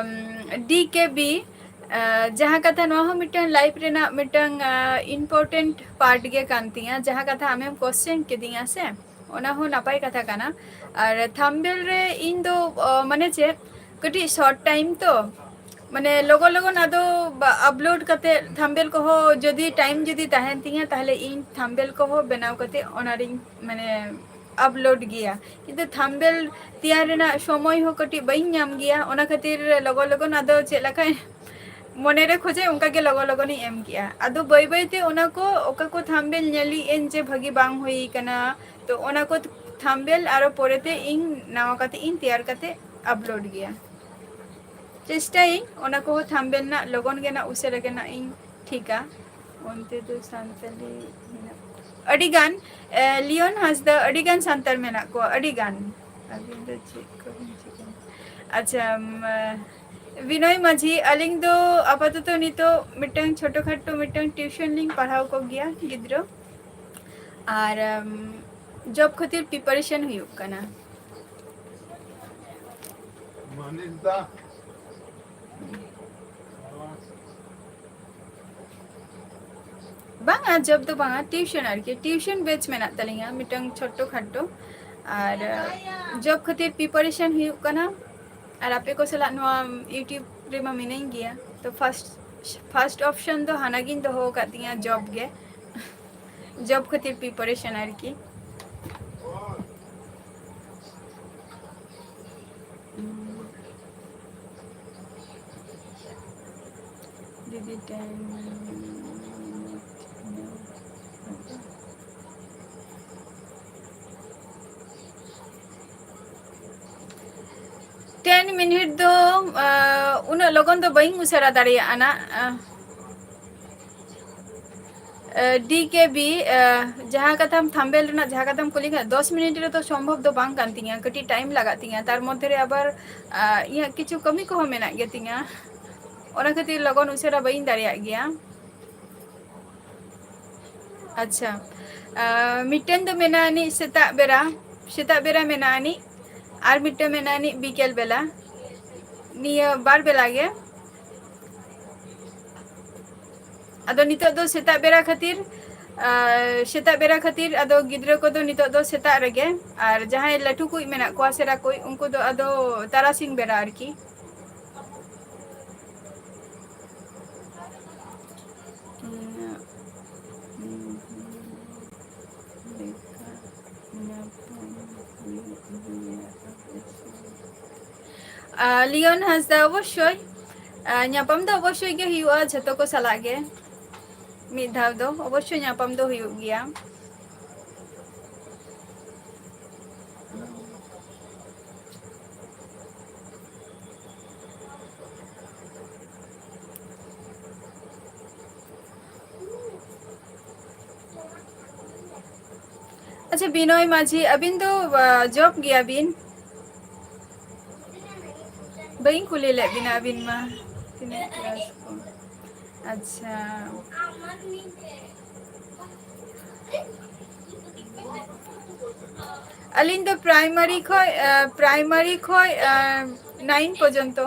ᱰᱤ ᱠᱮ ᱵᱤ, ᱟᱸ, ᱡᱟᱦᱟᱸ ᱠᱟᱛᱷᱟ, ᱱᱚᱣᱟ ᱦᱚᱸ ᱢᱤᱫᱴᱟᱝ life ᱨᱮᱱᱟᱜ ᱢᱤᱫᱴᱟᱝ, ᱟᱸ, important part ᱜᱮ ᱠᱟᱱ ᱛᱤᱧᱟᱹ᱾ ᱡᱟᱦᱟᱸ ᱠᱟᱛᱷᱟ ᱟᱢᱮᱢ question ᱠᱤᱫᱤᱧᱟ ᱥᱮ, ᱚᱱᱟ ᱦᱚᱸ ᱱᱟᱯᱟᱭ ᱠᱟᱛᱷᱟ ᱠᱟᱱᱟ᱾ ᱟᱨ ᱛᱷᱟᱢᱵᱱᱮᱞ ᱨᱮ ᱤᱧ ᱫᱚ, ᱚ, ᱢᱟᱱᱮ ᱪᱮᱫ, ᱠᱟᱹᱴᱤᱡ short time ᱛᱚ, ᱢᱟᱱᱮ ᱞᱚᱜᱚᱱ ᱞᱚᱜᱚᱱ ᱟᱫᱚ ᱵᱟ-, upload ᱠᱟᱛᱮ ᱛᱷᱟᱢᱵᱱᱮᱞ ᱠᱚᱦᱚᱸ ᱡᱩᱫᱤ time ᱡᱩᱫᱤ ᱛᱟᱦᱮᱱ ᱛᱤᱧᱟ, ᱛᱟᱦᱞᱮ ᱤᱧ ᱛᱷᱟᱢᱵᱱᱮᱞ ᱠᱚᱦᱚᱸ ᱵᱮᱱᱟᱣ ᱠᱟᱛᱮ ᱚᱱᱟᱨᱤᱧ, ᱢᱟᱱᱮ, upload ᱜᱮᱭᱟ᱾ ᱠᱤᱱᱛᱩ ᱛᱷᱟᱢᱵᱱᱮᱞ ᱛᱮᱭᱟᱨ ᱨᱮᱱᱟᱜ ᱥᱚᱢᱚᱭ ᱦᱚᱸ ᱠᱟᱹᱴᱤᱡ ᱵᱟᱹᱧ ᱧᱟᱢ ᱜᱮᱭᱟ, ᱚᱱᱟ ᱠᱷᱟᱹᱛᱤᱨ ᱞᱚᱜᱚᱱ ᱞᱚᱜᱚᱱ ᱟᱫᱚ ᱪᱮᱫ ᱞᱮᱠᱟ ᱢᱚᱱᱮᱨᱮ ᱠᱷᱚᱡᱮ ᱚᱱᱠᱟ ᱜᱮ ᱞᱚᱜᱚᱱ ᱞᱚᱜᱚᱱᱤᱧ ᱮᱢ ᱠᱮᱜᱼᱟ᱾ ᱟᱫᱚ ᱵᱟᱹᱭ ᱵᱟᱹᱭ ᱛᱮ ᱚᱱᱟ ᱠᱚ, ᱚᱠᱟ ᱠᱚ ᱛᱷᱟᱢᱵᱱᱮᱞ ᱧᱮᱞᱮᱜ ᱟᱹᱧ ᱡᱮ ᱵᱷᱟᱹᱜᱤ ᱵᱟᱝ ᱦᱩᱭ ᱠᱟᱱᱟ, ᱛᱚ ᱚᱱᱟ ᱠᱚ ᱛᱷᱟᱢᱵᱱᱮᱞ ᱟᱨᱚ ᱯᱚᱨᱮᱛᱮ ᱤᱧ ᱱᱟᱣᱟ ᱠᱟᱛᱮ ᱤᱧ ᱛᱮᱭᱟᱨ ᱠᱟᱛᱮ upload ᱜᱮᱭᱟ᱾ ᱪᱮᱥᱴᱟᱭᱟᱹᱧ ᱚᱱᱟ ᱠᱚᱦᱚᱸ ᱛᱷᱟᱢᱵᱱᱮᱞ ᱨᱮᱱᱟᱜ ᱞᱚᱜᱚᱱ ᱜᱮ ᱱᱟᱜ ᱩᱥᱟᱹᱨᱟ ᱜᱮ ᱱᱟᱜ ᱤᱧ ᱴᱷᱤᱠᱟ᱾ ᱚᱱᱛᱮ ᱫᱚ ᱥᱟᱱᱛᱟᱞᱤ ᱢᱮᱱᱟᱜ ᱟᱹᱰᱤ ᱜᱟᱱ, ᱮ, ᱞᱤᱭᱚᱱ ᱦᱟᱸᱥᱫᱟ, ᱟᱹᱰᱤ ᱜᱟᱱ ᱥᱟᱱᱛᱟᱲ ᱢᱮᱱᱟᱜ ᱠᱚᱣᱟ, ᱟᱹᱰᱤ ᱜᱟᱱ᱾ ᱟᱹᱵᱤᱱ ᱫᱚ ᱪᱮᱫ ᱠᱚᱵᱤᱱ ᱪᱤᱠᱟᱹᱭᱟ? ᱟᱪᱪᱷᱟ, ᱢ, ᱵᱤᱱᱚᱭ ᱢᱟᱹᱡᱷᱤ, ᱟᱹᱞᱤᱧ ᱫᱚ ᱟᱯᱟᱛᱚᱛᱚ ᱱᱤᱛᱚᱜ ᱢᱤᱫᱴᱟᱝ ᱪᱷᱳᱴᱳ ᱠᱷᱟᱴᱳ ᱢᱤᱫᱴᱟᱝ ᱴᱤᱭᱩᱥᱚᱱ ᱞᱤᱧ ᱯᱟᱲᱦᱟᱣ ᱠᱚᱜᱮᱭᱟ ᱜᱤᱫᱽᱨᱟᱹ, ᱟᱨ ᱡᱚᱵ ᱠᱷᱟᱹᱛᱤᱨ ᱯᱨᱤᱯᱟᱨᱮᱥᱚᱱ ᱦᱩᱭᱩᱜ ᱠᱟᱱᱟ᱾ ᱵᱟᱝᱟ, ᱡᱚᱵ ᱫᱚ ᱵᱟᱝᱟ, ᱴᱤᱭᱩᱥᱚᱱ ᱟᱨᱠᱤ, ᱴᱤᱭᱩᱥᱚᱱ ᱵᱮᱪ ᱢᱮᱱᱟᱜ ᱛᱟᱹᱞᱤᱧᱟ ᱢᱤᱫᱴᱟᱝ ᱪᱷᱳᱴᱳ ᱠᱷᱟᱴᱳ, ᱟᱨ ᱡᱚᱵ ᱠᱷᱟᱹᱛᱤᱨ ᱯᱨᱤᱯᱟᱨᱮᱥᱚᱱ ᱦᱩᱭᱩᱜ ᱠᱟᱱᱟ᱾ ᱟᱨ ᱟᱯᱮ ᱠᱚ ᱥᱟᱞᱟᱜ ᱱᱚᱣᱟ ᱤᱭᱩᱴᱤᱭᱩᱵᱽ ᱨᱮᱢᱟ ᱢᱤᱱᱟᱹᱧ ᱜᱮᱭᱟ, ᱛᱚ ᱯᱷᱟᱥᱴ ᱯᱷᱟᱥᱴ ᱚᱯᱥᱚᱱ ᱫᱚ ᱦᱟᱱᱟᱜᱤᱧ ᱫᱚᱦᱚ ᱟᱠᱟᱫ ᱛᱤᱧᱟᱹ, ᱡᱚᱵ ᱜᱮ᱾ ᱡᱚᱵ ᱠᱷᱟᱹᱛᱤᱨ ᱯᱨᱤᱯᱟᱨᱮᱥᱚᱱ ᱟᱨᱠᱤ᱾ ᱫᱤᱫᱤ ᱴᱮᱱ ᱢᱤᱱᱤᱴ ᱫᱚ, ᱩᱱᱟᱹᱜ ᱞᱚᱜᱚᱱ ᱫᱚ ᱵᱟᱹᱧ ᱩᱥᱟᱹᱨᱟ ᱫᱟᱲᱮᱭᱟᱜᱼᱟ ᱱᱟᱜ᱾ ᱰᱤ ᱠᱮ ᱵᱤ, ᱡᱟᱦᱟᱸ ᱠᱟᱛᱷᱟᱢ, ᱛᱷᱟᱢᱵᱮᱞ ᱨᱮᱱᱟᱜ ᱡᱟᱦᱟᱸ ᱠᱟᱛᱷᱟᱢ ᱠᱩᱞᱤ ᱠᱟᱱᱟ, ᱫᱚᱥ ᱢᱤᱱᱤᱴ ᱨᱮᱫᱚ ᱥᱚᱢᱵᱷᱚᱵ ᱫᱚ ᱵᱟᱝ ᱠᱟᱱ ᱛᱤᱧᱟᱹ, ᱠᱟᱹᱴᱤᱡ ᱴᱟᱭᱤᱢ ᱞᱟᱜᱟᱜ ᱛᱤᱧᱟᱹ᱾ ᱛᱟᱨ ᱢᱚᱫᱽᱫᱷᱮ ᱨᱮ ᱟᱵᱟᱨ ᱤᱧᱟᱹᱜ ᱠᱤᱪᱷᱩ ᱠᱟᱹᱢᱤ ᱠᱚᱦᱚᱸ ᱢᱮᱱᱟᱜ ᱜᱮᱛᱤᱧᱟ, ᱚᱱᱟ ᱠᱷᱟᱹᱛᱤᱨ ᱞᱚᱜᱚᱱ ᱩᱥᱟᱹᱨᱟ ᱵᱟᱹᱧ ᱫᱟᱲᱮᱭᱟᱜ ᱜᱮᱭᱟ᱾ ᱟᱪᱪᱷᱟ, ᱢᱤᱫᱴᱮᱱ ᱫᱚ ᱢᱮᱱᱟᱜ ᱟᱹᱱᱤᱡ ᱥᱮᱛᱟᱜ ᱵᱮᱲᱟ, ᱥᱮᱛᱟᱜ ᱵᱮᱲᱟ ᱢᱮᱱᱟᱜ ᱟᱹᱱᱤᱡ, ᱟᱨ ᱢᱤᱫᱴᱮᱱ ᱢᱮᱱᱟᱜ ᱟᱹᱱᱤᱡ ᱵᱤᱠᱮᱞ ᱵᱮᱞᱟ, ᱱᱤᱭᱟᱹ ᱵᱟᱨ ᱵᱮᱞᱟ ᱜᱮ᱾ ᱟᱫᱚ ᱱᱤᱛᱚᱜ ᱫᱚ ᱥᱮᱛᱟᱜ ᱵᱮᱲᱟ ᱠᱷᱟᱹᱛᱤᱨ, ᱥᱮᱛᱟᱜ ᱵᱮᱲᱟ ᱠᱷᱟᱹᱛᱤᱨ ᱟᱫᱚ ᱜᱤᱫᱽᱨᱟᱹ ᱠᱚᱫᱚ ᱱᱤᱛᱚᱜ ᱫᱚ ᱥᱮᱛᱟᱜ ᱨᱮᱜᱮ, ᱟᱨ ᱡᱟᱦᱟᱸᱭ ᱞᱟᱹᱴᱩ ᱠᱩᱡ ᱢᱮᱱᱟᱜ ᱠᱚᱣᱟ, ᱥᱮᱬᱟ ᱠᱩᱡ, ᱩᱱᱠᱩ ᱫᱚ ᱟᱫᱚ ᱛᱟᱨᱟᱥᱤᱧ ᱵᱮᱲᱟ ᱟᱨᱠᱤ᱾ ᱞᱤᱭᱚᱱ ᱦᱟᱸᱥᱫᱟ, ᱚᱵᱚᱥᱥᱳᱭ, ᱧᱟᱯᱟᱢ ᱫᱚ ᱚᱵᱚᱥᱥᱳᱭ ᱜᱮ ᱦᱩᱭᱩᱜᱼᱟ, ᱡᱷᱚᱛᱚ ᱠᱚ ᱥᱟᱞᱟᱜ ᱜᱮ ᱢᱤᱫ ᱫᱷᱟᱣ ᱫᱚ ᱚᱵᱚᱥᱥᱳᱭ ᱧᱟᱯᱟᱢ ᱫᱚ ᱦᱩᱭᱩᱜ ᱜᱮᱭᱟ᱾ ᱟᱪᱪᱷᱟ, ᱵᱤᱱᱚᱭ ᱢᱟᱹᱡᱷᱤ, ᱟᱹᱵᱤᱱ ᱫᱚ ᱡᱚᱵ ᱜᱮᱭᱟ ᱵᱤᱱ? ᱵᱟᱹᱧ ᱠᱩᱞᱤ ᱞᱮᱫ ᱵᱤᱱᱟ ᱟᱹᱵᱤᱱ ᱢᱟ᱾ ᱛᱤᱱᱟᱹᱜ ᱠᱞᱟᱥ ᱠᱚ? ᱟᱪᱪᱷᱟ᱾ ᱟᱹᱞᱤᱧ ᱫᱚ ᱯᱨᱟᱭᱢᱟᱨᱤ ᱠᱷᱚᱡ, ᱟ, ᱯᱨᱟᱭᱢᱟᱨᱤ ᱠᱷᱚᱡ, ᱟ, ᱱᱟᱭᱤᱱ ᱯᱚᱨᱡᱚᱱᱛᱚ᱾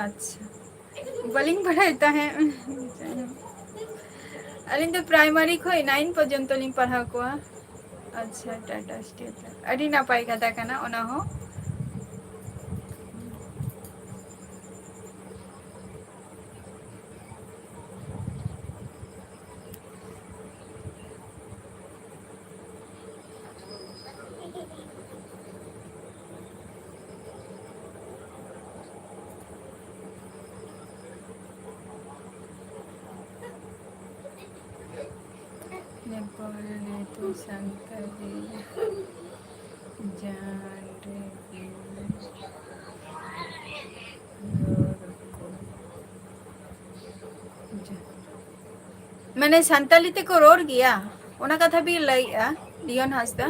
ᱟᱪᱪᱷᱟ, ᱵᱟᱹᱞᱤᱧ ᱵᱟᱲᱟᱭ ᱛᱟᱦᱮᱸᱫ᱾ ᱟᱹᱞᱤᱧ ᱫᱚ ᱯᱨᱟᱭᱢᱟᱨᱤ ᱠᱷᱚᱡ ᱱᱟᱭᱤᱱ ᱯᱚᱨᱡᱚᱱᱛᱚ ᱞᱤᱧ ᱯᱟᱲᱦᱟᱣ ᱠᱚᱣᱟ᱾ ᱟᱪᱪᱷᱟ, ᱴᱟᱴᱟ ᱥᱴᱤᱞ, ᱟᱹᱰᱤ ᱱᱟᱯᱟᱭ ᱠᱟᱛᱷᱟ ᱠᱟᱱᱟ ᱚᱱᱟ ᱦᱚᱸ᱾ ᱱᱮᱯᱟᱞ ᱨᱮᱫᱚ ᱥᱟᱱᱛᱟᱲᱤ ᱡᱟᱦᱟᱸ ᱨᱮᱜᱮ ᱨᱚᱲ ᱠᱚ᱾ ᱢᱟᱱᱮ ᱥᱟᱱᱛᱟᱞᱤ ᱛᱮᱠᱚ ᱨᱚᱲ ᱜᱮᱭᱟ, ᱚᱱᱟ ᱠᱟᱛᱷᱟ ᱵᱤᱱ ᱞᱟᱹᱭᱮᱜᱼᱟ, ᱞᱤᱭᱚᱱ ᱦᱟᱸᱥᱫᱟ?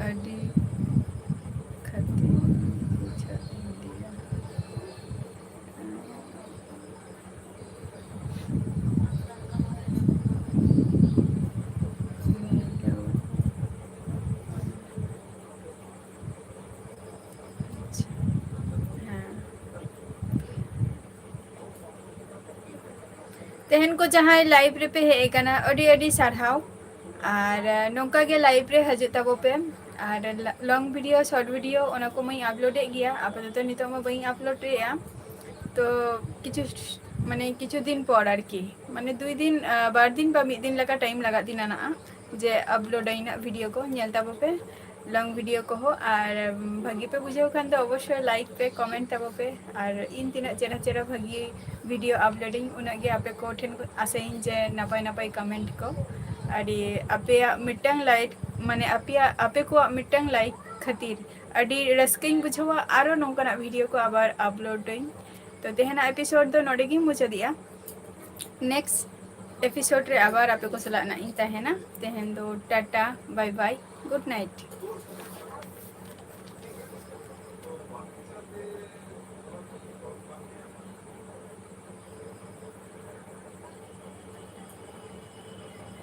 ᱟᱹᱰᱤ ᱠᱷᱟᱹᱛᱤᱨ ᱵᱩᱡᱷᱟᱹᱜ ᱤᱧ ᱞᱟᱹᱭᱟ᱾ ᱟᱪᱪᱷᱟ᱾ ᱦᱮᱸ᱾ ᱛᱮᱦᱮᱧ ᱠᱚ ᱡᱟᱦᱟᱸᱭ live ᱨᱮᱯᱮ ᱦᱮᱡ ᱟᱠᱟᱱᱟ, ᱟᱹᱰᱤ ᱟᱹᱰᱤ ᱥᱟᱨᱦᱟᱣ᱾ ᱟᱨ, ᱟᱸ, ᱱᱚᱝᱠᱟ ᱜᱮ live ᱨᱮ ᱦᱤᱡᱩᱜ ᱛᱟᱵᱚ ᱯᱮ᱾ ᱟᱨ ᱞᱟ-, long video, short video, ᱚᱱᱟ ᱠᱚ ᱢᱟᱧ upload ᱮᱫ ᱜᱮᱭᱟ᱾ ᱟᱯᱟᱛᱚᱛᱚ ᱱᱤᱛᱚᱜ ᱢᱟ ᱵᱟᱹᱧ upload ᱮᱫᱼᱟ᱾ ᱛᱚ, ᱠᱤᱪᱷᱩ, ᱢᱟᱱᱮ, ᱠᱤᱪᱷᱩ ᱫᱤᱱ ᱯᱚᱨ ᱟᱨᱠᱤ᱾ ᱢᱟᱱᱮ, ᱫᱩᱭ ᱫᱤᱱ, ᱟᱸ, ᱵᱟᱨ ᱫᱤᱱ ᱵᱟ ᱢᱤᱫ ᱫᱤᱱ ᱞᱮᱠᱟ time ᱞᱟᱜᱟᱜ ᱛᱤᱧᱟ ᱱᱟᱜ, ᱡᱮ upload ᱟᱹᱧ ᱱᱟᱜ video ᱠᱚ᱾ ᱧᱮᱞ ᱛᱟᱵᱚ ᱯᱮ long video ᱠᱚᱦᱚᱸ᱾ ᱟᱨ, ᱩᱸ, ᱵᱷᱟᱹᱜᱤ ᱯᱮ ᱵᱩᱡᱷᱟᱹᱣ ᱠᱷᱟᱱ ᱫᱚ ᱚᱵᱚᱥᱥᱳᱭ like ᱯᱮ, comment ᱛᱟᱵᱚ ᱯᱮ᱾ ᱟᱨ ᱤᱧ ᱛᱤᱱᱟᱹᱜ ᱪᱮᱦᱨᱟ ᱪᱮᱦᱨᱟ ᱵᱷᱟᱹᱜᱤ video upload ᱟᱹᱧ, ᱩᱱᱟᱹᱜ ᱜᱮ ᱟᱯᱮ ᱠᱚ ᱴᱷᱮᱱ ᱟᱥᱟᱭᱟᱹᱧ ᱡᱮ ᱱᱟᱯᱟᱭ ᱱᱟᱯᱟᱭ comment ᱠᱚ᱾ ᱟᱹᱰᱤ ᱟᱯᱮᱭᱟᱜ ᱢᱤᱫᱴᱟᱝ like, ᱢᱟᱱᱮ ᱟᱯᱮᱭᱟᱜ, ᱟᱯᱮ ᱠᱚᱣᱟᱜ ᱢᱤᱫᱴᱟᱝ like ᱠᱷᱟᱹᱛᱤᱨ ᱟᱹᱰᱤ ᱨᱟᱹᱥᱠᱟᱹᱧ ᱵᱩᱡᱷᱟᱹᱣᱟ᱾ ᱟᱨᱚ ᱱᱚᱝᱠᱟᱱᱟᱜ video ᱠᱚ ᱟᱵᱟᱨ upload ᱟᱹᱧ᱾ ᱛᱚ ᱛᱮᱦᱮᱧᱟᱜ ᱮᱯᱤᱥᱳᱰ ᱫᱚ ᱱᱚᱰᱮ ᱜᱤᱧ ᱢᱩᱪᱟᱹᱫᱮᱜᱼᱟ᱾ ᱱᱮᱠᱥᱴ ᱮᱯᱤᱥᱳᱰ ᱨᱮ ᱟᱵᱟᱨ ᱟᱯᱮ ᱠᱚ ᱥᱟᱞᱟᱜ ᱱᱟᱜ ᱤᱧ ᱛᱟᱦᱮᱱᱟ᱾ ᱛᱮᱦᱮᱧ ᱫᱚ ᱴᱟᱴᱟ, ᱵᱟᱭ ᱵᱟᱭ, ᱜᱩᱰ ᱱᱟᱭᱤᱴ᱾